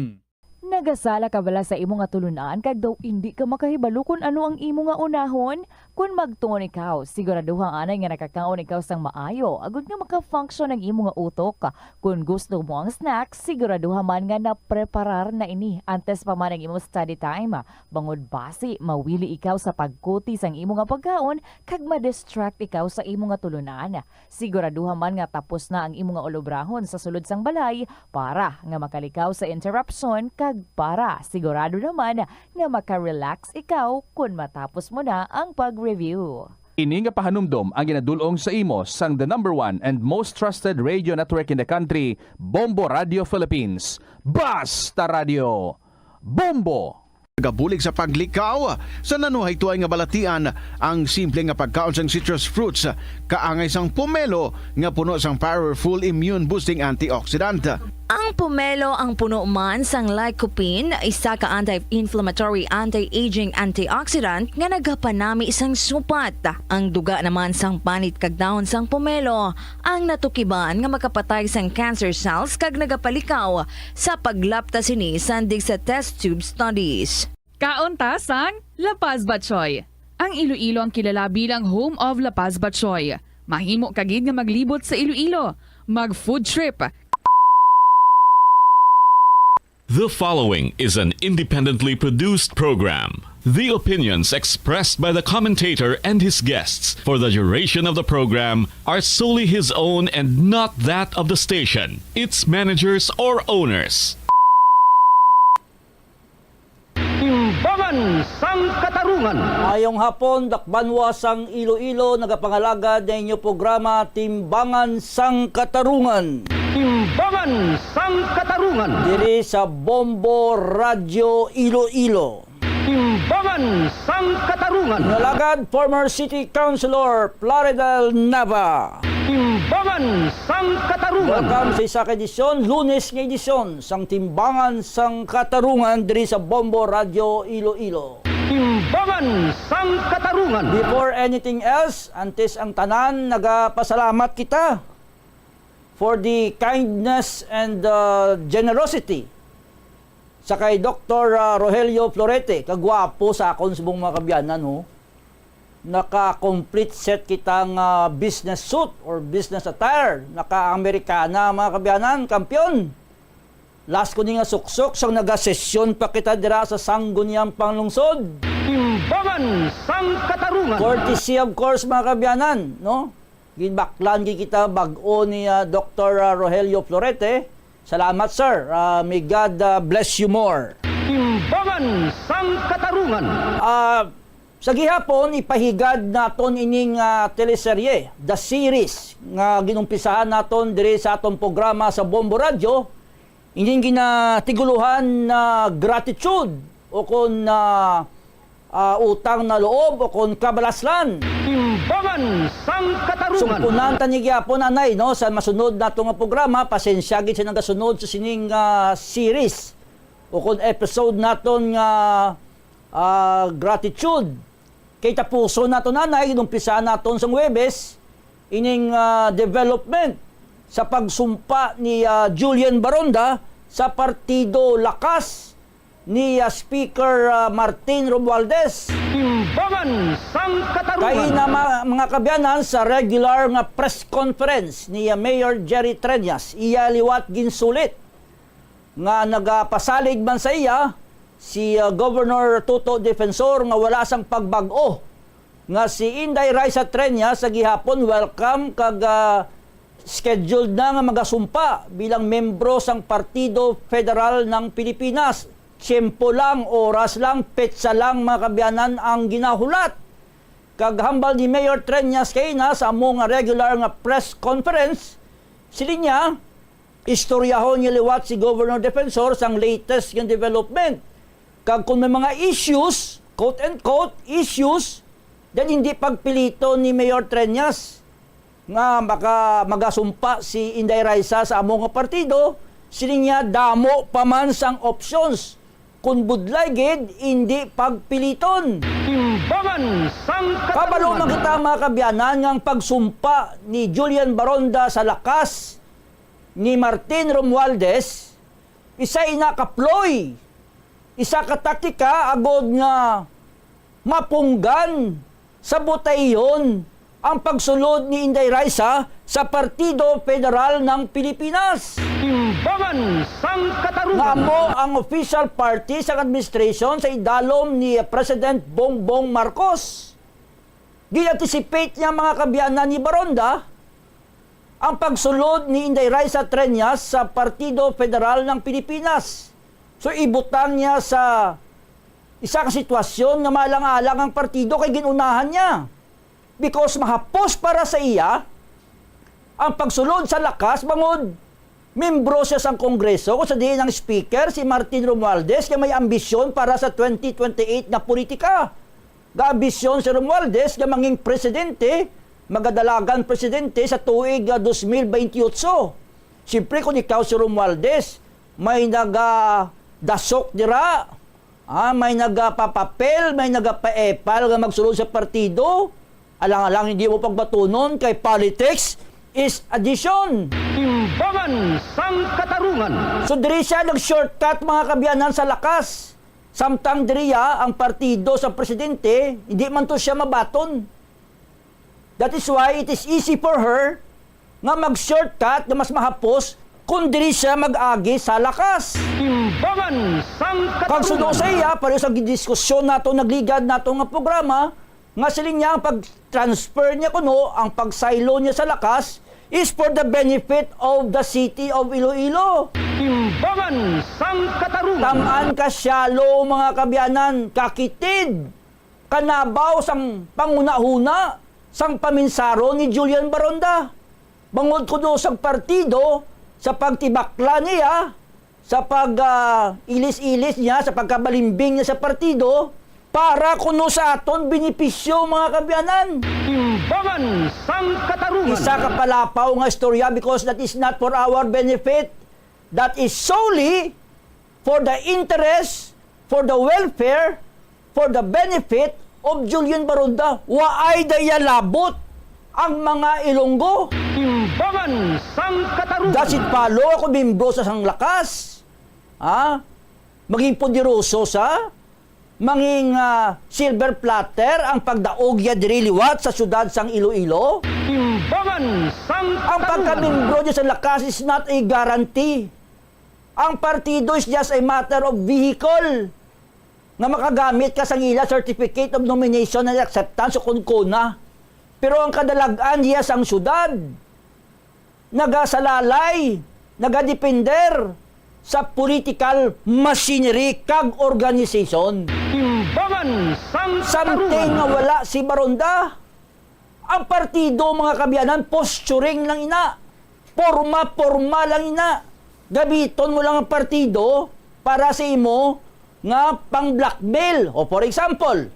Nagasala ka bala sa imo nga tulunan kag daw indi ka makahibalo kon ano ang imo nga unahon? Kon magtuon ikaw, siguraduha anay nga nakakaon ikaw sang maayo agod nga maka-function ang imo nga utok. Kon gusto mo ang snack, siguraduha man nga napreparar na ini antes pa man ang imo study time. Bangod basi mawili ikaw sa pagkuti sang imo nga pagkaon kag ma-distract ikaw sa imo nga tulunan. Siguraduha man nga tapos na ang imo nga ulobrahon sa sulod sang balay para nga makalikaw sa interruption kag para sigurado naman nga maka-relax ikaw kon matapos mo na ang pag-review. Ini nga pahanumdom ang ginadul-ong sa imo sang the number one and most trusted radio network in the country, Bombo Radio Philippines. Basta Radio! Bombo! Nagabulig sa paglikaw sa nanuhaytoy nga balatian ang simple nga pagkaon sang citrus fruits, kaangay sang pomelo nga puno sang powerful immune-boosting antioxidant. Ang pomelo ang puno man sang lycopene, isa ka anti-inflammatory, anti-aging antioxidant nga nagapanami sang supat. Ang duga naman sang panit kag dahon sang pomelo ang natukiban nga makapatay sang cancer cells kag nagapalikaw sa paglapta sini sandig sa test tube studies. Kaon ta sang La Paz Batchoy. Ang Iloilo ang kilala bilang home of La Paz Batchoy. Mahimo ka gid nga maglibot sa Iloilo. Mag food trip. The following is an independently produced program. The opinions expressed by the commentator and his guests for the duration of the program are solely his own and not that of the station, its managers, or owners. Timbangan sang Katarungan. Maayong hapon, dakbanwa sang Iloilo, nagapangalagad na inyo programa Timbangan sang Katarungan. Timbangan sang Katarungan. Diri sa Bombo Radyo Iloilo. Timbangan sang Katarungan. Inyo alagad, former City Councilor Plaridel Nava. Timbangan sang Katarungan. Welcome sa isa ka edisyon, Lunes nga edisyon sang Timbangan sang Katarungan diri sa Bombo Radyo Iloilo. Timbangan sang Katarungan. Before anything else, antes ang tanan, nagapasalamat kita for the kindness and uh, generosity sa kay Doktor ah, Rogelio Florete, kagwapo sa akon subong mga kabyanan, ho. Naka-complete set kita nga business suit or business attire. Naka-Amerikana, mga kabyanan, kampiyon. Last ko ni nga suksok sang nagasesyon pa kita dira sa Sangguniang Panglungsod. Timbangan sang Katarungan. Courtesy, of course, mga kabyanan, no? Ginbaklan gid kita bag-o ni ah, Doktor ah, Rogelio Florete. Salamat, sir. Ah, may God ah, bless you more. Timbangan sang katarungan. Ah, sa gihapon, ipahigad naton ining, ah, teleserye, the series, nga ginumpisahan naton diri sa aton programa sa Bombo Radyo, ining ginatiguluhan na gratitude o kon, ah, ah, utang na loob o kon kabalaslan. Timbangan sang katarungan. Sumpunan ta ni gihapon, anay, no, sa masunod nato nga programa, pasensya gid sa nagasunod sa sining, ah, series o kon episode naton nga, ah, gratitude. Kay tapuson naton, anay, ginumpisahan naton sang Huwebes ining, ah, development sa pagsumpa ni, ah, Julian Baronda sa Partido Lakas ni, ah, Speaker, ah, Martin Romualdez. Timbangan sang katarungan. Kay na, ma-, mga kaabyanan, sa regular nga press conference ni, ah, Mayor Jerry Treñas, iya liwat ginsulit nga nagapasalig man sa iya si, ah, Governor Toto Defensor nga wala sang pagbag-o nga si Inday Raisa Treñas sa gihapon welcome kag, ah, scheduled na nga magasumpa bilang membro sang Partido Federal ng Pilipinas. Tiyempo lang, oras lang, petsa lang, mga kaabyanan, ang ginahulat. Kag hambal ni Mayor Treñas kaina sa amo nga regular nga press conference, siling niya, istoryahon niya liwat si Governor Defensor sang latest nga development. Kag kung may mga issues, quote and quote, issues, then hindi pagpiliton ni Mayor Treñas nga maka-, magasumpa si Inday Raisa sa amo nga partido, siling niya damo pa man sang options. Kung budlay gid, hindi pagpiliton. Timbangan sang Kabalo man katarungan. Kita, mga kaabyanan, nga ang pagsumpa ni Julian Baronda sa Lakas ni Martin Romualdez, isa ina ka ploy, isa ka taktika agod nga mapunggan sa butayhon ang pagsulod ni Inday Raisa sa Partido Federal ng Pilipinas. Timbangan sang katarungan. Nga amo ang official party sang administration sa idalom ni President Bongbong Marcos. Gin-anticipate niya, mga kaabyanan, ni Baronda ang pagsulod ni Inday Raisa Treñas sa Partido Federal ng Pilipinas. So, ibutang niya sa isa ka sitwasyon nga maalang-alang ang partido kay gin-unahan niya. Because mahapos para sa iya ang pagsulod sa Lakas bangod membro siya sang Kongreso, kung sa diin ang speaker si Martin Romualdez nga may ambisyon para sa twenty twenty-eight nga politika. Gaambisyon si Romualdez nga mangin presidente, magadalagan presidente sa tuig nga dos mil bentiocho. Siyempre, kung ikaw si Romualdez, may nagadasok dira, ah, may nagapapapel, may nagapaepal nga magsulod sa partido. Alang-alang hindi mo pagbatunon kay politics is addition. Timbangan sang katarungan. So, diri siya nag-shortcut, mga kaabyanan, sa Lakas. Samtang diriya ang partido sa presidente, hindi man to siya mabaton. That is why it is easy for her nga mag-shortcut nga mas mahapos kung diri siya mag-agi sa Lakas. Timbangan sang Kag suno katarungan. Sa iya, pareho sa gidiskusyon nato, nagligad nato nga programa, nga siling niya ang pag-transfer niya kuno, ang pagsaylo niya sa Lakas is for the benefit of the city of Iloilo. Timbangan sang katarungan. Tam-an ka shallow, mga kaabyanan, kakitid, kanabaw sang panghunahuna sang paminsaron ni Julian Baronda. Bangod kuno sang partido, sa pagtibakla niya, sa pag, ah, ilis-ilis niya, sa pagkabalimbing niya sa partido, para kuno sa aton benepisyo, mga kaabyanan. Timbangan sang katarungan. Isa ka palapaw nga istorya because that is not for our benefit. That is solely for the interest, for the welfare, for the benefit of Julian Baronda. Waay daya labot ang mga Ilonggo. Timbangan sang katarungan. Does it follow ako membro sa sang Lakas? Ha? Maging poderoso sa manging, ah, silver platter ang pagdaog niya diri liwat sa siyudad sang Iloilo? Timbangan sang Ang katarungan. Pagkamimbro niya sa Lakas is not a guarantee. Ang partido is just a matter of vehicle nga makagamit ka sang ila certificate of nomination and acceptance o kon CONA. Pero ang kadalag-an niya sang siyudad, nagasalalay, nagadepender, sa political machinery kag organization. Timbangan sang Something katarungan. Nga wala si Baronda. Ang partido, mga kaabyanan, posturing lang ina. Porma-porma lang ina. Gamiton mo lang ang partido para sa imo nga pang-blackmail. O, for example,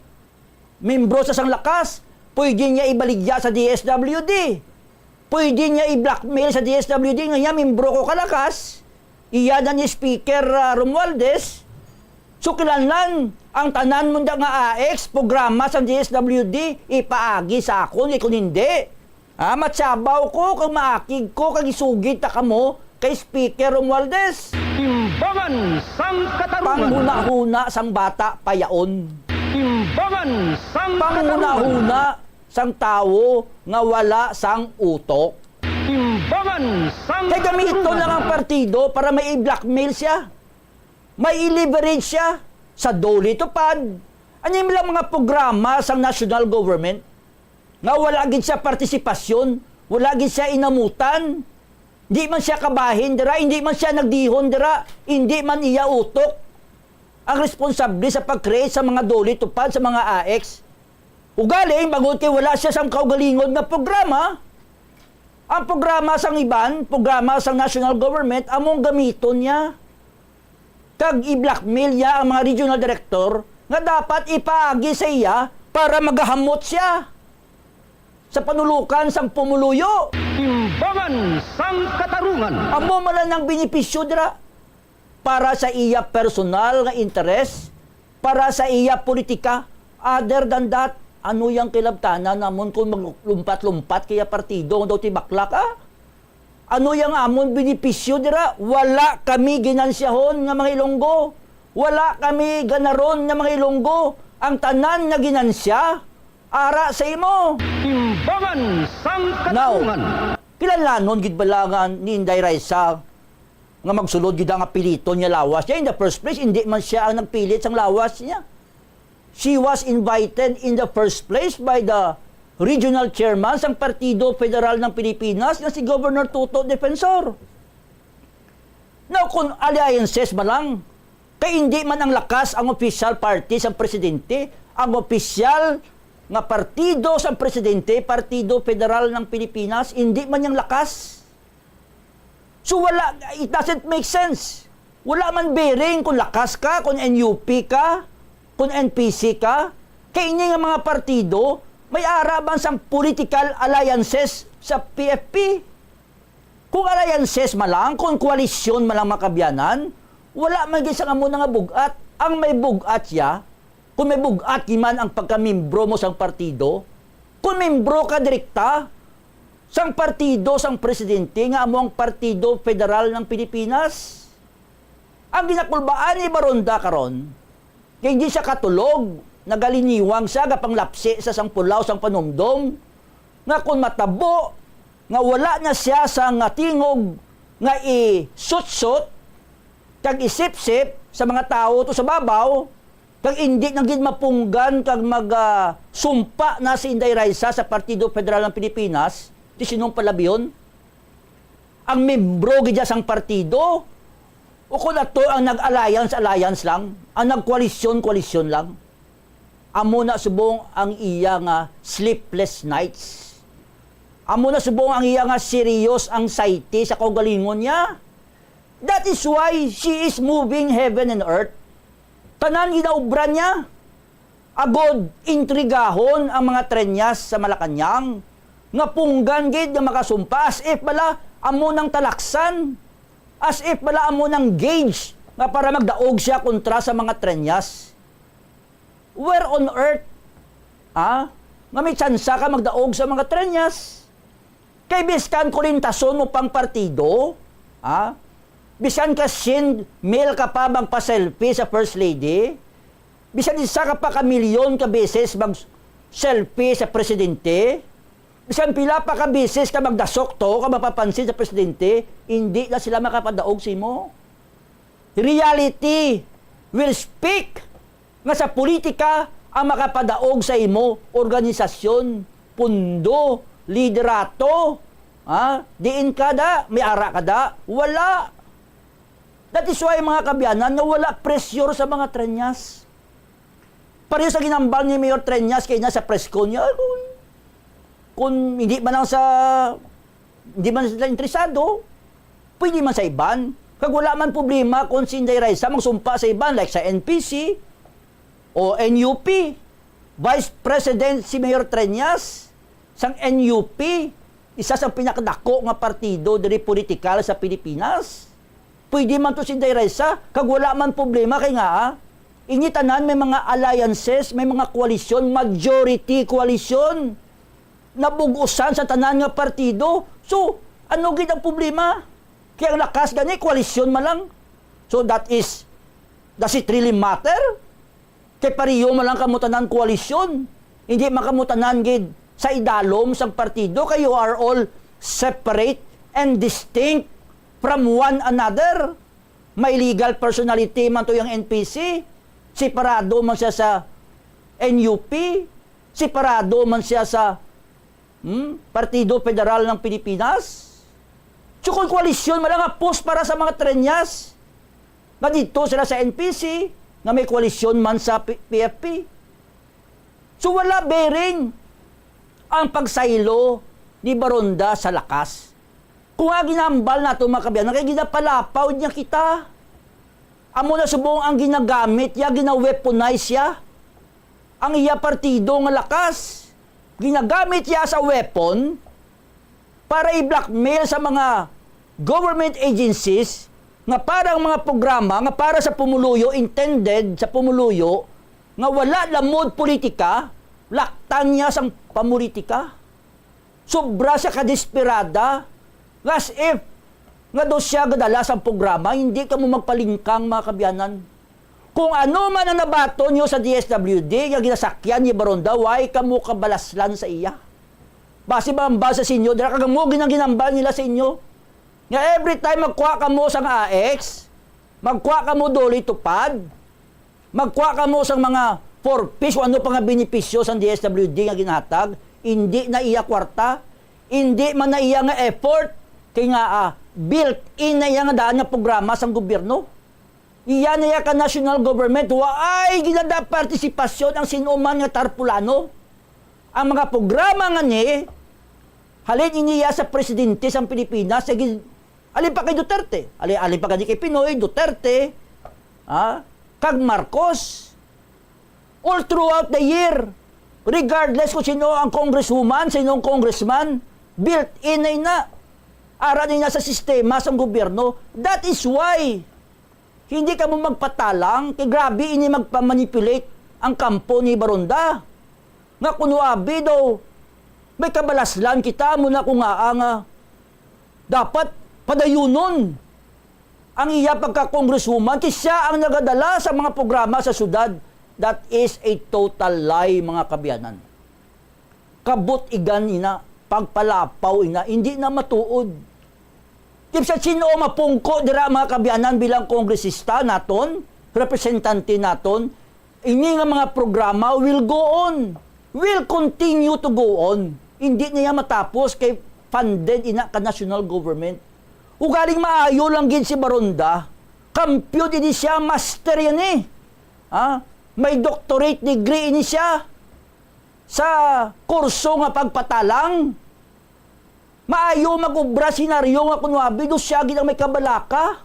membro sa sang lakas, pwede niya ibaligya sa D S W D. Pwede niya i-blackmail sa D S W D nga, "Iya, membro ko ka lakas, iya na ni Speaker, ah, Romualdez. So, kinahanglan ang tanan mo nga A X, programa sa D S W D, ipaagi sa akon, kay kung hindi, ah, matsabaw ko, kag maakig ko, kag isugid ta kamo kay Speaker Romualdez." Timbangan sang katarungan. Panghunahuna sang bata payaon. Timbangan sang katarungan. Panghunahuna sang tawo nga wala sang utok. Timbangan sang Kay gamiton katarungan. Lang ang partido para may i-blackmail siya, may i-leverage siya sa DOLE TUPAD. Ano yung lang mga programa sang national government nga wala gid siya partisipasyon, wala gid siya inamutan, di man siya kabahin dira, hindi man siya nagdihon dira, hindi man iya utok ang responsable sa pag-create sa mga DOLE TUPAD, sa mga A X. Ugaling, bangod kay wala siya sang kaugalingon nga programa, ang programa sang iban, programa sang national government, among gamiton niya. Kag i-blackmail niya ang mga regional director nga dapat ipaagi sa iya para magahamot siya sa panulukan sang pumuluyo. Timbangan sang katarungan. Amo man lang ang benepisyo dira. Para sa iya personal nga interes, para sa iya politika. Other than that, ano yang kilabtanan namon kung maglumpat-lumpat kaya partido nga daw tibaklak, ah? Ano yang amon benepisyo dira? Wala kami ginansyahon nga mga Ilonggo. Wala kami ganaron nga mga Ilonggo. Ang tanan nga ginansya, ara sa imo. Timbangan sang Now, katarungan. Kilalanon gid bala nga ni Inday Raisa nga magsulod gid ang apiliton niya lawas niya. In the first place, hindi man siya ang nagpilit sang lawas niya. She was invited in the first place by the regional chairman sang Partido Federal ng Pilipinas nga si Governor Toto Defensor. Now, kung alliances man lang, kay hindi man ang lakas ang official party sang presidente, ang opisyal nga partido sang presidente, Partido Federal ng Pilipinas, hindi man yang lakas. So, wala, it doesn't make sense. Wala man bearing kung lakas ka, kung N U P ka, kung N P C ka. Kay ini nga mga partido, may ara man sang political alliances sa P F P. Kung alliances man lang, kung koalisyon man lang, mga kaabyanan, wala man gid sang amo na nga bug-at. Ang may bug-at siya, kung may bug-at gid man ang pagkamembro mo sang partido, kung membro ka direkta sang partido sang presidente nga amo ang Partido Federal ng Pilipinas. Ang ginakulbaan ni Baronda karon, kay hindi siya katulog, nagaliniwang siya, gapanglapsi sa sang pulaw sang panumdom, nga kung matabo nga wala na siya sa nga tingog nga isutsot kag isipsip sa mga tawo to sa babaw, kag indi na gid mapunggan kag mag, ah, sumpa na si Inday Raisa sa Partido Federal ng Pilipinas, di sinong palabihon? Ang membro gid siya sang partido? O kung ato ang nag-alliance, alliance lang, ang nagkoalisyon, koalisyon lang? Amo na subong ang iya nga sleepless nights. Amo na subong ang iya nga serious anxiety sa kaugalingon niya. That is why she is moving heaven and earth. Tanan ginaobra niya. Agod intrigahon ang mga Treñas sa Malacañang, nga punggan gid nga makasumpa, as if bala amo nang talaksan, as if bala amo nang gauge nga para magdaog siya kontra sa mga Treñas. Where on earth, ah, nga may tsansa ka magdaog sa mga Treñas? Kay biskan kulintason mo pang partido, ha? Biskan ka send mail ka pa magpa-selfie sa First Lady, biskan isa ka pa ka milyon ka beses mag-selfie sa presidente, biskan pila pa ka beses ka magdasok to, ka mapapansin sa presidente, hindi na sila makapadaog sa imo. Reality will speak nga sa politika ang makapadaog sa imo organisasyon, pundo, liderato. Ha? Diin ka da? May ara ka da? Wala. That is why, mga kaabyanan, nga wala pressure sa mga Treñas. Pareho sa ginhambal ni Mayor Treñas kay na sa press con niya, kung, kung hindi man lang sa, hindi man sila interesado, pwede man sa iban. Kag wala man problema kung si Inday Raisa magsumpa sa iban, like sa N P C o N U P. Vice President si Mayor Treñas sang N U P, isa sang pinakadako nga partido diri politikal sa Pilipinas. Pwede man to si Inday Raisa, kag wala man problema kay nga, ah, ini tanan may mga alliances, may mga koalisyon, majority koalisyon. Nabug-usan sa tanan nga partido. So, ano gid ang problema? Kay ang lakas gani, koalisyon man lang. So, that is, does it really matter? Kay pareho man lang kamo tanan koalisyon. Hindi man kamo tanan gid sa idalom sang partido, kay you are all separate and distinct from one another. May legal personality man to yung N P C. Separado man siya sa N U P. Separado man siya sa Hmm? Partido Federal ng Pilipinas? So, kung koalisyon man lang nga post para sa mga Treñas, nga dito sila sa N P C, nga may koalisyon man sa P-, P F P. So, wala bearing ang pagsaylo ni Baronda sa lakas. Kung nga ginambal nato, mga kaabyanan, kay ginapalapaw niya kita. Amo na subong ang ginagamit niya, gina-weaponize siya. Ang iya partido nga lakas, ginagamit niya sa weapon para i-blackmail sa mga government agencies nga para ang mga programa nga para sa pumuluyo, intended sa pumuluyo, nga wala lamod politika, laktan niya sang pamulitika. Sobra siya kadesperada, nga as if nga daw siya gadala sang programa, hindi kamo magpalingkang, mga kaabyanan. Kung ano man ang nabaton niyo sa D S W D nga ginasakyan ni Baronda, why kamo kabalaslan sa iya? Basi ba ang basa sa inyo, dira kag amo ginang ginambal nila sa inyo, nga every time magkuha kamo sang A X, magkuha kamo Dole Tupad, magkuha kamo sang mga four Ps, o ano pa nga benepisyo sang D S W D nga ginahatag, hindi na iya kwarta, hindi man na iya nga effort, kay nga, ah, built-in na iya nga daan nga programa sang gobyerno. Iya na iya ka national government, waay ginada partisipasyon ang sin-o man nga Tarpulano. Ang mga programa nga ni, halin ini iya sa presidente sang Pilipinas, sa gin-, halin pa kay Duterte, halin, halin pa gani kay Pinoy, Duterte, ah, kag Marcos. All throughout the year, regardless kung sino ang congresswoman, sino ang congressman, built-in na ina. Ara na ina sa sistema sang gobyerno. That is why hindi kamo magpatalang, kay grabe ini magpa-manipulate ang kampo ni Baronda. Nga kuno abi daw, may kabalaslan kita, amo na ko nga, ah, nga dapat padayunon ang iya pagka-congresswoman, kay siya ang nagadala sa mga programa sa syudad. That is a total lie, mga kaabyanan. Kabot-igan ina, pagpalapaw ina, hindi na matuod. Kay sa sino mapungko dira, mga kaabyanan, bilang kongresista naton, representante naton, ini nga mga programa will go on, will continue to go on. Hindi niya matapos kay funded ina ka national government. Ugaling maayo lang gid si Baronda, kampiyon ini siya, master yan eh. Ha? May doctorate degree ini siya sa kurso nga pagpatalang. Maayo mag-obra, senaryo nga kuno abi daw siya gid ang may kabalaka.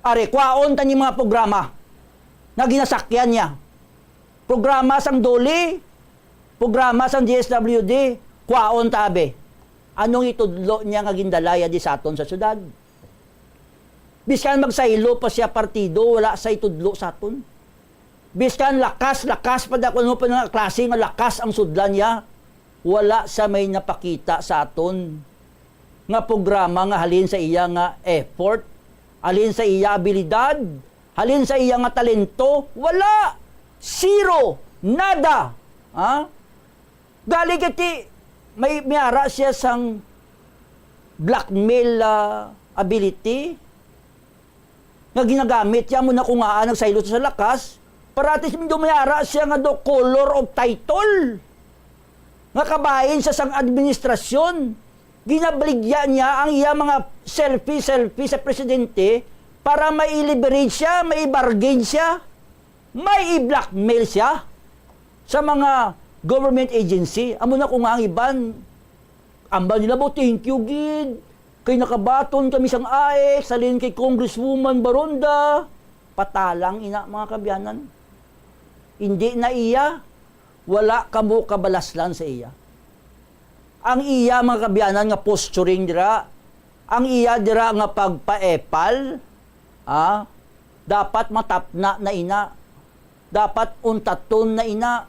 Are, kwaon ta ni mga programa nga ginasakyan niya. Programa sang Dole, programa sang D S W D, kwaon ta abi. Anong itudlo niya nga gindala ya di sa aton sa syudad? Biskan magsaylo pa siya partido, wala sa itudlo sa aton. Biskan lakas, lakas pa da kuno pa nga klase nga lakas ang sudlan niya, wala sa may napakita sa aton nga programa nga halin sa iya nga effort, halin sa iya abilidad, halin sa iya nga talento, wala. Zero. Nada. Ha? Gali kay ti may miara siya sang blackmail, ah, ability nga ginagamit niya mo na kung haan nagsaylo sa lakas, para at least medyo may ara siya nga do color of title. Nga kabahin sa sang administrasyon, ginabaligya niya ang iya mga selfie-selfie sa presidente para mai-leverage siya, mai-bargain siya, mai-blackmail siya sa mga government agency. Amo na ko nga ang iban, ambal nila ba, "Thank you gid. Kay nakabaton kami sang AICS, halin kay Congresswoman Baronda." Patalang ina, mga kaabyanan. Hindi na iya. Wala kamo kabalaslan sa iya. Ang iya, mga kaabyanan, nga posturing dira, ang iya dira nga pagpaepal, ah, dapat matapna na ina. Dapat untaton na ina.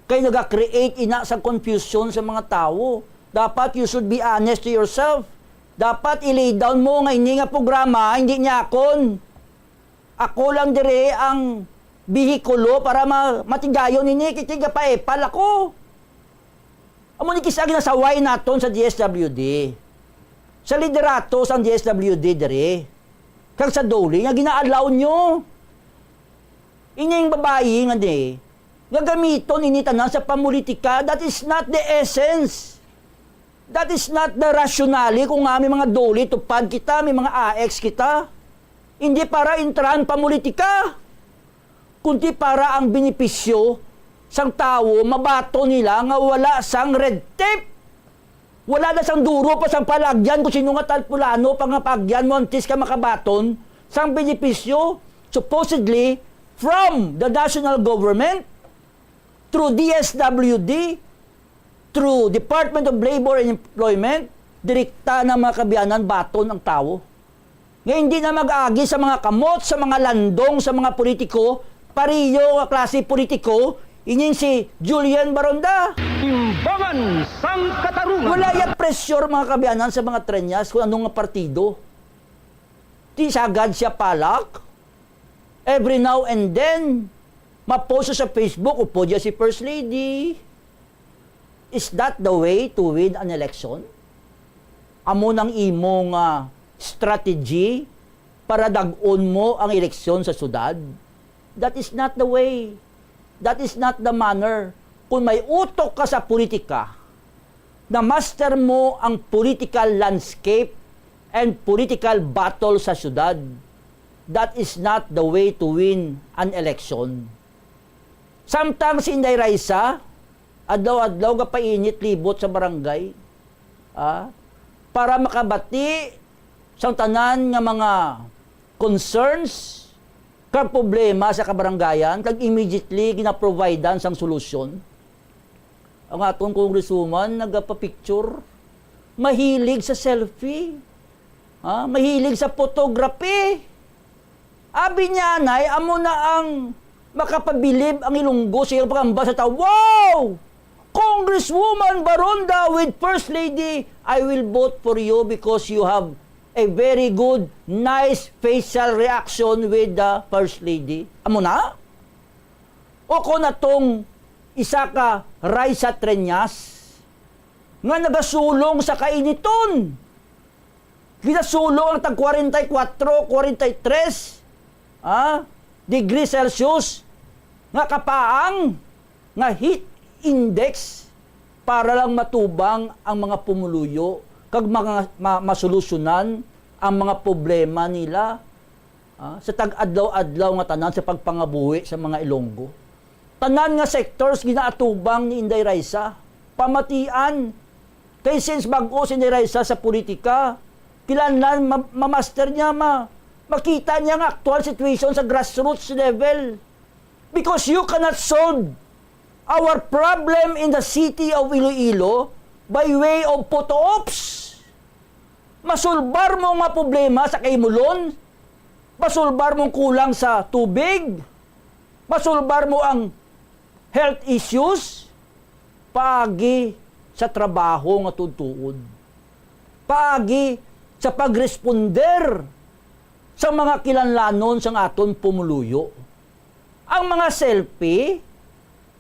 Kay naga-create ina sa confusion sa mga tawo. Dapat you should be honest to yourself. Dapat i-lay down mo nga ini nga programa, hindi niya akon. Ako lang diri ang bihikulo para ma-, matigayon ini, kay tigapaepal ako. Amo ni kis-a ginasaway naton sa D S W D. Sa liderato sang D S W D diri. Kag sa DOLE nga gina-allow nyo. Ining babayi nga di, nga gamiton ini tanan sa pamulitika, that is not the essence. That is not the rationale kung nga may mga DOLE, TUPAD kita, may mga AICS kita. Hindi para intrahan pamulitika, kundi para ang benepisyo sang tawo mabaton nila nga wala sang red tape. Wala na sang duro pa sang palaagyan kung sino nga tal-, pulano pa nga paagyan mo antes ka makabaton sang benepisyo, supposedly, from the national government, through D S W D, through Department of Labor and Employment, direkta na, mga kaabyanan, baton ang tawo. Nga hindi na mag-agi sa mga kamot, sa mga landong, sa mga politiko, pareho nga klase politiko, ining si Julian Baronda. Timbangan sang katarungan. Wala iya pressure, mga kaabyanan, sa mga Treñas kung ano nga partido. Di sagad siya palak. Every now and then, ma-post sa Facebook, "Upod ya si First Lady." Is that the way to win an election? Amo nang imo nga strategy para dag-on mo ang eleksyon sa syudad? That is not the way. That is not the manner. Kung may utok ka sa politika, na-master mo ang political landscape and political battle sa syudad, that is not the way to win an election. Samtang si Inday Raisa, adlaw-adlaw gapainit libot sa barangay, ah, para makabati sang tanan nga mga concerns kag problema sa kabarangayan, kag immediately ginaprovidean sang solusyon. Ang aton congresswoman nagapapicture, mahilig sa selfie, ha? Mahilig sa photography. Abi niya, anay, amo na ang makapabilib ang Ilonggo sa iyang pangamba sa tawo. "Wow! Congresswoman Baronda with First Lady, I will vote for you because you have a very good, nice facial reaction with the First Lady." Amo na? O kon atong isa ka Raisa Treñas nga nagasulong sa kainiton. Ginasulong ang tag kwarenta y kuwatro, kwarenta y tres, ah, degree Celsius nga kapaang nga heat index para lang matubang ang mga pumuluyo kag mga ma-, masolusyonan ang mga problema nila, ah, sa tag-adlaw-adlaw nga tanan sa pagpangabuhi sa mga Ilonggo. Tanan nga sectors ginaatubang ni Inday Raisa. Pamatian. Kay since bag-o si Inday Raisa sa politika, kinahanglan ma-, ma-master niya, ma-, makita niya ang actual situation sa grassroots level. Because you cannot solve our problem in the city of Iloilo by way of photo ops. Masulbar mo nga problema sa Quezon, masulbar mo ang kulang sa tubig, masulbar mo ang health issues, paagi sa trabaho nga tuod-tuod, paagi sa pagresponder sa mga kinahanglanon sang aton pumuluyo. Ang mga selfie,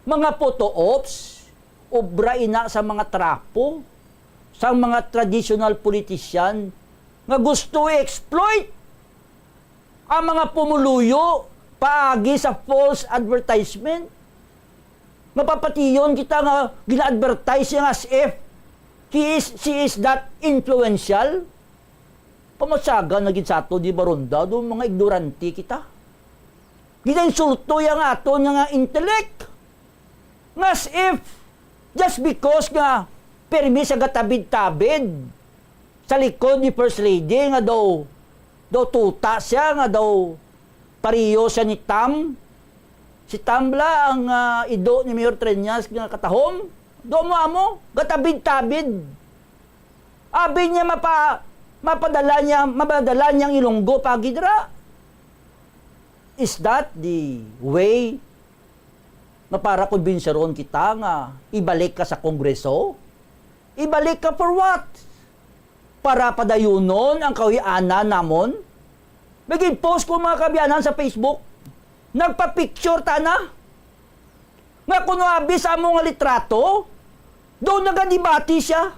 mga photo ops, obra ina sa mga trapo, sa mga traditional politician nga gusto i-exploit ang mga pumuluyo paagi sa false advertisement. Mapapation kita nga gina-advertise niya nga as if he is, she is that influential. Pamatyagan na gid sa aton ni Baronda, do mga ignorante kita. Ginainsulto iya nga aton nga, nga intellect. Nga as if, just because nga pirmi siya gatabid-tabid sa likod ni First Lady, nga daw, daw tuta siya, nga daw pariyo siya ni Tam. Si Tam bala ang, ah, ido ni Mayor Treñas nga katahom. Do mo amo, gatabid-tabid. Abi niya mapa-, mapadala niya, mapadala niya ang Ilonggo pagi dira. Is that the way nga para kumbinsiron kita nga ibalik ka sa Kongreso? Ibalik ka for what? Para padayunon ang kahuy-anan namon? May gin-post ko, mga kaabyanan, sa Facebook. Nagpa-picture ta na. Nga kuno abi sa amo nga litrato, daw nagadebate siya.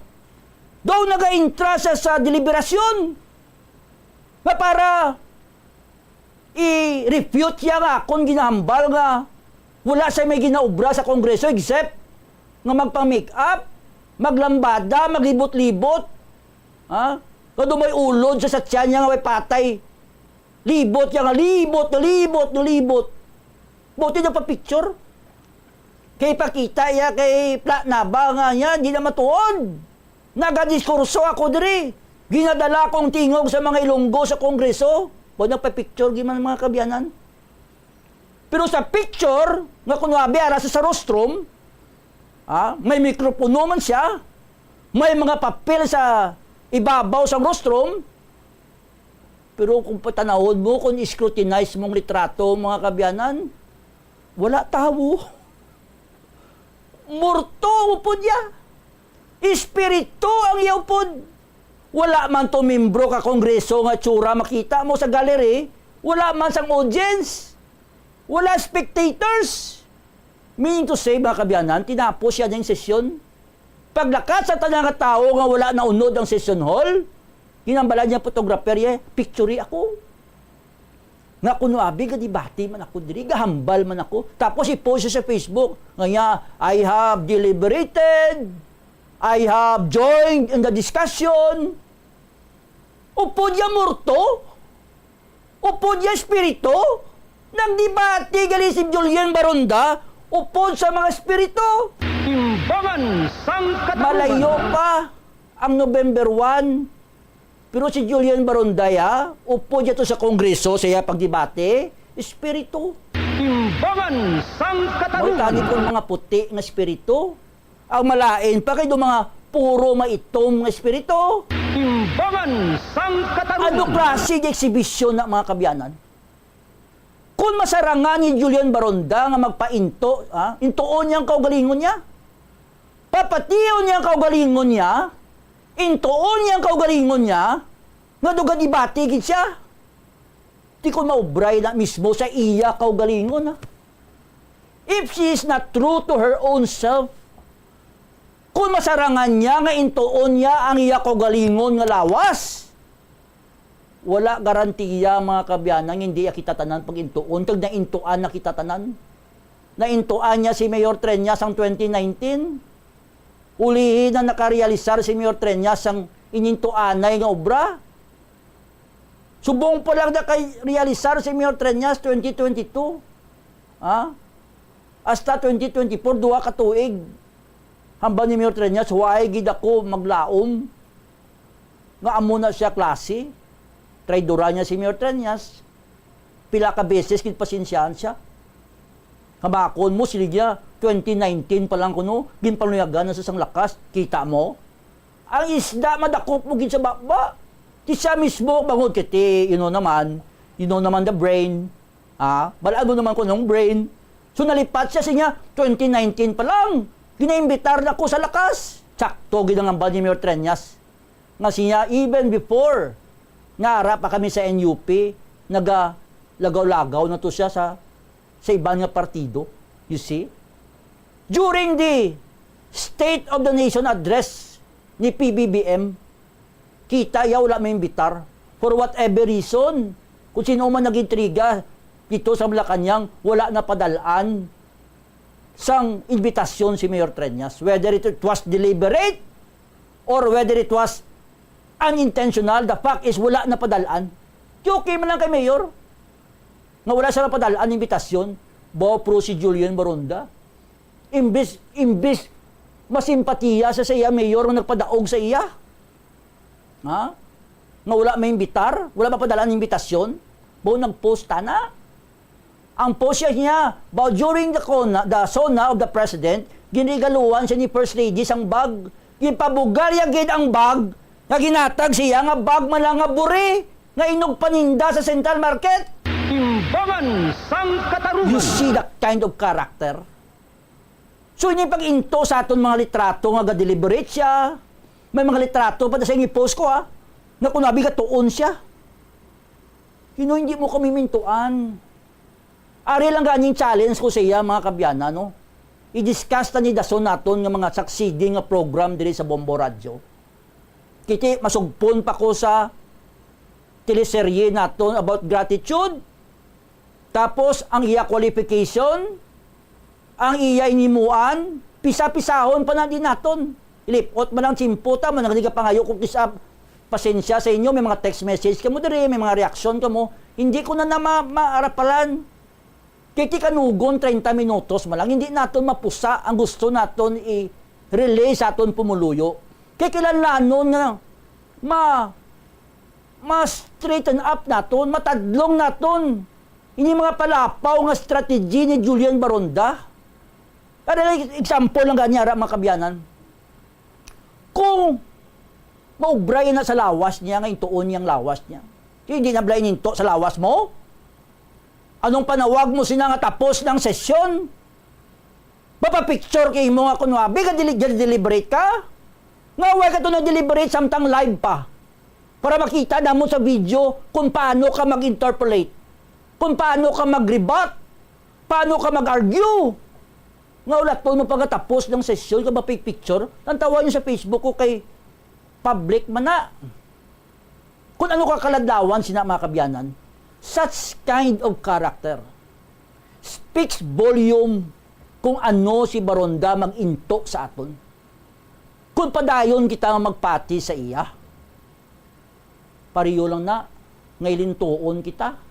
Daw nagaintra siya sa deliberasyon. Nga para i-refute siya nga akon ginahambal nga wala siya may ginaobra sa Kongreso except nga magpa-make up, maglambada, maglibot-libot. Ha? Nga daw may ulod sa satyan niya nga may patay. Libot siya nga libot, nga libot, nga libot. Buti na pa-picture. Kay pakita iya kay Pla-, Nava nga niya, di na matuod. Nagadiskurso ako diri. Ginadala ko ang tingog sa mga Ilonggo sa Kongreso. Buti na pa-picture, gid man, mga kaabyanan. Pero sa picture, nga kunwabi ara sa, sa rostrum, ah, may mikropono man siya, may mga papel sa ibabaw sa rostrum, pero kung patanawon mo, kung scrutinize mong litrato, mga kaabyanan, wala tawo. Morto ang upod niya. Espiritu ang iya upod. Wala man to membro ka Kongreso nga tsura makita mo sa gallery. Wala man sang audience. Wala spectators. Meaning to say, mga kaabyanan, tinapos siya ning sesyon. Paglakat sa tanan nga tawo nga wala naunod ang session hall, ginhambal niya photographer, "Ye, picture ako." Nga kuno abi, gadebate man ako diri, gahambal man ako. Tapos i-post siya sa Facebook nga niya, "I have deliberated, I have joined in the discussion." Upod ya morto? Upod ya espiritu? Nagdebate gali si Julian Baronda upod sa mga espiritu. Timbangan sang Katarungan. Malayo pa ang November one. Pero si Julian Baronda ya, upod ya to sa Kongreso sa iya pagdebate, espiritu. Timbangan sang Katarungan. Mao tani kon mga puti nga espiritu. Ang malain pa kay do mga puro maitom nga espiritu. Timbangan sang Katarungan. Ano klase nga eksibisyon na, mga kaabyanan? Kung masarangan ni Julian Baronda nga magpainto, ha? Intuon niya ang kaugalingon niya. Papation niya ang kaugalingon niya. Intuon niya ang kaugalingon niya. Nga do gadebate gid siya. Di ko maubray na mismo sa iya kaugalingon, ha? If she is not true to her own self, kung masarangan niya nga intuon niya ang iya kaugalingon nga lawas, wala garantiya, mga kaabyanan, hindi ya kita tanan pag-intuon, kag naintuan na kita tanan. Naintuan niya si Mayor Treñas sang twenty nineteen. Ulihi na nakarealisar si Mayor Treñas sang inintuanay nga obra. Subong pa lang nakarealisar si Mayor Treñas twenty twenty-two. Ha? Hasta twenty twenty-four, duha ka tuig. Hambal ni Mayor Treñas, "Why gid ako maglaom nga amo na siya klase?" Traidora niya si Mayor Treñas. Pila ka beses gid pasensyahan siya. Kamakon mo, sila niya, twenty nineteen pa lang kuno, ginpaluyagan na sa sang lakas. Kita mo? Ang isda, madakop mo gid sa baba. Ti siya mismo, bangod kay ti, you know naman, you know naman the brain. Ah, bal-an mo naman kung anong brain. So, nalipat siya, siya niya, twenty nineteen pa lang, ginaimbitar na ko sa lakas. Tsakto, gid ang hambal ni Mayor Treñas. Nga siya, even before, nga ara pa kami sa N U P, nagalagaw-lagaw na to siya sa, sa iban nga partido. You see? During the State of the Nation Address ni P B B M, kita ya wala maimbitar. For whatever reason, kung sino man nag-intriga dito sa Malacañang, wala napadalaan sang imbitasyon si Mayor Treñas. Whether it, it was deliberate or whether it was Unintentional, the fact is, wala na padalaan. Di okay man lang kay Mayor nga wala siya napadal-an imbitasyon, baw pro si Julian Baronda. Imbis, imbis masimpatiya sa, sa iya, mayor nga nagpadaog sa iya. Ha? Nga wala maimbitar, wala mapadal-an imbitasyon, baw nagpost na. Ang post siya niya, baw during the, kona, the SONA of the president, ginigaluhan siya ni First Lady sang bag. Ginpabugarya gid ang bag nga ginatag siya nga bag man lang nga buri nga inugpaninda sa Central Market. Timbangan sang katarungan. You see that kind of character? So, ini pag-into sa aton mga litrato nga ga-deliberate siya. May mga litrato pa siya i-post ko, ha, na kung abi gatuon siya. You know, hindi mo kami mintuan. Ari lang ganing challenge ko sa iya, mga kabyanan, no? I-discuss ta ni Dason naton nga mga succeeding nga program diri sa Bombo Radyo. Kiti masugpon pa ko sa teleserye naton about gratitude. Tapos, ang iya qualification, ang iya hinimuan, pisa-pisahon pa na din naton. Ilipot man ang tiyempo ta, man nagdiga pangayo ko kis-, ah, pasensya sa inyo, may mga text message kamo diri, may mga reaksyon kamo. Hindi ko na na ma-, maarapalan. Kay ti kanugon treinta minutos man lang, hindi naton mapusa ang gusto naton i-relay sa aton pumuluyo. Kay kinahanglanon nga ma-, ma-straighten up naton, matadlong naton ini mga palapaw nga strategy ni Julian Baronda. Para lang, example lang gani ara, mga kabyanan. Kung maubra na sa lawas niya, nga intuon niyang lawas niya, hindi na bala ininto sa lawas mo? Anong panawag mo sina nga tapos ng sesyon? Mapapicture kay mo nga kunwabi ka dili-, deliberate ka? Nga way ka to nag-deliberate samtang live pa? Para makita namo sa video kung paano ka mag-interpolate, kung paano ka mag-rebut, paano ka mag-argue. Nga ulaton mo pagkatapos ng sesyon ka mapipicture, tantawan niyo sa Facebook ko kay public man na. Kung ano ka kaladlawan sina, mga kabyanan, such kind of character speaks volume kung ano si Baronda mag-into sa aton. Kung padayon kita nga magpati sa iya, pareho lang na, nga ilintuon kita.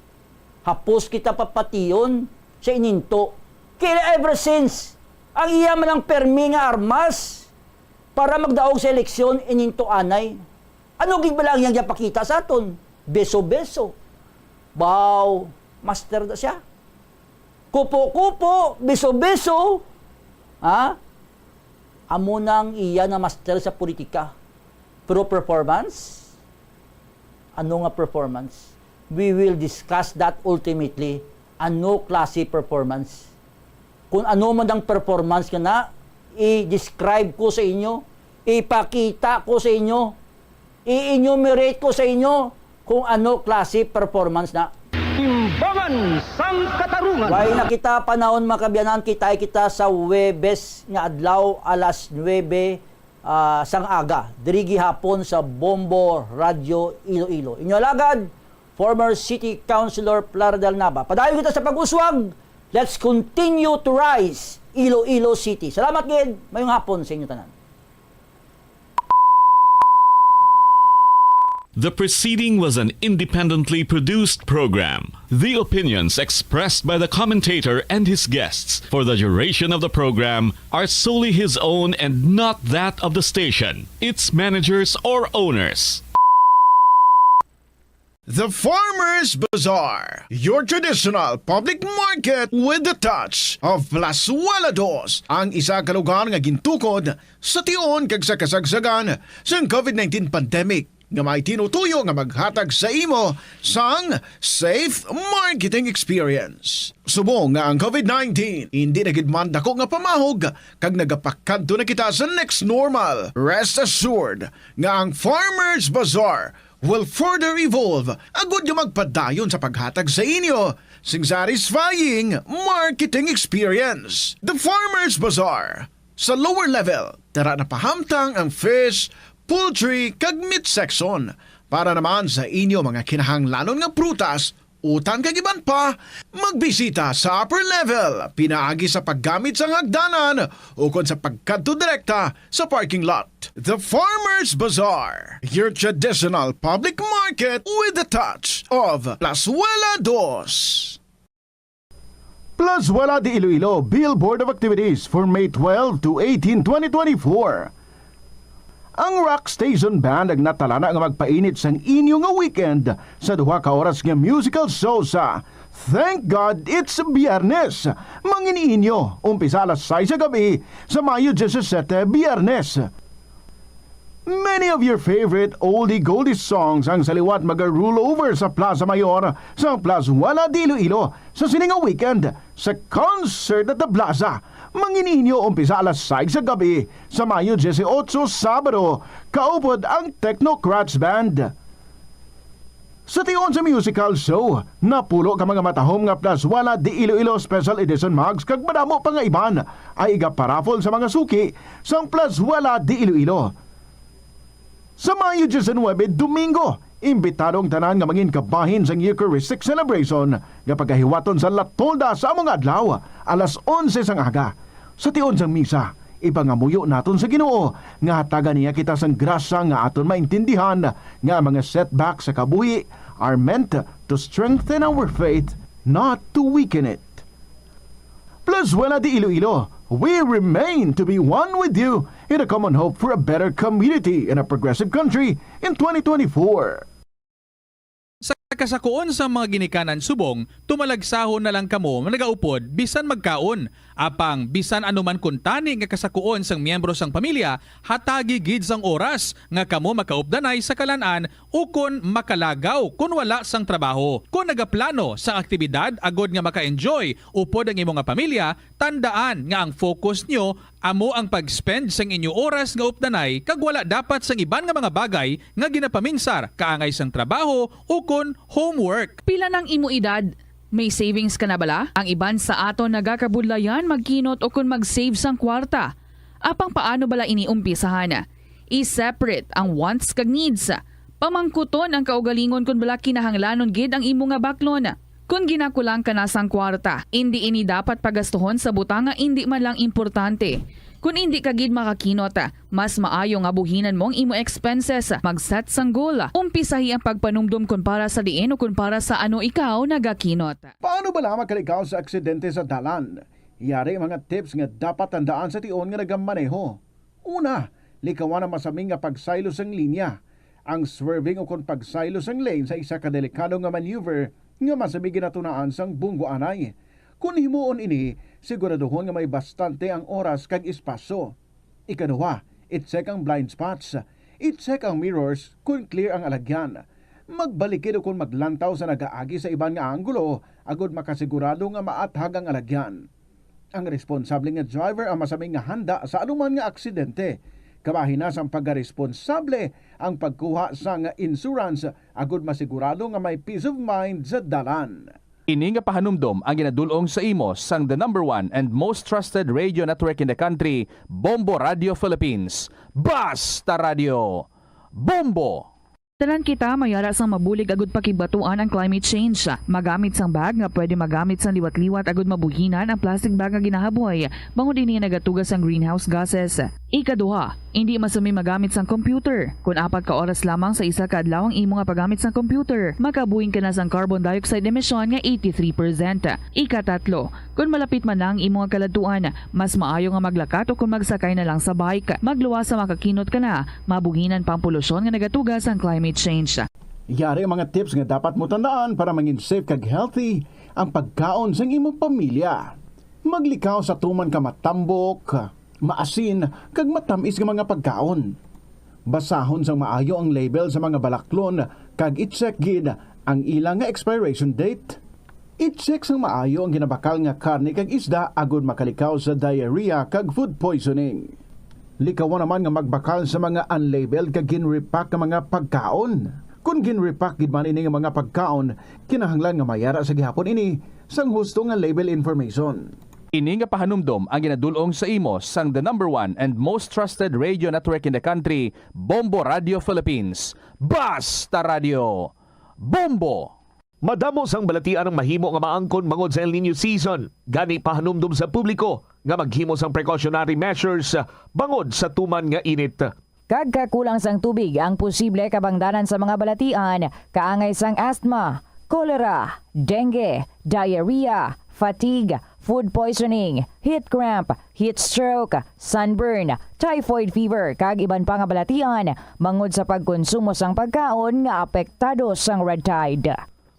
Hapos kita papation sa ininto. Kaya ever since, ang iya man ang permi nga armas para magdaog sa eleksyon, ininto anay. Ano gid bala ang iyang gipakita sa aton? Beso-beso. Baw, master na siya. Kupo-kupo, beso-beso. Ha? Amo na ang iya na master sa politika. Pero performance? Ano nga performance? We will discuss that ultimately. Ano klase performance? Kung ano man ang performance nga na, i-describe ko sa inyo, ipakita ko sa inyo, i-enumerate ko sa inyo kung ano klase performance na. Timbangan sang katarungan. Way na kita panahon, mga kabyanan, kitay kita sa Huwebes nga adlaw, alas nuebe, ah, sang aga, diri gihapon sa Bombo Radyo Iloilo. Inyo alagad, former City Councilor Plaridel Nava. Padayon kita sa pag-uswag. Let's continue to rise, Iloilo City. Salamat gid. Mayong hapon sa inyo tanan. The preceding was an independently produced program. The opinions expressed by the commentator and his guests for the duration of the program are solely his own and not that of the station, its managers, or owners. The Farmers Bazaar, your traditional public market with the touch of Plazuela Dos, ang isa ka lugar nga gintukod sa tion kag sa kasagsagan sang COVID nineteen pandemic, nga may tinutuyo nga maghatag sa imo sang safe marketing experience. Subong nga ang COVID nineteen hindi na gid man dako nga pamahog kag nagapakadto na kita sa next normal, rest assured nga ang Farmers Bazaar will further evolve agud nga magpadayon sa paghatag sa inyo sing satisfying marketing experience. The Farmers Bazaar, sa lower level, tara na pahamtang ang fish, poultry, kag meat section. Para naman sa inyo mga kinahanglanon nga prutas, utang kag iban pa, magbisita sa upper level pinaagi sa paggamit sang hagdanan ukon sa pagkadto direkta sa parking lot. The Farmers Bazaar, your traditional public market with a touch of Plazuela Dos. Plazuela de Iloilo, Billboard of Activities for May twelve to eighteen, twenty twenty-four. Ang Rock Station Band ang natalana nga magpainit sang inyo nga weekend sa duha ka oras nga musical show sa Thank God It's Biyernes. Mangin-inyo, umpisa alas sais sa gabi sa Mayo disisete, Biyernes. Many of your favorite oldie goldie songs ang sa liwat maga-roll over sa Plaza Mayor sa Plazuela de Iloilo sa sini nga weekend sa Concert at the Plaza. Mangin-inyo umpisa alas sais sa gabi sa Mayo dieciocho, Sabado, kaupod ang Technocrats Band. Sa tion sa musical show, napulo ka mga matahom nga Plazuela de Iloilo Special Edition mugs kag madamo pa nga iban ay igaparaffle sa mga suki sang Plazuela de Iloilo. Sa Mayo diecinuebe, Domingo, imbitado ang tanan nga mangin kabahin sang Eucharistic celebration nga pagahiwaton sa La Tolda sa amo nga adlaw, alas onse sang aga. Sa tion sang misa, ipangamuyo naton sa Ginoo nga hatagan niya kita sang grasya nga aton maintindihan nga ang mga setbacks sa kabuhi are meant to strengthen our faith, not to weaken it. Plazuela de Iloilo, we remain to be one with you in a common hope for a better community and a progressive country in twenty twenty-four. Sa kasakuon sa mga ginikanan subong, tumalagsahon na lang kamo nagaupod bisan magkaon. Apang bisan ano man kuntani nga kasakuon sang miyembro sang pamilya, hatagi gid sang oras nga kamo makaupdanay sa kalan-an ukon makalagaw kon wala sang trabaho. Kon nagaplano sang aktibidad agod nga maka-enjoy upod ang imo nga pamilya, tandaan nga ang focus nyo amo ang pag-spend sang inyo oras nga updanay kag wala dapat sang iban nga mga bagay nga ginapaminsar kaangay sang trabaho ukon homework. Pila nang imo edad? May savings ka na bala? Ang iban sa aton nagakabudlayan magkinot ukon mag-save sang kwarta. Apang paano bala ini umpisahan? I-separate ang wants kag needs. Pamangkuton ang kaugalingon kon bala kinahanglanon gid ang imo nga baklon. Kon ginakulang ka na sang kwarta, indi ini dapat pagastuhon sa butang nga indi man lang importante. Kon indi ka gid makakinot, mas maayo nga buhinan mo ang imo expenses. Mag-set sang goal. Umpisahi ang pagpanumdom kon para sa diin o kon para sa ano ikaw nagakinot. Paano bala makalikaw sa aksidente sa dalan? Yari mga tips nga dapat tandaan sa tion nga nagamaneho. Una, likawan ang masaming nga pagsaylo sang linya. Ang swerving ukon pagsaylo sang lane sa isa ka delikado nga maneuver nga masamig ginatunaan sang bunggoanay. Kon himuon ini, siguraduhon nga may bastante ang oras kag espasyo. Ikaduha, i-check ang blind spots. I-check ang mirrors kon clear ang alagyan. Magbalikid ukon maglantaw sa nagaagi sa iban nga anggulo agod makasigurado nga maathag ang alagyan. Ang responsable nga driver ang masaming nga handa sa anuman nga aksidente. Kabahin na sang pagkaresponsable ang pagkuha sang insurance agod masigurado nga may peace of mind sa dalan. Ini nga pahanumdom ang ginadul-ong sa imo sang the number one and most trusted radio network in the country, Bombo Radio Philippines. Basta Radio, Bombo! Tanan kita may ara sang mabulig agud pakigbatuan ang climate change. Magamit sang bag nga pwede magamit sang liwat-liwat agud mabuhinan ang plastic bag nga ginahaboy, bangod ini nagatuga sang greenhouse gases. Ikaduha, indi masumi magamit sang computer. Kon apat ka oras lamang sa isa ka adlaw ang imo nga paggamit sang computer, makabuhin ka na sang carbon dioxide emission nga eighty-three percent. Ikatatlo, kon malapit man na ang imo nga kaladtuan, mas maayo nga maglakat o kon magsakay na lang sa bike. Magluwas sa makakinot ka na, mabuhinan pa ang polusyon nga nagatuga sang climate change. Yari ang mga tips nga dapat mo tandaan para mangin safe kag healthy ang pagkaon sang imong pamilya. Maglikaw sa tuman ka matambok, maasin, kag matamis nga mga pagkaon. Basahon sang maayo ang label sa mga balaklon kag i-check gid ang ila nga expiration date. I-check sang maayo ang ginabakal nga karne kag isda agud makalikaw sa diarrhea kag food poisoning. Likawan naman nga magbakal sa mga unlabeled kag ginrepack nga mga pagkaon. Kon ginrepack gid man ini nga mga pagkaon, kinahanglan nga mayara sa gihapon ini sang husto nga label information. Ini nga pahanumdom ang ginadul-ong sa imo sang the number one and most trusted radio network in the country, Bombo Radio Philippines. Basta Radio, Bombo! Madamo sang balatian ang mahimo nga maangkon bangod sa El Niño season, gani pahanumdom sa publiko nga maghimo sang precautionary measures bangod sa tuman nga init. Kag kakulang sang tubig ang posible kabangdanan sa mga balatian, kaangay sang asthma, cholera, dengue, diarrhea, fatigue, food poisoning, heat cramp, heat stroke, sunburn, typhoid fever, kag iban pa nga balatian bangod sa pagkonsumo sang pagkaon nga apektado sang red tide.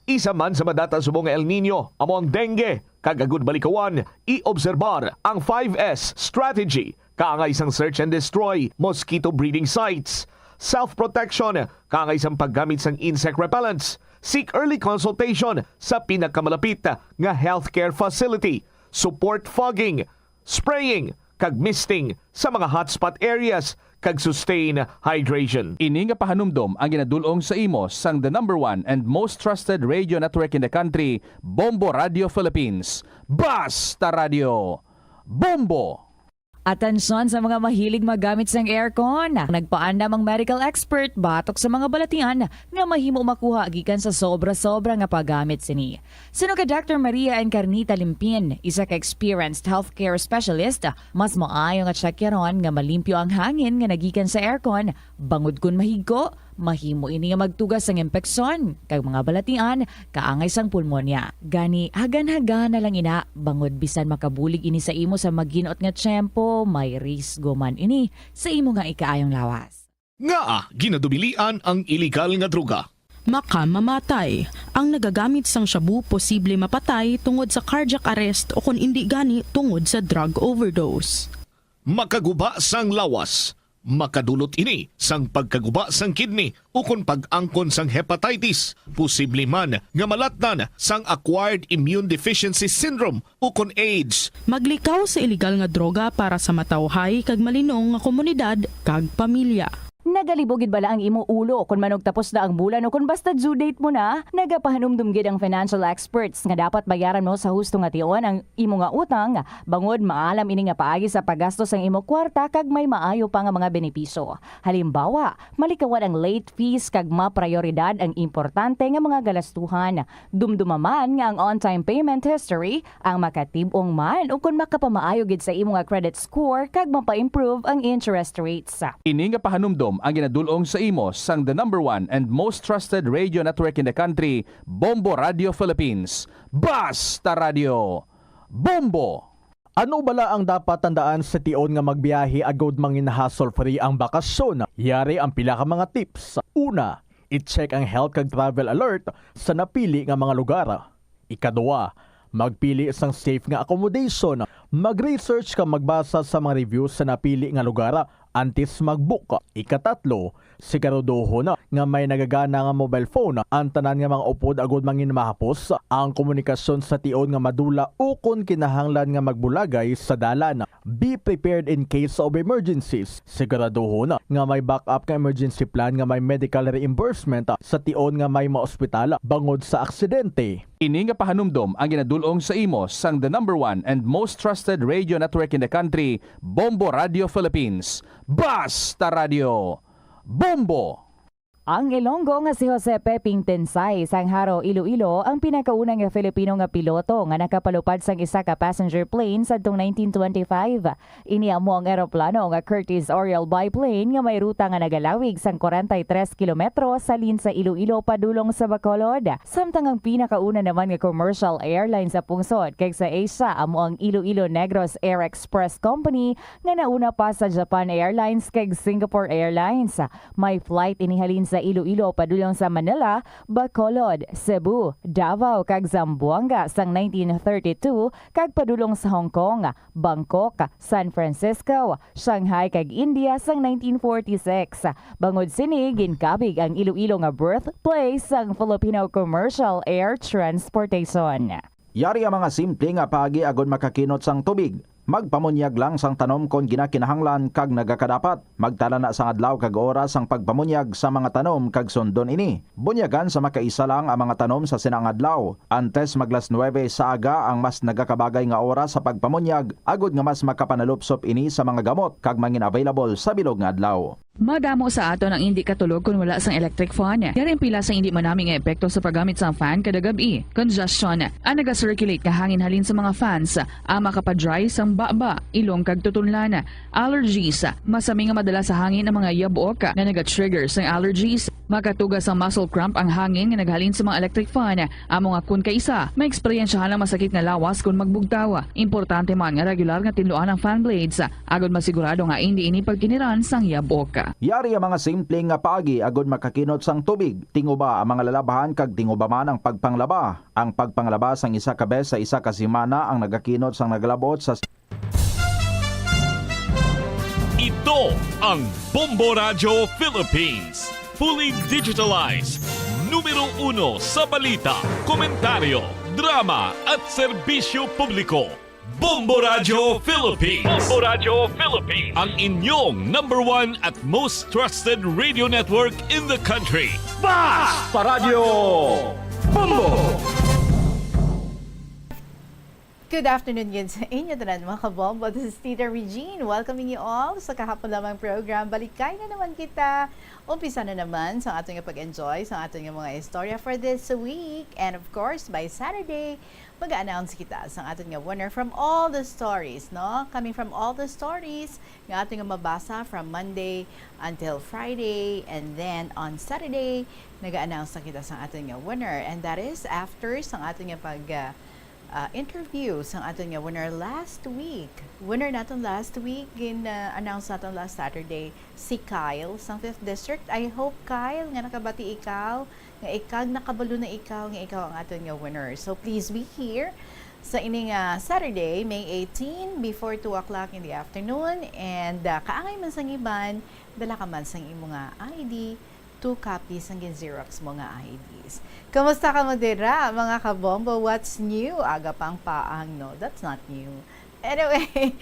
Isa man sa madata subong nga El Niño amo ang dengue, kag agud malikawan, i-obserbar ang five S strategy, kaangay sang search and destroy, mosquito breeding sites, self-protection, kaangay sang paggamit sang insect repellents, seek early consultation sa pinakamalapit nga healthcare facility, support fogging, spraying, kag misting sa mga hotspot areas, kag sustain hydration. Ini nga pahanumdom ang ginadul-ong sa imo sang the number one and most trusted radio network in the country, Bombo Radio Philippines. Basta Radio, Bombo! Atensyon sa mga mahilig maggamit sang aircon. Nagpaandam ang medical expert batok sa mga balatian nga mahimo makuha gikan sa sobra-sobra nga paggamit sini. Suno kay Doctor Maria Encarnita Limpin, isa ka experienced healthcare specialist, mas maayo nga tsakyaron nga malimpyo ang hangin nga nagikan sa aircon, bangod kon mahigko, mahimo ini nga magtuga sang impeksyon kag mga balatian kaangay sang pulmonya. Gani, hagan-hagana lang ina, bangod bisan makabulig ini sa imo sa maginot nga tiyempo, may risgo man ini sa imo nga ikaayong lawas. Ngaa ginadubilian ang iligal nga droga? Makamamatay. Ang nagagamit sang shabu posible mapatay tungod sa cardiac arrest o kon indi gani tungod sa drug overdose. Makaguba sang lawas. Makadulot ini sang pagkaguba sang kidney ukon pag-angkon sang hepatitis. Posible man nga malatnan sang acquired immune deficiency syndrome ukon AIDS. Maglikaw sa iligal nga droga para sa matawhay kag malinong nga komunidad kag pamilya. Nagalibog gid bala ang imo ulo kon manugtapos na ang bulan o kon basta due date mo na? Nagapahanumdom gid ang financial experts nga dapat bayaran mo sa husto nga tion ang imo nga utang, bangod maalam ini nga paagi sa paggasto sang imo kwarta kag may maayo pa nga mga benepisyo. Halimbawa, malikawan ang late fees kag maprayoridad ang importante nga mga galastuhan. Dumduma man nga ang on-time payment history ang makatib-ong man ukon makapamaayo gid sa imo nga credit score kag mapa-improve ang interest rates. Ini nga pahanumdom ang ginadul-ong sa imo sang the number one and most trusted radio network in the country, Bombo Radio Philippines. Basta Radio, Bombo! Ano bala ang dapat tandaan sa tion nga magbiyahe agud mangin hassle-free ang bakasyon? Yari ang pila ka mga tips. Una, i-check ang health kag travel alert sa napili nga mga lugar. Ikadua, magpili sang safe nga accommodation. Mag-research kag magbasa sa mga reviews sa napili nga lugar antes mag-book. Ikatatlo, siguraduhon nga may nagagana nga mobile phone ang tanan nga mga upod agud mangin mahapos ang komunikasyon sa tion nga madula ukon kinahanglan nga magbulagay sa dalan. Be prepared in case of emergencies. Siguraduhon nga may backup nga emergency plan nga may medical reimbursement sa tion nga may maospital bangod sa aksidente. Ini nga pahanumdom ang ginadul-ong sa imo sang the number one and most trusted radio network in the country, Bombo Radio Philippines. Basta Radio, Bombo! Ang Ilonggo nga si Jose Peping Tensay sang Jaro, Iloilo, ang pinakauna nga Filipino nga piloto nga nakapalupad sang isa ka passenger plane sadtong nineteen twenty-five. Ini amo ang eroplano nga Curtiss Oriole biplane nga may ruta nga nagalawig sang kwarenta y tres kilometro halin sa Iloilo padulong sa Bacolod. Samtang ang pinakauna naman nga commercial airline sa pungsod kag sa Asia amo ang Iloilo Negros Air Express Company nga nauna pa sa Japan Airlines kag Singapore Airlines. May flight ini halin sa Iloilo padulong sa Manila, Bacolod, Cebu, Davao, kag Zamboanga sang nineteen thirty-two, kag padulong sa Hong Kong, Bangkok, San Francisco, Shanghai, kag India sang nineteen forty-six. Bangod sini, ginkabig ang Iloilo nga birthplace sang Filipino commercial air transportation. Yari ang mga simple nga paagi agod makakinot sang tubig. Magpamunyag lang sang tanom kon ginakinahanglan kag nagakadapat. Magtala na sang adlaw kag oras sang pagpamunyag sa mga tanom kag sundon ini. Bunyagan sa makaisa lang ang mga tanom sa sina nga adlaw. Antes mag las nuebe sa aga ang mas nagakabagay nga oras sa pagpamunyag agod nga mas makapanalupsop ini sa mga gamot kag mangin-available sa bilog nga adlaw. Madamo sa aton ang indi katulog kon wala sang electric fan. Yari ang pila sang indi manami nga epekto sa paggamit sang fan kada gab-i. Congestion. Ang naga-circulate nga hangin halin sa mga fans, ang makapa-dry sang baba, ilong kag tutunlan. Allergies. Masami nga madala sa hangin ang mga yabok nga naga-trigger sang allergies. Makatuga sang muscle cramp ang hangin nga naghalin sa mga electric fan. Amo nga kon kaisa, maeksperiensyahan ang masakit nga lawas kon magbugtaw. Importante man nga regular nga tinluan ang fan blades, agod masigurado nga indi ini pagkiniran sang yabok. Yari ang mga simple nga paagi agod makakinot sang tubig. Tinguba ang mga lalabhan kag tinguba man ang pagpanglaba. Ang pagpanglaba sang isa ka bes sa isa ka semana ang nagakinot sang nagalabot sa Ito ang Bombo Radyo Philippines. Fully digitalized. Numero uno sa balita, komentaryo, drama at serbisyo publiko. Bombo Radyo Philippines. Bombo Radyo Philippines. Ang inyong number one at most trusted radio network in the country. Basta Radyo Bombo! Good afternoon gid sa inyo tanan, mga kabombo. This is Tita Regine, welcoming you all sa kahapon lamang program. Balikay na naman kita. Umpisa na naman sa aton nga pag-enjoy sa aton nga mga istorya for this week. And of course, by Saturday, mag-announce kita sa aton nga winner from all the stories, no? Coming from all the stories nga aton nga mabasa from Monday until Friday, and then on Saturday, nag-announce na kita sa aton nga winner. And that is after sa aton nga pag, ah, ah, interview sang aton nga winner last week. Winner naton last week, gin, ah, announce naton last Saturday, si Kyle sang Fifth District. I hope, Kyle, nga nakabati ikaw, nga ikag nakabalo na ikaw nga ikaw ang aton nga winner. So please be here sa ini nga Saturday, May eighteen, before two o'clock in the afternoon. And, ah, kaangay man sang iban, dala ka man sang imo nga I D, two copies ang gin-xerox mo nga I Ds. Kumusta kamo dira, mga kabombo? What's new? Aga pang paang, no? That's not new. Anyway,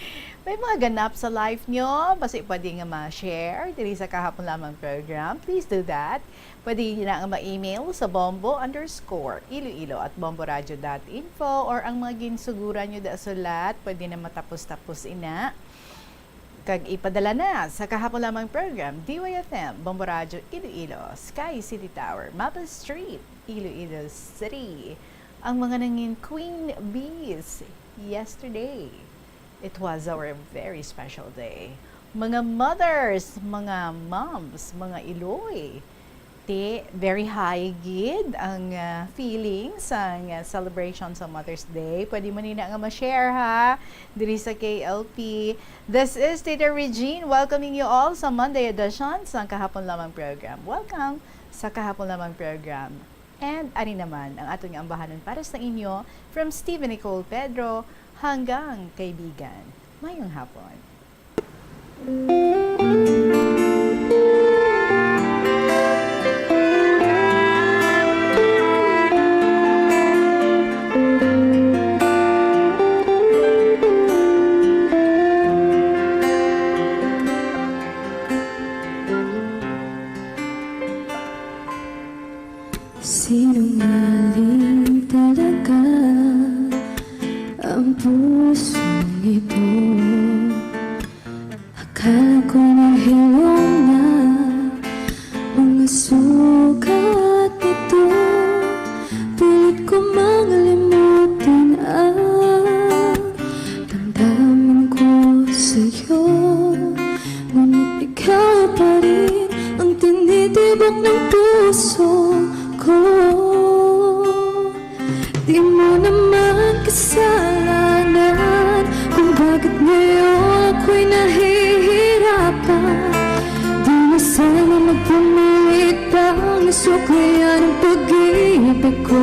may mga ganap sa life nyo? Basi pwede nga ma-share diri sa kahapon lamang program. Please do that. Pwede na nga ma-email sa bombo underscore iloilo at bomboradio dot info, or ang mga ginsuguran nyo da sulat, pwede na matapos-tapos ina. Kag ipadala na sa kahapon lamang program, D Y F M, Bombo Radyo Iloilo, Sky City Tower, Mapa Street, Iloilo City. Ang mga nangin Queen Bees yesterday. It was our very special day. Mga mothers, mga moms, mga iloy. Ti, very high gid ang, ah, feeling sang, ah, celebration sa Mother's Day. Pwede mo nina nga ma-share, ha, diri sa K L P. This is Tita Regine, welcoming you all sa Monday edition sang Kahapon Lamang Program. Welcome sa Kahapon Lamang Program. And ani naman ang aton nga ambahanon para sa inyo, from Steven Nicole Pedro hanggang kaibigan. Mayong hapon. Sinungaling talaga ang pusong ito. Akala ko nahilom na mga sugat nito. Pilit ko mang limutin ang damdamin ko sa'yo. Ngunit ikaw pa rin ang tinitibok ng puso ko. Di mo naman kasalanan kung bakit ngayon ako'y nahihirapan. Di na sana magpumilit pang nasuklian ang pag-ibig ko.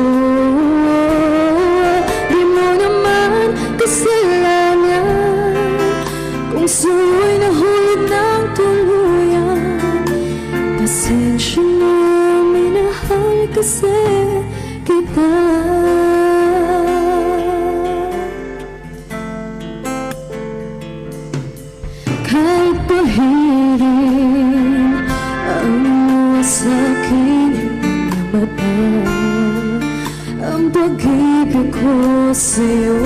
Di mo naman kasalanan kung sa'yo'y nahulog ng tuluyan. Pasensya na, minahal kasi kita. Kahit pahirin ang luha sa aking mga mata, ang pag-ibig ko sa'yo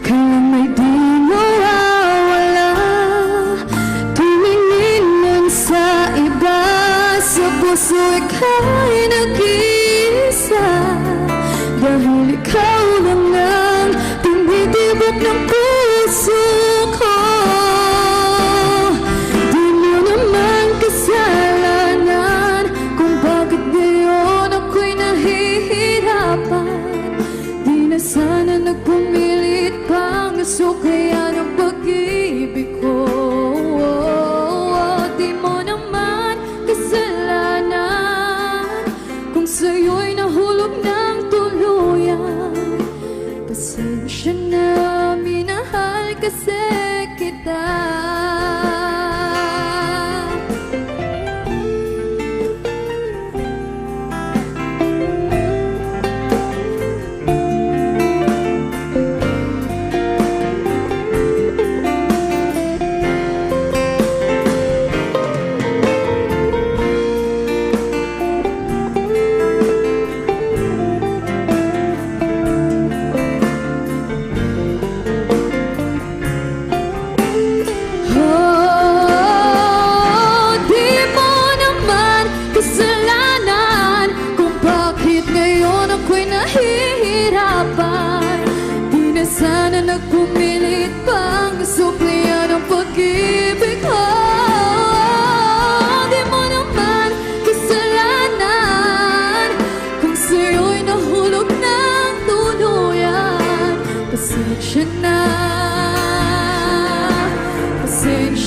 kailang may di mawawala. Tumingin lang sa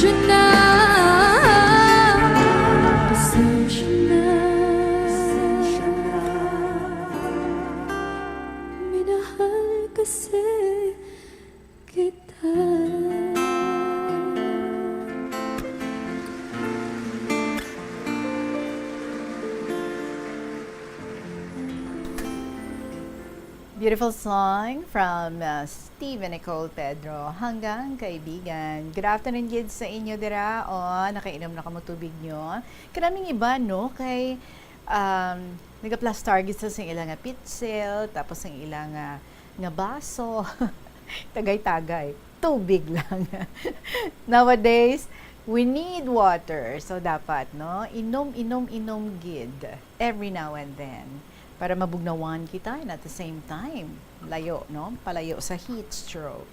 Pasensya na. Pasensya na. Minahal kasi kita. Beautiful song from, uh, Steve and Nicole Pedro. Hanggang kaibigan. Good afternoon gid sa inyo dira. O, nakainom na kamo tubig nyo. Kanaming iba, no? Kay, um, nagaplastar gid sa, sa ila nga pitsil, tapos ang ila nga, nga baso. Tagay-tagay. Tubig lang. Nowadays, we need water. So, dapat, no? Inom, inom, inom gid. Every now and then. Para mabugnawan kita and at the same time, layo, no? Palayo sa heat stroke.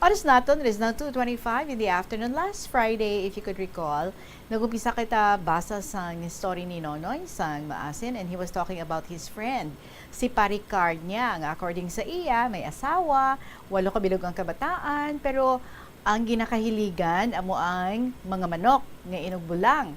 Oras naton is now two twenty-five in the afternoon. Last Friday, if you could recall, nag-umpisa kita basa sang story ni Nonoy sang Maasin, and he was talking about his friend, si Pari Car niya, nga according sa iya, may asawa, walo ka bilog ang kabataan, pero ang ginakahiligan amo ang mga manok nga inugbulang.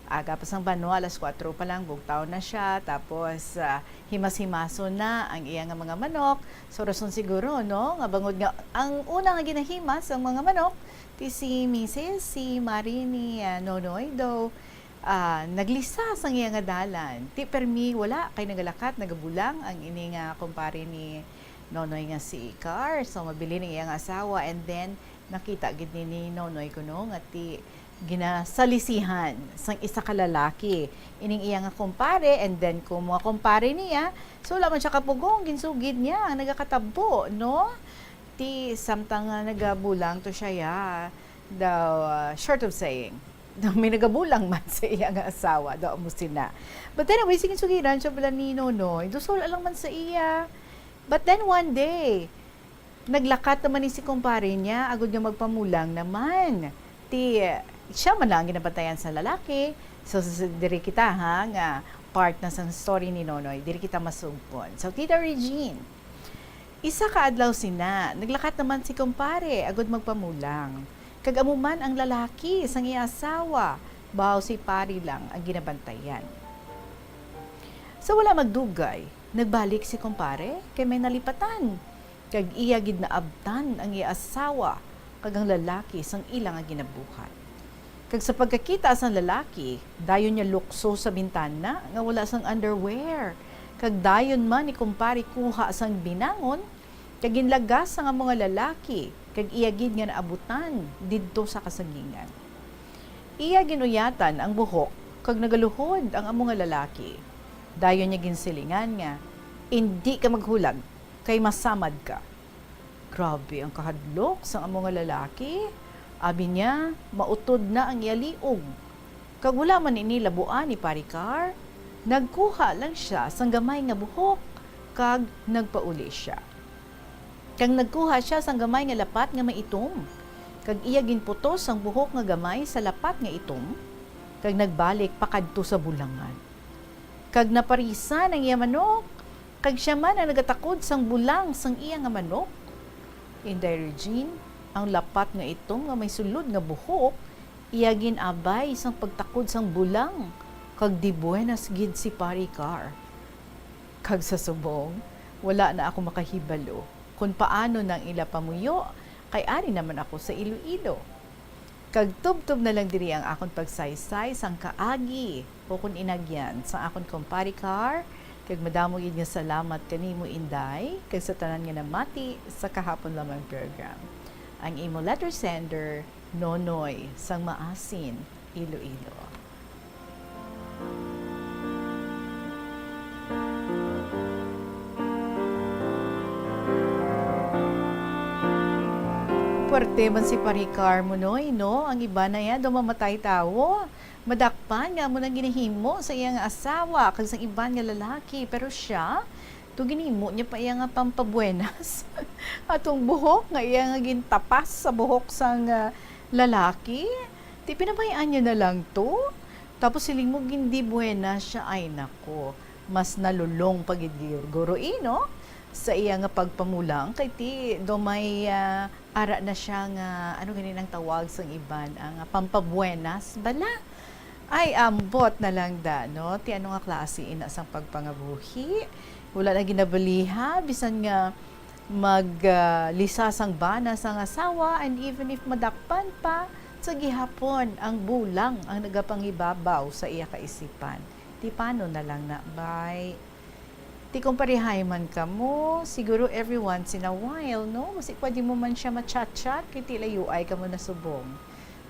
Aga pa sang banwa, alas kuwatro pa lang, bugtaw na siya. Tapos, ah, himas-himason na ang iya nga mga manok. So, rason siguro, no, nga bangod nga ang una nga ginahimas ang mga manok, ti si Misis, si Mari ni, ah, Nonoy daw, ah, naglisa sang iya nga dalan. Ti permi wala, kay nagalakat, nagabulang ang ini nga kumpare ni Nonoy nga si Car. So, mabilin ang iya nga asawa. And then, nakita gid ni, ni Nonoy kuno nga ti ginasalisihan sang isa ka lalaki ining iya nga kumpare, and then kung mga kumpare niya, so wala man siya kapugong, ginsugid niya ang nagakatabo, no? Ti samtang nga nagabulang to siya, ya, daw, ah, short of saying, daw may nagabulang man sa iya nga asawa, daw amo sina. But anyway, sige, sugiran siya bala ni Nonoy, daw wala lang man sa iya. But then one day, naglakat naman ni si kumpare niya, agud nga magpamulang naman. Ti, siya man lang ang ginabantayan sa lalaki. So, s-, s-, diri kita, ha, nga part na sang story ni Nonoy. Diri kita masugpon. So, Tita Regine, isa ka adlaw sina, naglakat naman si kumpare, agud magpamulang. Kag amo man ang lalaki sang iya asawa, baw si Pari lang ang ginabantayan. Sa wala magdugay, nagbalik si kumpare kay may nalipatan, kag iya gid naabtan ang iya asawa kag ang lalaki sang ila nga ginabuhat. Kag sa pagkakita sang lalaki, dayon niya lukso sa bintana nga wala sang underwear, kag dayon man ni kumpare kuha sang binangon, kag ginlagas sang amo nga lalaki, kag iya gid nga naabutan didto sa kasangingan. Iya gin-uyatan ang buhok, kag nagaluhod ang amo nga lalaki. Dayon niya ginsilingan nga, "Indi ka maghulag, kay masamad ka." Grabe ang kahadlok sang amo nga lalaki. Abi niya, mautod na ang iya liog. Kag wala man ini labuan ni Pari Car, nagkuha lang sia sang gamay nga buhok, kag nagpauli sia. Kag nagkuha sia sang gamay nga lapat nga maitom, kag iya ginputos ang buhok nga gamay sa lapat nga itom, kag nagbalik pakadto sa bulangan. Kag naparisan ang iya manok, kag sia man ang nagatakod sang bulang sang iya nga manok. Inday Regine, ang lapat nga itom nga may sulod nga buhok, iya gin-abay sang pagtakod sang bulang, kag dibuenas gid si Pari Car. Kag sa subong, wala na ako makahibalo kon paano nang ila pamuyo, kay ari naman ako sa Iloilo. Kag tubtob na lang diri ang akon pagsaysay sang kaagi, ukon inagyan, sang akon kumpare Car, kag madamo gid nga salamat kanimo, Inday, kag sa tanan nga namati sa kahapon lamang program. Ang imo letter sender, Nonoy, sang Maasin, Iloilo. Puwerte man si Pari Car mo, Noy, no? Ang iban na iya daw mamatay tawo. Madakpan nga amo nang ginahimo sa iya nga asawa kag sa iban nga lalaki. Pero siya, to ginhimo niya pa iya nga pampabuenas. Atong buhok nga iya nga gintapas sa buhok sang, ah, lalaki. Ti pinabay-an niya na lang to. Tapos siling mo, gindibuenas siya. Ay, nako. Mas nalulong pa gid, guro, eh, no? sa iya nga pagpamulang, kay ti do may, ah, ara na siya nga, ano gani nang tawag sang iban, ang pampabuenas bala? Ay, ambot na lang da, no? Ti ano nga klase ina sang pagpangabuhi? Wala na ginabaliha, bisan nga mag, ah, lisa sang bana sang asawa, and even if madakpan pa, sa gihapon ang bulang ang nagapangibabaw sa iya kaisipan. Ti paano na lang na, bay? Ti kung parehay man kamo, siguro every once in a while, no? Basi pwede mo man siya ma-chat-chat, kay ti layuay kamo na subong.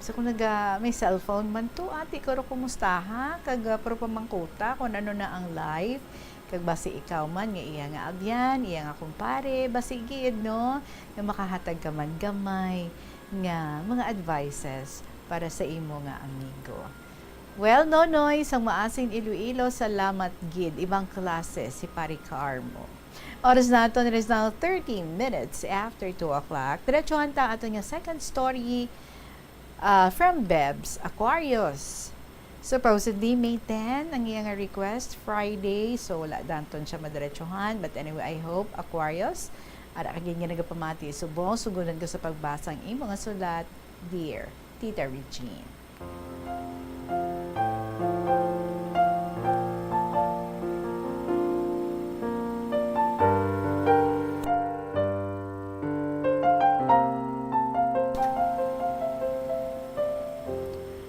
Basta kung naga, may cellphone man to, ati, kuro kumustaha, kag, ah, puro pamangkuta kung ano na ang life, kag basi ikaw man nga iya nga abyan, iya nga kumpare, basi gid, no? Nga makahatag ka man gamay nga mga advices para sa imo nga amigo. Well, Nonoy, sang Maasin Iloilo, salamat gid. Ibang klase si Pare Carmo. Oras naton is now thirty minutes after two o'clock. Diretsuhan ta aton nga second story, ah, from Bebs Aquarius. Supposedly, May ten ang iya nga request, Friday. So, wala danton siya madiretsuhan. But anyway, I hope, Aquarius, ara ka gid nga nagapamati subong, sugunan ko sa pagbasa ang imo nga sulat, dear Tita Regine.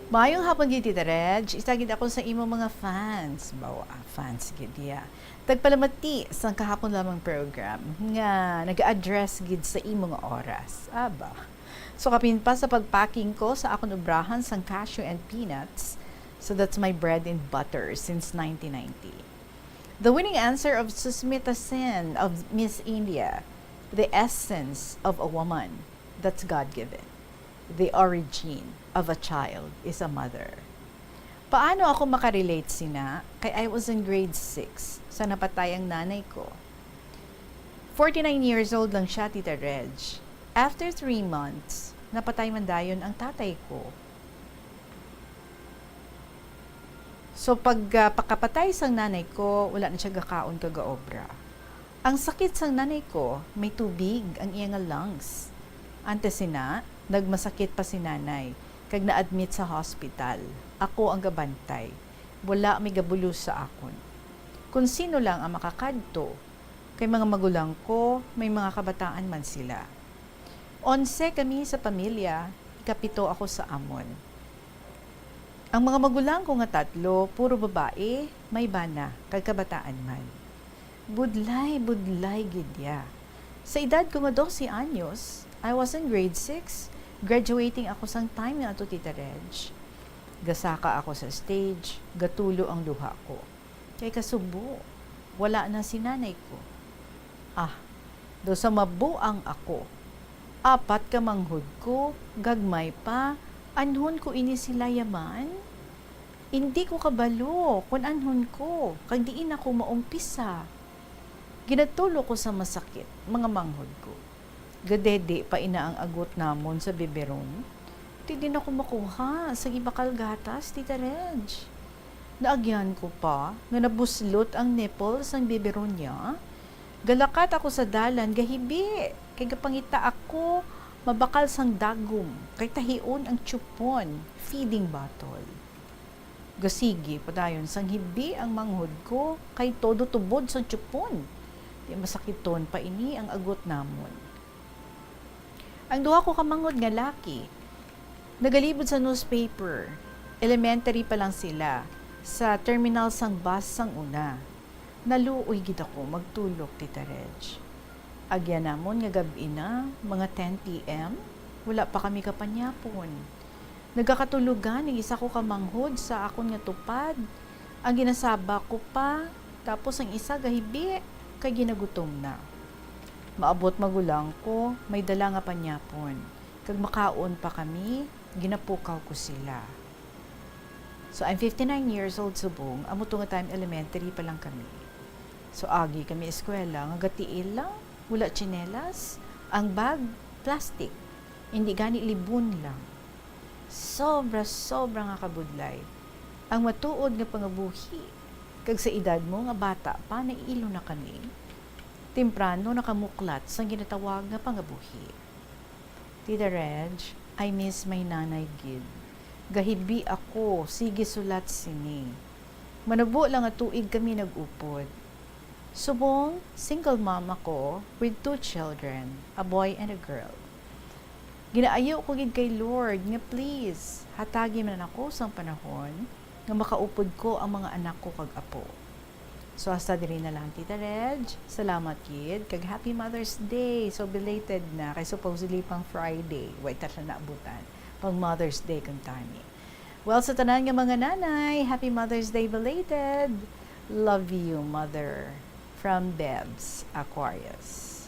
Maayong hapon gid, Tita Reg. Isa gid ako sa imo mga fans. Bawa, fans gid, ya. Tagpalamati sang kahapon lamang program nga nag-address gid sa imo nga oras. Aba. So, kapin pa sa pagpacking ko sa akon obrahan sang cashew and peanuts, so that's my bread and butter since nineteen ninety. The winning answer of Susmita Sen of Miss India, the essence of a woman, that's God-given. The origin of a child is a mother. Paano ako makarelate sina? Kay I was in grade six sa napatay ang nanay ko. Forty-nine years old lang siya, Tita Reg. After three months, napatay man dayon ang tatay ko. So, pag, ah, pakapatay sang nanay ko, wala na siya gakaon kag gaobra. Ang sakit sang nanay ko, may tubig ang iya nga lungs. Antes sina, nagmasakit pa si nanay, kag na-admit sa hospital. Ako ang gabantay. Wala may gabulos sa akon. Kon sino lang ang makakadto, kay mga magulang ko, may mga kabataan man sila. Onse kami sa pamilya, ikapito ako sa amon. Ang mga magulang ko nga tatlo, puro babae, may bana, kag kabataan man. Budlay, budlay gid ya. Sa edad ko nga dose anyos, I was in grade six, graduating ako sang time nga ato, Tita Reg. Gasaka ako sa stage, gatulo ang luha ko. Kay kasubo, wala na si nanay ko. Ah, daw sa mabuang ako. Apat ka manghod ko, gagmay pa, anhon ko ini sila yaman? Indi ko kabalo kon anhon ko, kag diin ako maumpisa. Ginatulo ko sa masakit, mga manghod ko. Gadedi pa ina ang agot namon sa biberon. Ti di na ko makuha sang ibakal gatas, Tita Reg. Naagyan ko pa nga nabuslot ang nipple sang biberon niya. Galakat ako sa dalan, gahibi, kay gapangita ako mabakal sang dagom, kay tahion ang tiyupon, feeding bottle. Gasigi padayon sang hibi ang manghod ko, kay todo tubod sang tiyupon. Ti masakiton pa ini ang agot namon. Ang duha ko ka manghod nga laki, nagalibot sa newspaper. Elementary pa lang sila, sa terminal sang bus sang una. Naluoy gid ako magtulok, Tita Reg. Agyan namon nga gab-i na, mga ten P M, wala pa kami kapanyapon. Nagakatulogan ang isa ko ka manghod sa akon nga tupad. Ang ginasaba ko pa, tapos ang isa gahibi, kay ginagutom na. Maabot magulang ko, may dala nga panyapon. Kag makaon pa kami, ginapukaw ko sila. So, I'm fifty-nine years old subong, amo to nga time elementary pa lang kami. So, agi kami eskwela nga gatiil lang, wala tsinelas, ang bag, plastic, indi gani libon lang. Sobra, sobra nga kabudlay ang matuod nga pangabuhi, kag sa edad mo nga bata pa, naiilo na kami. Temprano nakamuklat sang ginatawag nga pangabuhi. Tita Reg, I miss my nanay gid. Gahibi ako, sige sulat sini. Manubo lang nga tuig kami nag-upod. Subong, single mom ako with two children, a boy and a girl. Ginaayo ko gid kay Lord nga please, hatagi man ako sang panahon nga makaupod ko ang mga anak ko kag apo. So, hasta diri na lang, Tita Reg. Salamat gid, kag Happy Mother's Day. So, belated na, kay supposedly pang Friday. Wa ta siya naabutan. Pang Mother's Day kuntani. Well, sa tanan nga mga nanay, Happy Mother's Day belated. Love you, Mother. From Bebs Aquarius.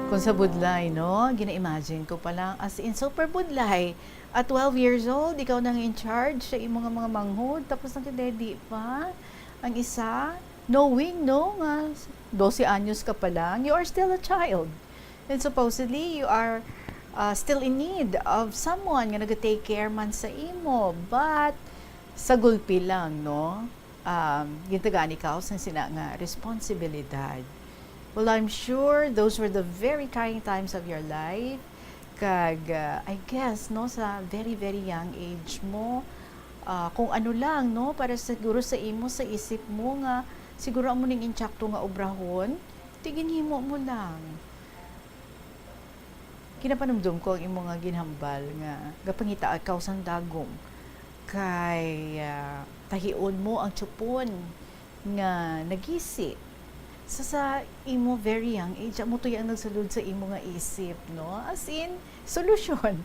Kung sa budlay, no? Gina-imagine ko pa lang, as in, super budlay. At twelve years old, ikaw nang in charge sa imo nga mga manghod, tapos nagkadedi pa. Ang isa, knowing, no, nga dose anyos ka pa lang, you are still a child. And supposedly, you are, uh, still in need of someone nga naga-take care man sa imo. But, sa gulpi lang, no? Um, gintagaan ikaw sang sina nga responsibilidad. Well, I'm sure those were the very trying times of your life. Kag, uh, I guess, no, sa very, very young age mo, uh, kung ano lang, no, para siguro sa imo, sa isip mo nga siguro amo ning insakto nga obrahon, ti ginhimo mo lang. Ginapanumdom ko ang imo nga ginhambal nga gapangita ikaw sang dagom kay, ah, tahion mo ang tiyupon nga nagisi. Sa, sa imo very young age, amo to ang nagsulod sa imo nga isip, no? As in, solusyon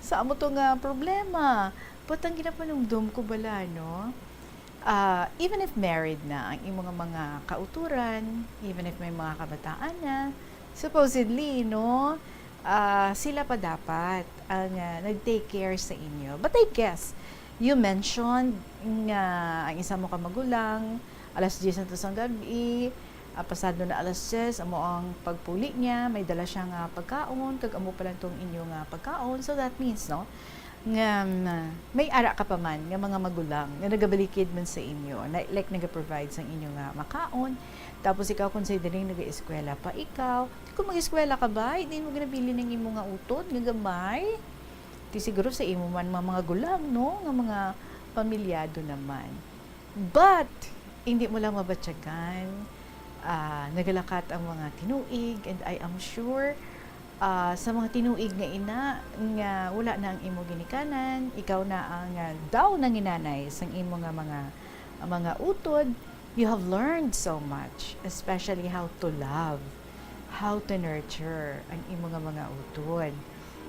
sa amo to nga problema. But ang ginapanumdom ko bala, no? Ah, even if married na ang imo nga mga kautoran, even if may mga kabataan na, supposedly, no, ah, sila pa dapat ang, ah, nag-take care sa inyo. But I guess, you mentioned nga ang isa mo ka magulang, alas diyes na to sang gab-i, ah, pasado na alas diyes, amo ang pagpuli niya, may dala siya nga pagkaon, kag amo pa lang tong inyo nga pagkaon. So that means, no, nga, mm, may ara ka pa man nga mga magulang nga nagabalikid man sa inyo, na, like, nagaprovide sang inyo nga makaon, tapos ikaw considering nagaeskwela pa ikaw, kung mag-eskwela ka ba, hindi mo ginabilin ang imo nga utod nga gamay? Ti siguro sa imo man mga, mga gulang, no, nga mga pamilyado naman. But, hindi mo lang mabatyagan, ah, nagalakat ang mga tinuig, and I am sure, ah, sa mga tinuig nga ina, nga wala na ang imo ginikanan, ikaw na ang, ah, daw nanginanay sang imo nga mga, mga utod, you have learned so much, especially how to love, how to nurture ang imo nga mga utod.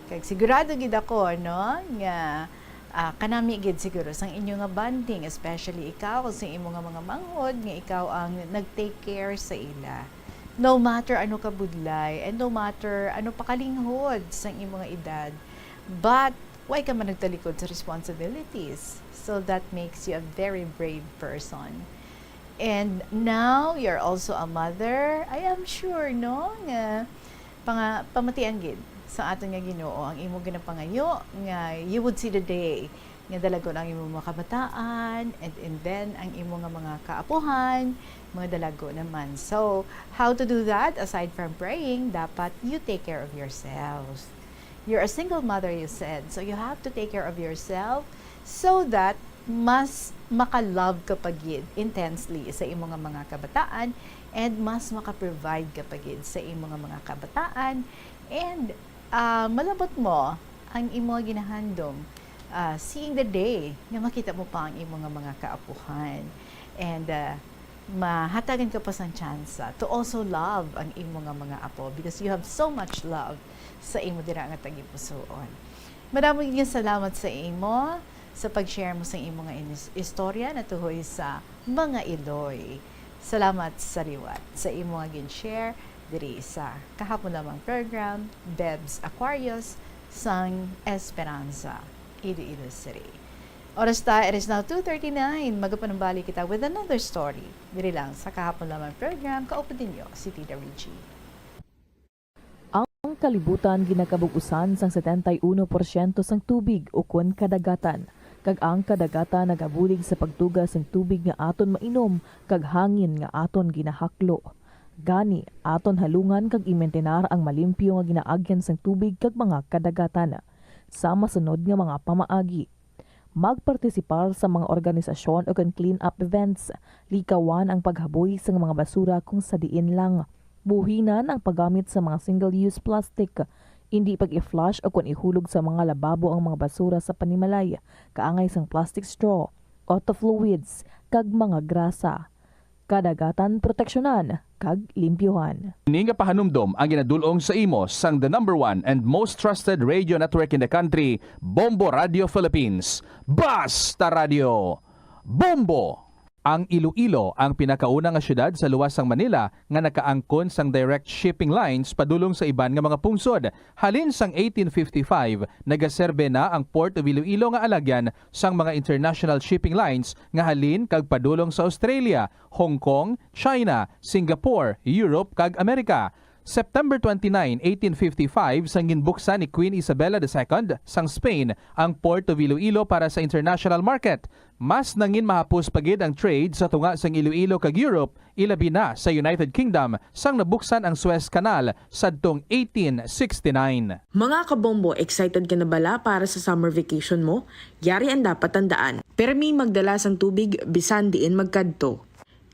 Kag sigurado gid ako, no, nga, ah, kanami gid siguro sang inyo nga bonding, especially ikaw sa imo nga mga manghod, nga ikaw ang nag-take care sa ila. No matter ano ka budlay, and no matter ano pa kalinghod sang imo nga edad, but why ka man nagtalikod sa responsibilities? So that makes you a very brave person. And now, you're also a mother. I am sure, no, nga panga-, pamatian gid sa aton nga Ginoo ang imo ginapangayo nga you would see the day nga dalagon ang imo mga kabataan, and, and then ang imo nga mga kaapuhan, mga dalago naman. So, how to do that? Aside from praying, dapat you take care of yourself. You're a single mother, you said, so you have to take care of yourself so that mas maka-love ka pa gid intensely sa imo nga mga kabataan, and mas maka-provide ka pa gid sa imo nga mga kabataan, and, ah, malabot mo ang imo nga ginahandom, ah, seeing the day nga makita mo pa ang imo nga mga kaapuhan. And, ah, mahatagan ka pa sang tsansa to also love ang imo nga mga apo, because you have so much love sa imo dira nga tagipusoon. Madamo gid nga salamat sa imo sa pag-share mo sa imo nga inis-, istorya natuhoy sa mga iloy. Salamat sa liwat sa imo nga gin-share diri sa kahapon lamang program, Bebs Aquarius sang Esperanza, Iloilo City. Oras ta, it is now two thirty-nine. Magapanumbalik kita with another story. Diri lang sa Kahapon Lamang program, kaupod ninyo si Tita Richie. Ang kalibutan ginakabug-usan sang setenta y uno porsyento sang tubig ukon kadagatan, kag ang kadagatan nagabulig sa pagtuga sang tubig nga aton mainom kag hangin nga aton ginahaklo. Gani, aton halungan kag imintinar ang malimpyo nga ginaagyan sang tubig kag mga kadagatan. Sa masunod nga mga pamaagi, magpartisipar sa mga organisasyon ukon clean-up events. Likawan ang paghaboy sang mga basura kung sa diin lang. Buhinan ang paggamit sa mga single-use plastic. Indi pag-i-flush ukon ihulog sa mga lababo ang mga basura sa panimalay, kaangay sang plastic straw, auto fluids, kag mga grasa. Kadagatan proteksyonan kag limpyuhan. Ini nga pahanumdom ang ginadul-ong sa imo sang the number one and most trusted radio network in the country, Bombo Radio Philippines. Basta Radio! Bombo! Ang Iloilo ang pinakauna nga siyudad sa luwas sang Manila nga nakaangkon sang direct shipping lines padulong sa iban nga mga pungsod. Halin sang eighteen fifty-five, nagaserbe na ang Port of Iloilo nga alagyan sang mga international shipping lines nga halin kag padulong sa Australia, Hong Kong, China, Singapore, Europe, kag Amerika. September twenty-nine, eighteen fifty-five, sang ginbuksan ni Queen Isabella the Second sang Spain ang Port of Iloilo para sa international market, mas nangin mahapos pa gid ang trade sa tunga sang Iloilo kag Europe, ilabi na sa United Kingdom, sang nabuksan ang Suez Canal sadtong eighteen sixty-nine. Mga kabombo, excited ka na bala para sa summer vacation mo? Yari ang dapat tandaan. Permi magdala sang tubig bisan diin magkadto.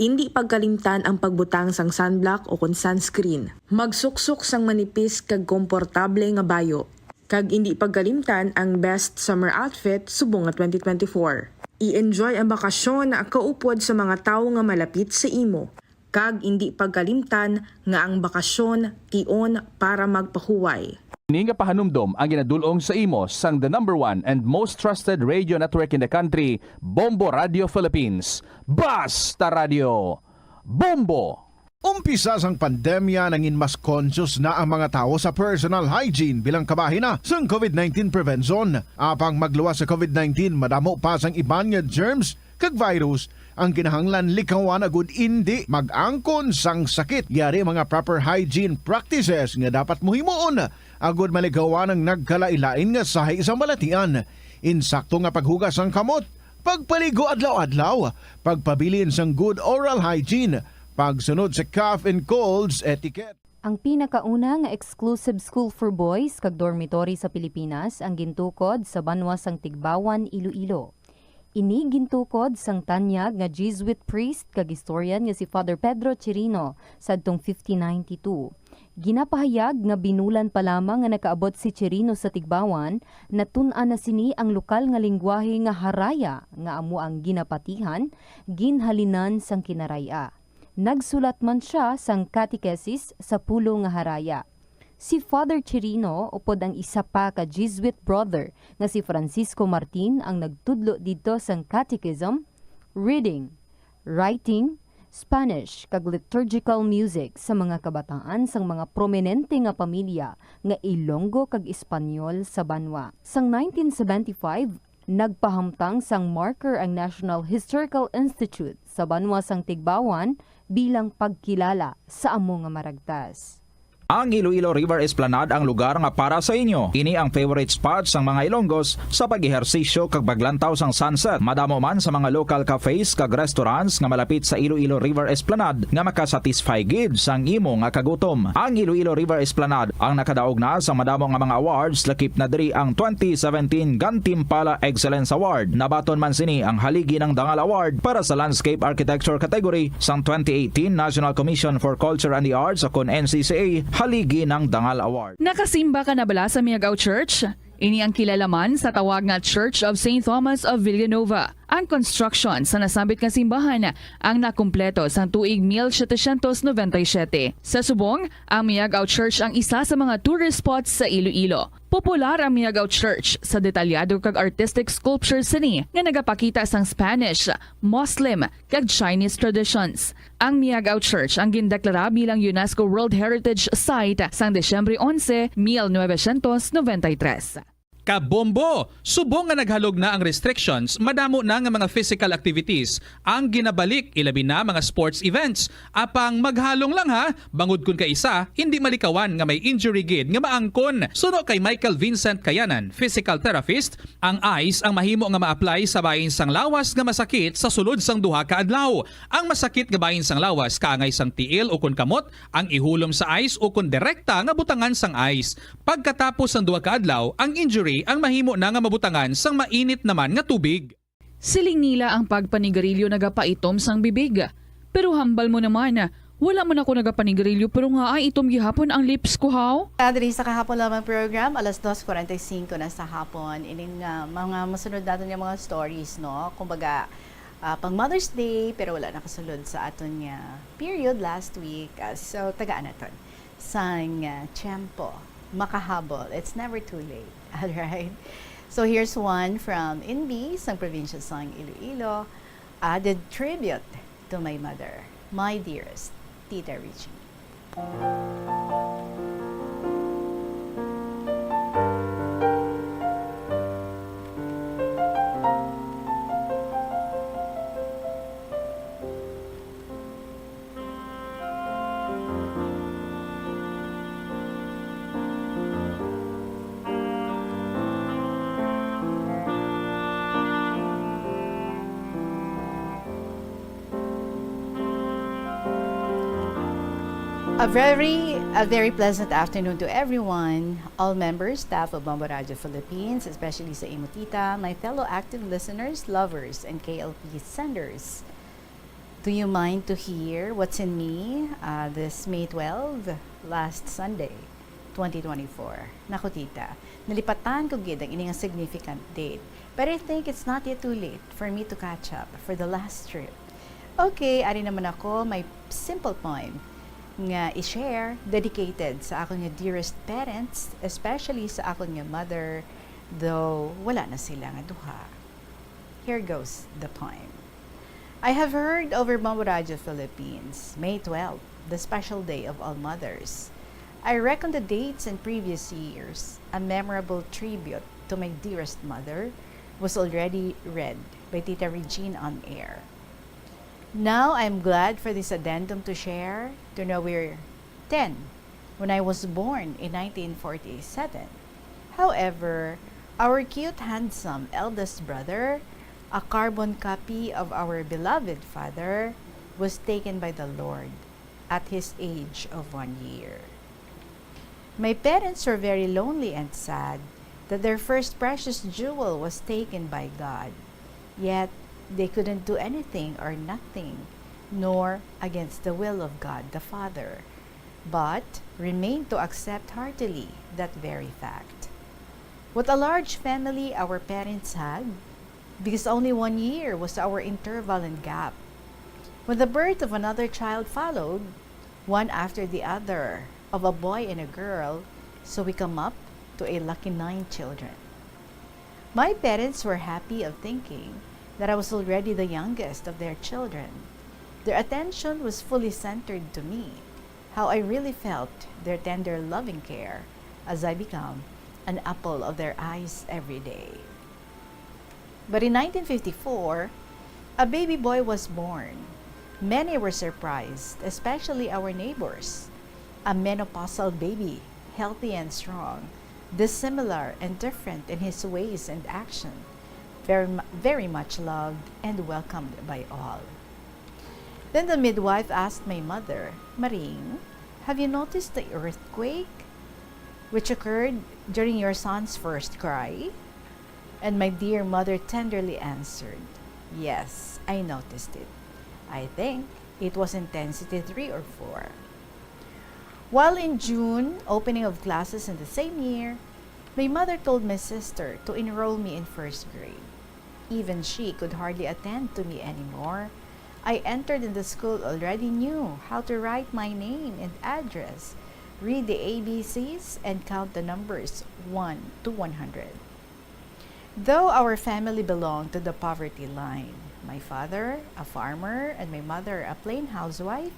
Indi pagkalimtan ang pagbutang sang sunblock o kon sunscreen. Magsuksok sang manipis kag komportable nga bayo. Kag indi pagkalimtan ang best summer outfit subong nga twenty twenty-four. I-enjoy ang bakasyon kaupod sa mga tawo nga malapit sa imo. Kag indi pagkalimtan nga ang bakasyon tion para magpahuway. Ini nga pahanumdom ang ginadul-ong sa imo sang the number one and most trusted radio network in the country, Bombo Radio Philippines. Basta Radio! Bombo! Umpisa sang pandemya, nangin mas conscious na ang mga tawo sa personal hygiene bilang kabahin na sang COVID nineteen prevention. Apang magluwas sa COVID nineteen, madamo pa sang iban nga germs kag virus ang kinahanglan likawan agud indi mag-angkon sang sakit. Yari mga proper hygiene practices nga dapat mo himuon agud malikawan ang nagkalain-lain nga sahi sa balatian. Insakto nga paghugas sang kamot, pagpaligo adlaw-adlaw, pagpabilin sang good oral hygiene, pagsunod sa cough and colds etiquette. Ang pinakauna nga exclusive school for boys kag dormitory sa Pilipinas ang gintukod sa banwa sang Tigbawan, Iloilo. Ini gintukod sang tanyag nga Jesuit priest kag historian nga si Father Pedro Chirino sadtong fifteen ninety-two. Ginapahayag nga binulan pa lamang nga nakaabot si Chirino sa Tigbawan, natun-an na sini ang lokal nga linggwahe nga Haraya nga amo ang ginapatihan, ginhalinan sang Kinaray-a. Nagsulat man sia sang catechesis sa pulo nga Haraya. Si Father Chirino upod ang isa pa ka Jesuit brother nga si Francisco Martin ang nagtudlo didto sang catechism, reading, writing, Spanish, kag liturgical music sa mga kabataan sang mga prominente nga pamilya nga Ilonggo kag Espanyol sa banwa. Sang nineteen seventy-five, nagpahamtang sang marker ang National Historical Institute sa banwa sang Tigbawan bilang pagkilala sa amo nga maragtas. Ang Iloilo River Esplanade ang lugar nga para sa inyo. Ini ang favorite spot sang mga Ilonggos sa pag-ehersisyo kag paglantaw sang sunset. Madamo man sa mga local cafes kag restaurants nga malapit sa Iloilo River Esplanade nga makasatisfy gid sang imo nga kagutom. Ang Iloilo River Esplanade ang nakadaog na sa madamo nga mga awards, lakip na diri ang twenty seventeen Gantimpala Excellence Award. Nabaton man sini ang Haligi ng Dangal Award para sa Landscape Architecture category sang twenty eighteen National Commission for Culture and the Arts, o kon N C C A, Haligi ng Dangal Award. Nakasimba ka na bala sa Miagao Church? Ini ang kilala man sa tawag nga Church of Saint Thomas of Villanova. Ang construction sa nasambit nga simbahan ang nakumpleto sang tuig mil setecientos noventa y siete. Sa subong, ang Miagao Church ang isa sa mga tourist spots sa Iloilo. Popular ang Miagao Church sa detalyado kag artistic sculptures sini nga nagapakita sang Spanish, Muslim, kag Chinese traditions. Ang Miagao Church ang gindeklara bilang UNESCO World Heritage Site sang Disyembre onse, mil novecientos noventa y tres. Kabombo! Subong nga naghalog na ang restrictions, madamo na nga mga physical activities ang ginabalik, ilabi na mga sports events. Apang maghalong lang ha, bangod kun kaisa, hindi malikawan nga may injury gid nga maangkon. Suno kay Michael Vincent Kayanan, physical therapist, ang ice ang mahimo nga ma-apply sa bahin sang lawas nga masakit sa sulod sang duha ka adlaw. Ang masakit nga bahin sang lawas kaangay sang tiil ukon kamot ang ihulom sa ice ukon direkta nga butangan sang ice. Pagkatapos sang duha ka adlaw, ang injury ang mahimo na nga mabutangan sang mainit naman nga tubig. Siling nila ang pagpanigarilyo nagapaitom sang bibig. Pero hambal mo naman, wala man ako nagapanigarilyo pero nga ay itom gihapon ang lips ko, haw? Ah, diri sa Kahapon Lamang program, alas dos forty-five na sa hapon. Ining, ah, mga masunod naton nga mga stories, no? Kumbaga, ah, pang Mother's Day, pero wala nakasulod sa aton nga period last week. Ah, so, tagaan naton sang, ah, tiyempo, makahabol. It's never too late. All right? So, here's one from Inbi, sang probinsya sang Iloilo. Added tribute to my mother, my dearest Tita Richie. A very, a very pleasant afternoon to everyone, all members, staff of Bombo Radio Philippines, especially sa imo tita, my fellow active listeners, lovers, and K L P senders. Do you mind to hear what's in me, uh, this May twelve, last Sunday, twenty twenty-four? Naku, tita, nalipatan ko gid ang ini nga significant date. But I think it's not yet too late for me to catch up for the last trip. Okay, ari naman ako, may simple poem nga i-share, dedicated sa akon nga dearest parents, especially sa akon nga mother, though wala na sila nga duha. Here goes the poem. I have heard over Bombo Radio Philippines, May twelve, the special day of all mothers. I reckon the dates in previous years, a memorable tribute to my dearest mother was already read by Tita Regine on air. Now I am glad for this addendum to share, to know we're ten when I was born in nineteen forty-seven. However, our cute, handsome eldest brother, a carbon copy of our beloved father, was taken by the Lord at his age of one year. My parents were very lonely and sad that their first precious jewel was taken by God. Yet they couldn't do anything or nothing, nor against the will of God the Father, but remained to accept heartily that very fact. What a large family our parents had, because only one year was our interval and gap. When the birth of another child followed, one after the other, of a boy and a girl, so we come up to a lucky nine children. My parents were happy of thinking that I was already the youngest of their children. Their attention was fully centered to me, how I really felt their tender, loving care as I become an apple of their eyes every day. But in nineteen fifty-four, a baby boy was born. Many were surprised, especially our neighbors. A menopausal baby, healthy and strong, dissimilar and different in his ways and action, very, mu- very much loved and welcomed by all. Then the midwife asked my mother, "Maring, have you noticed the earthquake which occurred during your son's first cry?" And my dear mother tenderly answered, "Yes, I noticed it. I think it was intensity three or four." While in June, opening of classes in the same year, my mother told my sister to enroll me in first grade. Even she could hardly attend to me anymore. I entered in the school, already knew how to write my name and address, read the A B Cs, and count the numbers one to one hundred. Though our family belonged to the poverty line, my father, a farmer, and my mother, a plain housewife,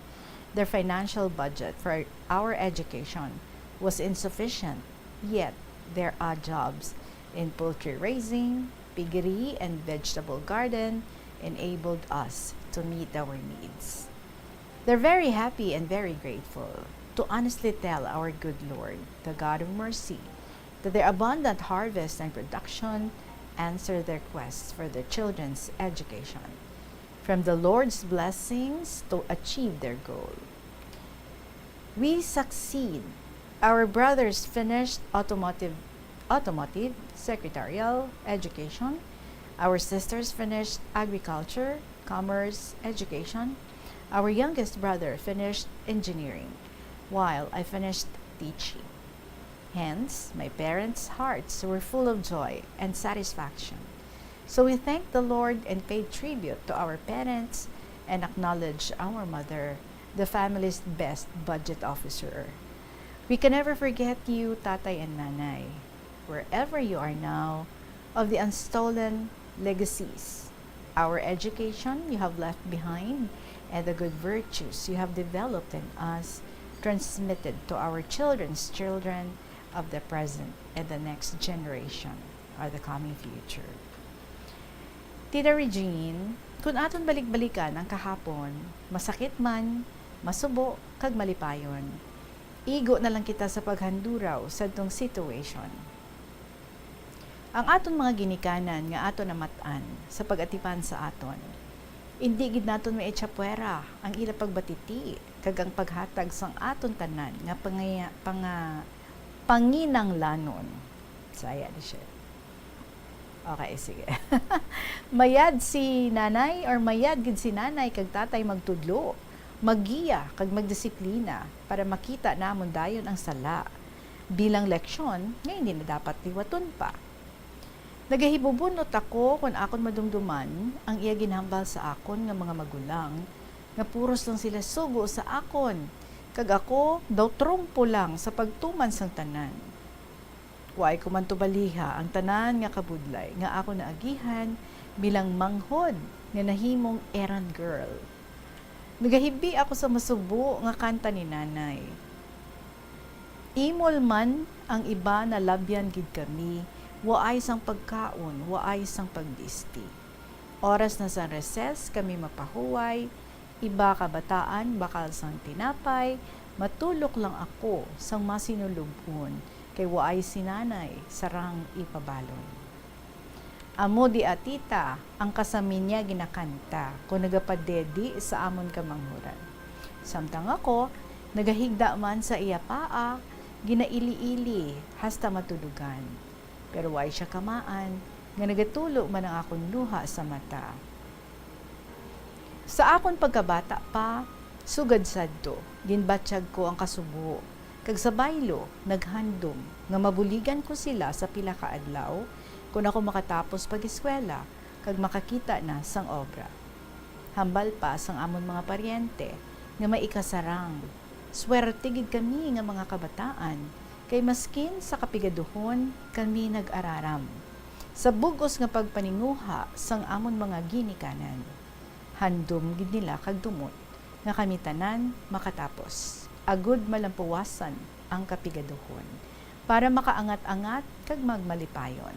their financial budget for our education was insufficient, yet their odd jobs in poultry raising, piggery, and vegetable garden enabled us to meet our needs. They're very happy and very grateful to honestly tell our good Lord, the God of mercy, that their abundant harvest and production answer their quests for their children's education. From the Lord's blessings to achieve their goal. We succeed. Our brothers finished automotive, automotive secretarial education. Our sisters finished agriculture, commerce, education. Our youngest brother finished engineering, while I finished teaching. Hence, my parents' hearts were full of joy and satisfaction. So we thank the Lord and paid tribute to our parents and acknowledge our mother, the family's best budget officer. We can never forget you, Tatay and Nanay, wherever you are now, of the unstolen legacies, our education you have left behind, and the good virtues you have developed in us, transmitted to our children's children of the present and the next generation, or the coming future. Tita Regine, kung aton balik-balikan ang kahapon, masakit man, masubo, kag malipayon, igo na lang kita sa paghanduraw sadtong situation. Ang aton mga ginikanan nga aton namat-an sa pag-atipan sa aton, indi gid naton maitsapwera ang ila pagbatiti kag ang paghatag sang aton tanan nga pangaya-, panga-, panginanglanon. Saya ni siya. Okay, sige. Mayad si nanay or mayad gid si nanay kag tatay magtudlo, maggiya kag magdisiplina para makita namon dayon ang sala bilang leksyon nga hindi na dapat liwaton pa. Nagahibubunot ako kon akon madumduman ang iya ginhambal sa akon nga mga magulang, nga puros lang sila sugo sa akon, kag ako daw trompo lang sa pagtuman sang tanan. Waay ko man tubaliha ang tanan nga kabudlay nga akon naagihan bilang manghod nga nahimong errand girl. Nagahibi ako sa masubo nga kanta ni Nanay. Imol man ang iba, nalabyan gid kami, waay sang pagkaon, waay sang pagbisti. Oras na sang recess, kami mapahuway, iba kabataan bakal sang tinapay, matulok lang ako sang masinulub-on, kay waay si Nanay sarang ipabalon. Amo di, a tita, ang kasami niya ginakanta kon nagapadedi sa amon kamanghuran. Samtang ako, nagahigda man sa iya paa, ginaili-ili hasta matudugan. Pero waay siya kamaan nga nagatulo man ang akon luha sa mata. Sa akon pagkabata pa, sugad sadto, ginbatyag ko ang kasubo, kag sa baylo naghandom nga mabuligan ko sila sa pila ka adlaw kon ako makatapos pag-eskwela kag makakita na sang obra. Hambal pa sang amon mga paryente nga may ikasarang, swerte gid kami nga mga kabataan, kay maskin sa kapigaduhon kami nag-araram sa bug-os nga pagpaninguha sang amon mga ginikanan. Handom gid nila kag dumot nga kami tanan makatapos, agud malampuwasan ang kapigaduhon, para makaangat-angat kag magmalipayon.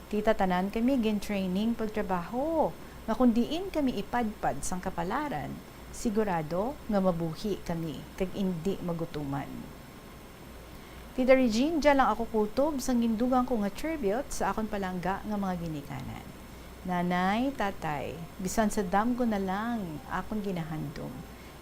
Tita, tanan kami gin-training pagtrabaho, nga kon diin kami ipadpad sang kapalaran, sigurado nga mabuhi kami kag indi magutuman. Tita Regine, dya lang ako kutob sang gindugang ko nga tribute sa akon palangga nga mga ginikanan. Nanay, tatay, bisan sa damgo na lang akon ginahandom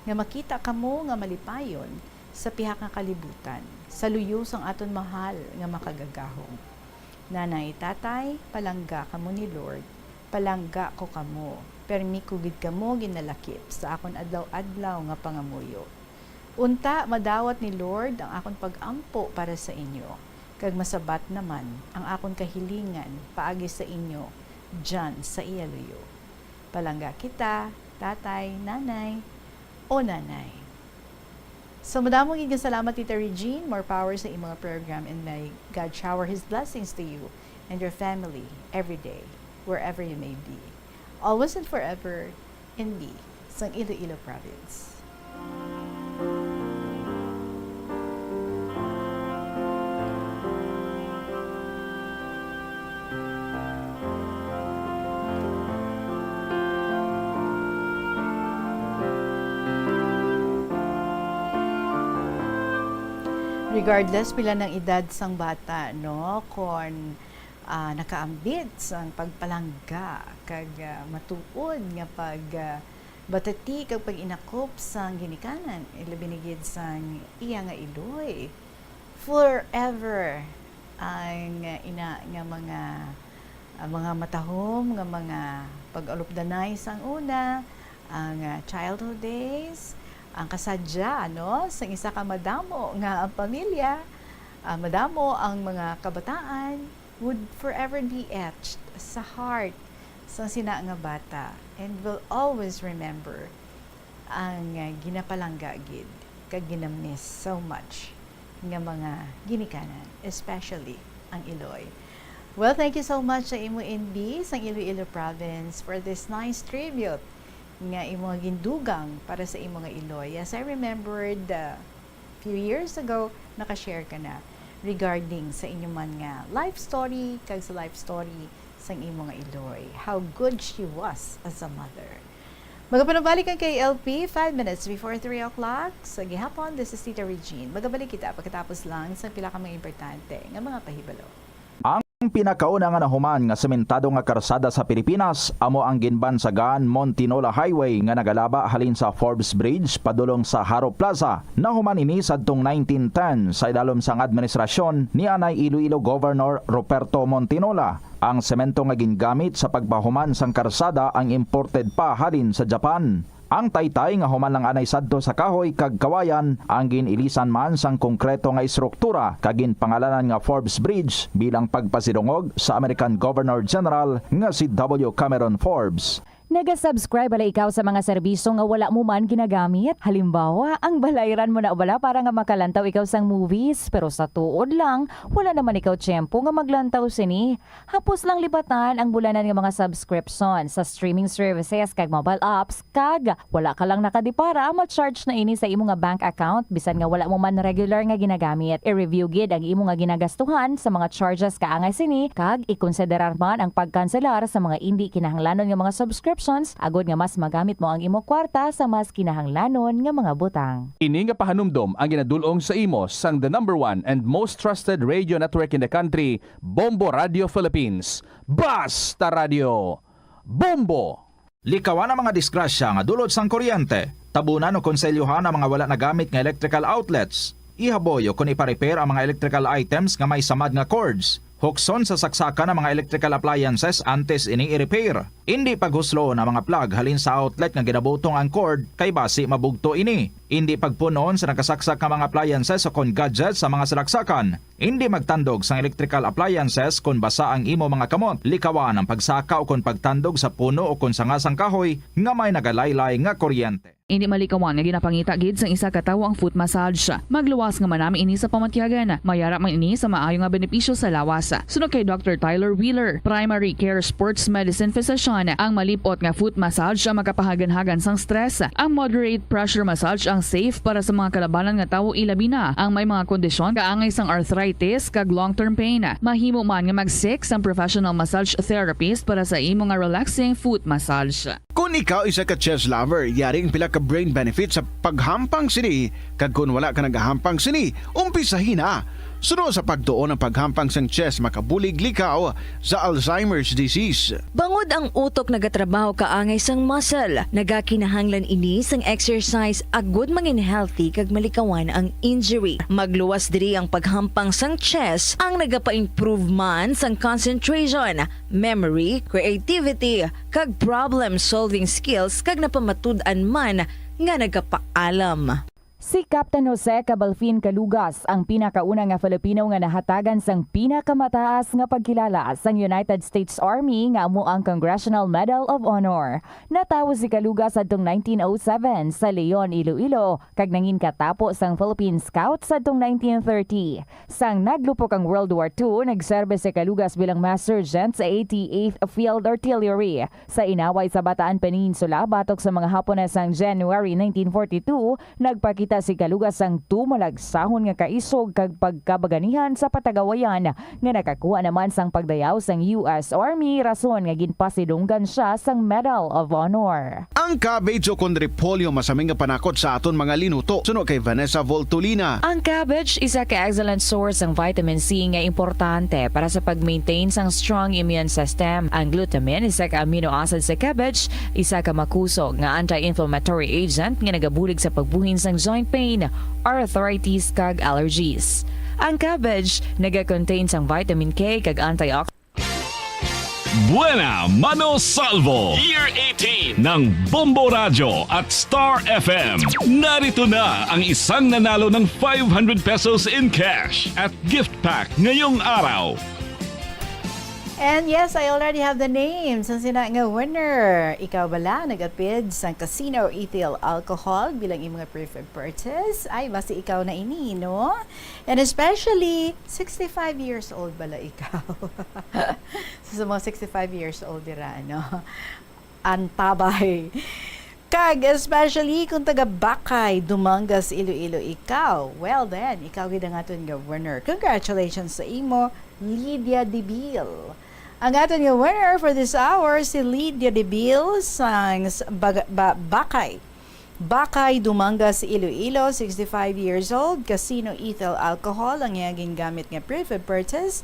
nga makita kamo nga malipayon sa pihak nga kalibutan, sa luyo sang aton mahal nga makagagahom. Nanay, tatay, palangga kamo ni Lord, palangga ko kamo, permi ko gid kamo ginalakip sa akon adlaw-adlaw nga pangamuyo. Unta madawat ni Lord ang akon pag-ampo para sa inyo, kag masabat naman ang akon kahilingan paagi sa inyo dyan sa iya luyo. Palangga kita, tatay, nanay, o nanay. So, madamo gid nga salamat, Tita Regine. More power sa imong program, and may God shower His blessings to you and your family every day, wherever you may be. Always and forever, N B, sang Iloilo Province. Regardless pila ng edad sang bata, no, kon, ah, nakaambit sang pagpalangga kag, ah, matuod nga pag, ah, batati kag pag-inakop sang ginikanan, ilabi na gid sang iya nga iloy. Forever ang ina nga mga, ang mga matahom nga mga pag-alupdanay sang una, ang, ah, childhood days, ang kasadya, ano, sang isa ka madamo nga pamilya, ah, madamo ang mga kabataan, would forever be etched sa heart sang sina nga bata and will always remember ang, ah, ginapalangga gid kag ginamiss so much nga mga ginikanan, especially ang iloy. Well, thank you so much sa imo, N B, sang Iloilo Province, for this nice tribute nga imo nga gindugang para sa imo nga iloy. As I remembered, uh, few years ago, naka-share ka na regarding sa inyo man nga life story kag sa life story sang imo nga iloy, how good she was as a mother. Magapanubalik ang K L P, five minutes before three o'clock sa gihapon. This is Tita Regine. Magabalik kita pagkatapos lang sa pila ka mga importante nga mga pahibalo. Ang pinakauna nga nahuman nga sementado nga karsada sa Pilipinas amo ang ginbansagan Montinola Highway nga nagalaba halin sa Forbes Bridge padulong sa Jaro Plaza. Nahuman ini sadtong nineteen ten sa ilalom sang administrasyon ni anay Iloilo Governor Ruperto Montinola. Ang semento nga gingamit sa pagpahuman sang karsada ang imported pa halin sa Japan. Ang taytay nga human lang anay sadto sa kahoy kag kawayan ang gin-ilisan man sang konkreto nga estruktura kag ginpangalanan nga Forbes Bridge bilang pagpasidungog sa American Governor General nga si W Cameron Forbes. Naga-subscribe bala ikaw sa mga serbisyo nga wala mo man ginagamit? Halimbawa, ang balayran mo na bala para nga makalantaw ikaw sang movies, pero sa tuod lang, wala naman ikaw tiyempo nga maglantaw sini. Hapos lang libatan ang bulanan nga mga subscription sa streaming services kag mobile apps, kag wala ka lang nakadipara, ma-charge na ini sa imo nga bank account bisan nga wala mo man regular nga ginagamit. I-review gid ang imo nga ginagastuhan sa mga charges kaangay sini, kag ikonsiderar man ang pagkanselar sa mga indi kinahanglanon nga mga subscriptions agod nga mas magamit mo ang imo kwarta sa mas kinahanglanon nga mga butang. Ini nga pahanumdom ang ginadul-ong sa imo sang the number one and most trusted radio network in the country, Bombo Radio Philippines. Basta Radio, Bombo! Likawan ang mga disgrasya nga dulot sang kuryente. Tabunan o konselyuhan ang mga wala nagamit nga electrical outlets. Ihaboy o kon ipa-repair ang mga electrical items nga may samad nga cords. Hukson sa saksakan ang mga electrical appliances antes ini i-repair. Indi paghusloon ang mga plug halin sa outlet nga ginabutong ang cord, kay basi mabugto ini. Indi pagpun-on sa nakasaksak nga mga appliances o kon gadgets sa mga salaksakan. Indi magtandog sang electrical appliances kon basa ang imo mga kamot. Likawan ang pagsaka o kon pagtandog sa puno o kon sanga sang kahoy nga may nagalaylay nga kuryente. Indi malikawan nga ginapangita gid sang isa ka tawo ang foot massage. Magluwas nga manami ini sa pamatyagan. Mayara man ini sa maayo nga benepisyo sa lawas. Suno kay Doctor Tyler Wheeler, primary care sports medicine physician, ang malip-ot nga foot massage ang makapahaganhagan sang stress. Ang moderate pressure massage ang safe para sa mga kalabanan nga tawo, ilabi na ang may mga kondisyon kaangay sang arthritis kag long-term pain. Mahimo man nga mag-seek sang professional massage therapist para sa imo nga relaxing foot massage. Kon ikaw isa ka chess lover, yari ang pila ka brain benefits sa paghampang sini, kag kon wala ka nagahampang sini, umpisahi na. Suno sa pagtuon, ang paghampang sang chess makabulig likaw sa Alzheimer's disease. Bangod ang utok nagatrabaho kaangay sang muscle, nagakinahanglan ini sang exercise agud mangin healthy kag malikawan ang injury. Magluwas diri ang paghampang sang chess, ang nagapa-improve man sang concentration, memory, creativity, kag problem-solving skills, kag napamatud-an man nga nagapaalam. Si Captain Jose Cabalfin Calugas ang pinakauna nga Filipino nga nahatagan sang pinakamataas nga pagkilala sang United States Army, nga amo ang Congressional Medal of Honor. Natawo si Calugas sadtong nineteen oh seven sa Leon, Iloilo, kag nangin katapo sang Philippine Scout sadtong nineteen thirty. Sang naglupok ang World War Two, nagserbe si Calugas bilang mass sergeant sa eighty-eighth Field Artillery sa inaway sa Bataan Peninsula batok sa mga Hapones sang January nineteen forty-two. Nagpakita sa ikaluga sang tumalagsahon nga kaisog kag pagkabaganihan sa patagawayan nga nakakuha naman sang pagdayaw sang U S Army, rason nga ginpasidunggan siya sang Medal of Honor. Ang cabbage o kon repolyo masami nga panakot sa aton mga linuto, suno kay Vanessa Voltolina. Ang cabbage isa ka excellent source sang vitamin C nga importante para sa pag-maintain sang strong immune system. Ang glutamine, isa ka amino acid sa cabbage, isa ka makusog nga anti-inflammatory agent nga nagabulig sa pagbuhin sang joint pain, arthritis, kag allergies. Ang cabbage nagakontain sang vitamin K kag antioxidant. Buena Mano Salvo Year eighteen ng Bombo Radyo at Star F M. Narito na ang isang nanalo ng five hundred pesos in cash at gift pack ngayong araw. And yes, I already have the names. Ang sina nga winner, ikaw bala nag-apid sang Casino Ethyl Alcohol bilang imong preferred purchase? Ay, basi ikaw na ini, no? And especially, sixty-five years old bala ikaw. So, sa mga sixty-five years old dira, no? Antabay. Kag especially kung taga Bakay, Dumangas, Iloilo ikaw. Well then, ikaw gid ang aton nga winner. Congratulations sa imo, Lydia Debil. Ang aton nga winner for this hour, si Lydia Debil sang s- Baga- Ba- Bakay. Bakay, Dumangas, Iloilo, sixty-five years old, Casino Ethyl Alcohol ang iya gingamit nga proof of purchase,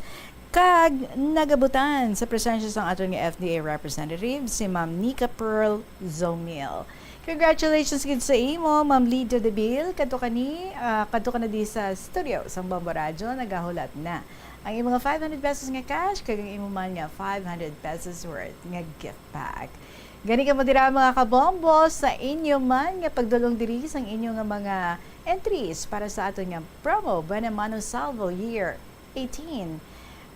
kag nagabutan sa presensya sang aton nga F D A representative, si Ma'am Nika Pearl Zomil. Congratulations gid sa imo, Ma'am Lydia Debil. Kadto ka ni, ah, kadto ka na di sa studio sang Bombo Radyo, nagahulat na ang imo nga five hundred pesos nga cash kag ang imo man nga five hundred pesos worth nga gift pack. Gani kamo dira, mga kabombo, sa inyo man nga pagdulong diri sang inyo nga mga entries para sa aton nga promo, Buena Mano Salvo Year eighteen.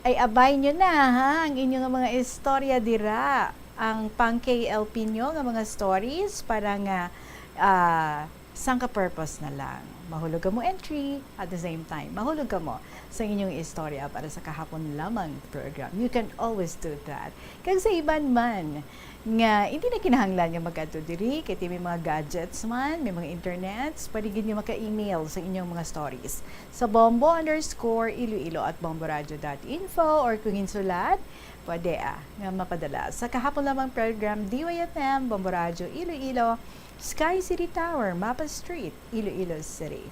Ay abay nyo na, ha, ang inyo nga mga istorya dira, ang pang K L P nyo nga mga stories para nga, ah, sang ka-purpose na lang. Mahulog kamo entry, at the same time, mahulog kamo sa inyong istorya para sa kahapon lamang program. You can always do that. Kag sa iban man nga hindi na kinahanglan nga mag-adto diri, kay may mga gadgets man, may mga internets, pwede gid nyo maka-email sa inyong mga stories sa bombo underscore iloilo at bomboradio dot info, or kung insulat, pwede, ah, nga mapadala sa kahapon lamang program, D Y F M, Bombo Radyo Iloilo, Sky City Tower, Mapa Street, Iloilo City.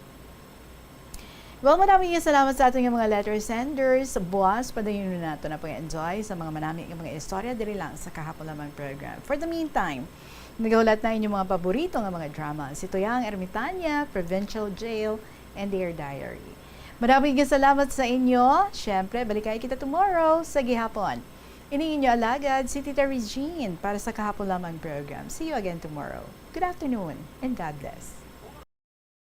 Well, madami nga salamat sa aton nga mga letter senders. Buwas, padayon nato na pag-enjoy sa mga manami nga mga istorya diri lang sa kahapon lamang program. For the meantime, nagahulat na inyong mga paborito nga mga drama, si Tuyang Ermitanya, Provincial Jail, and Dear Diary. Madami nga salamat sa inyo. Siyempre, balikay kita tomorrow sa gihapon. Ini inyo alagad, si Tita Regine, para sa kahapon lamang program. See you again tomorrow. Good afternoon and God bless.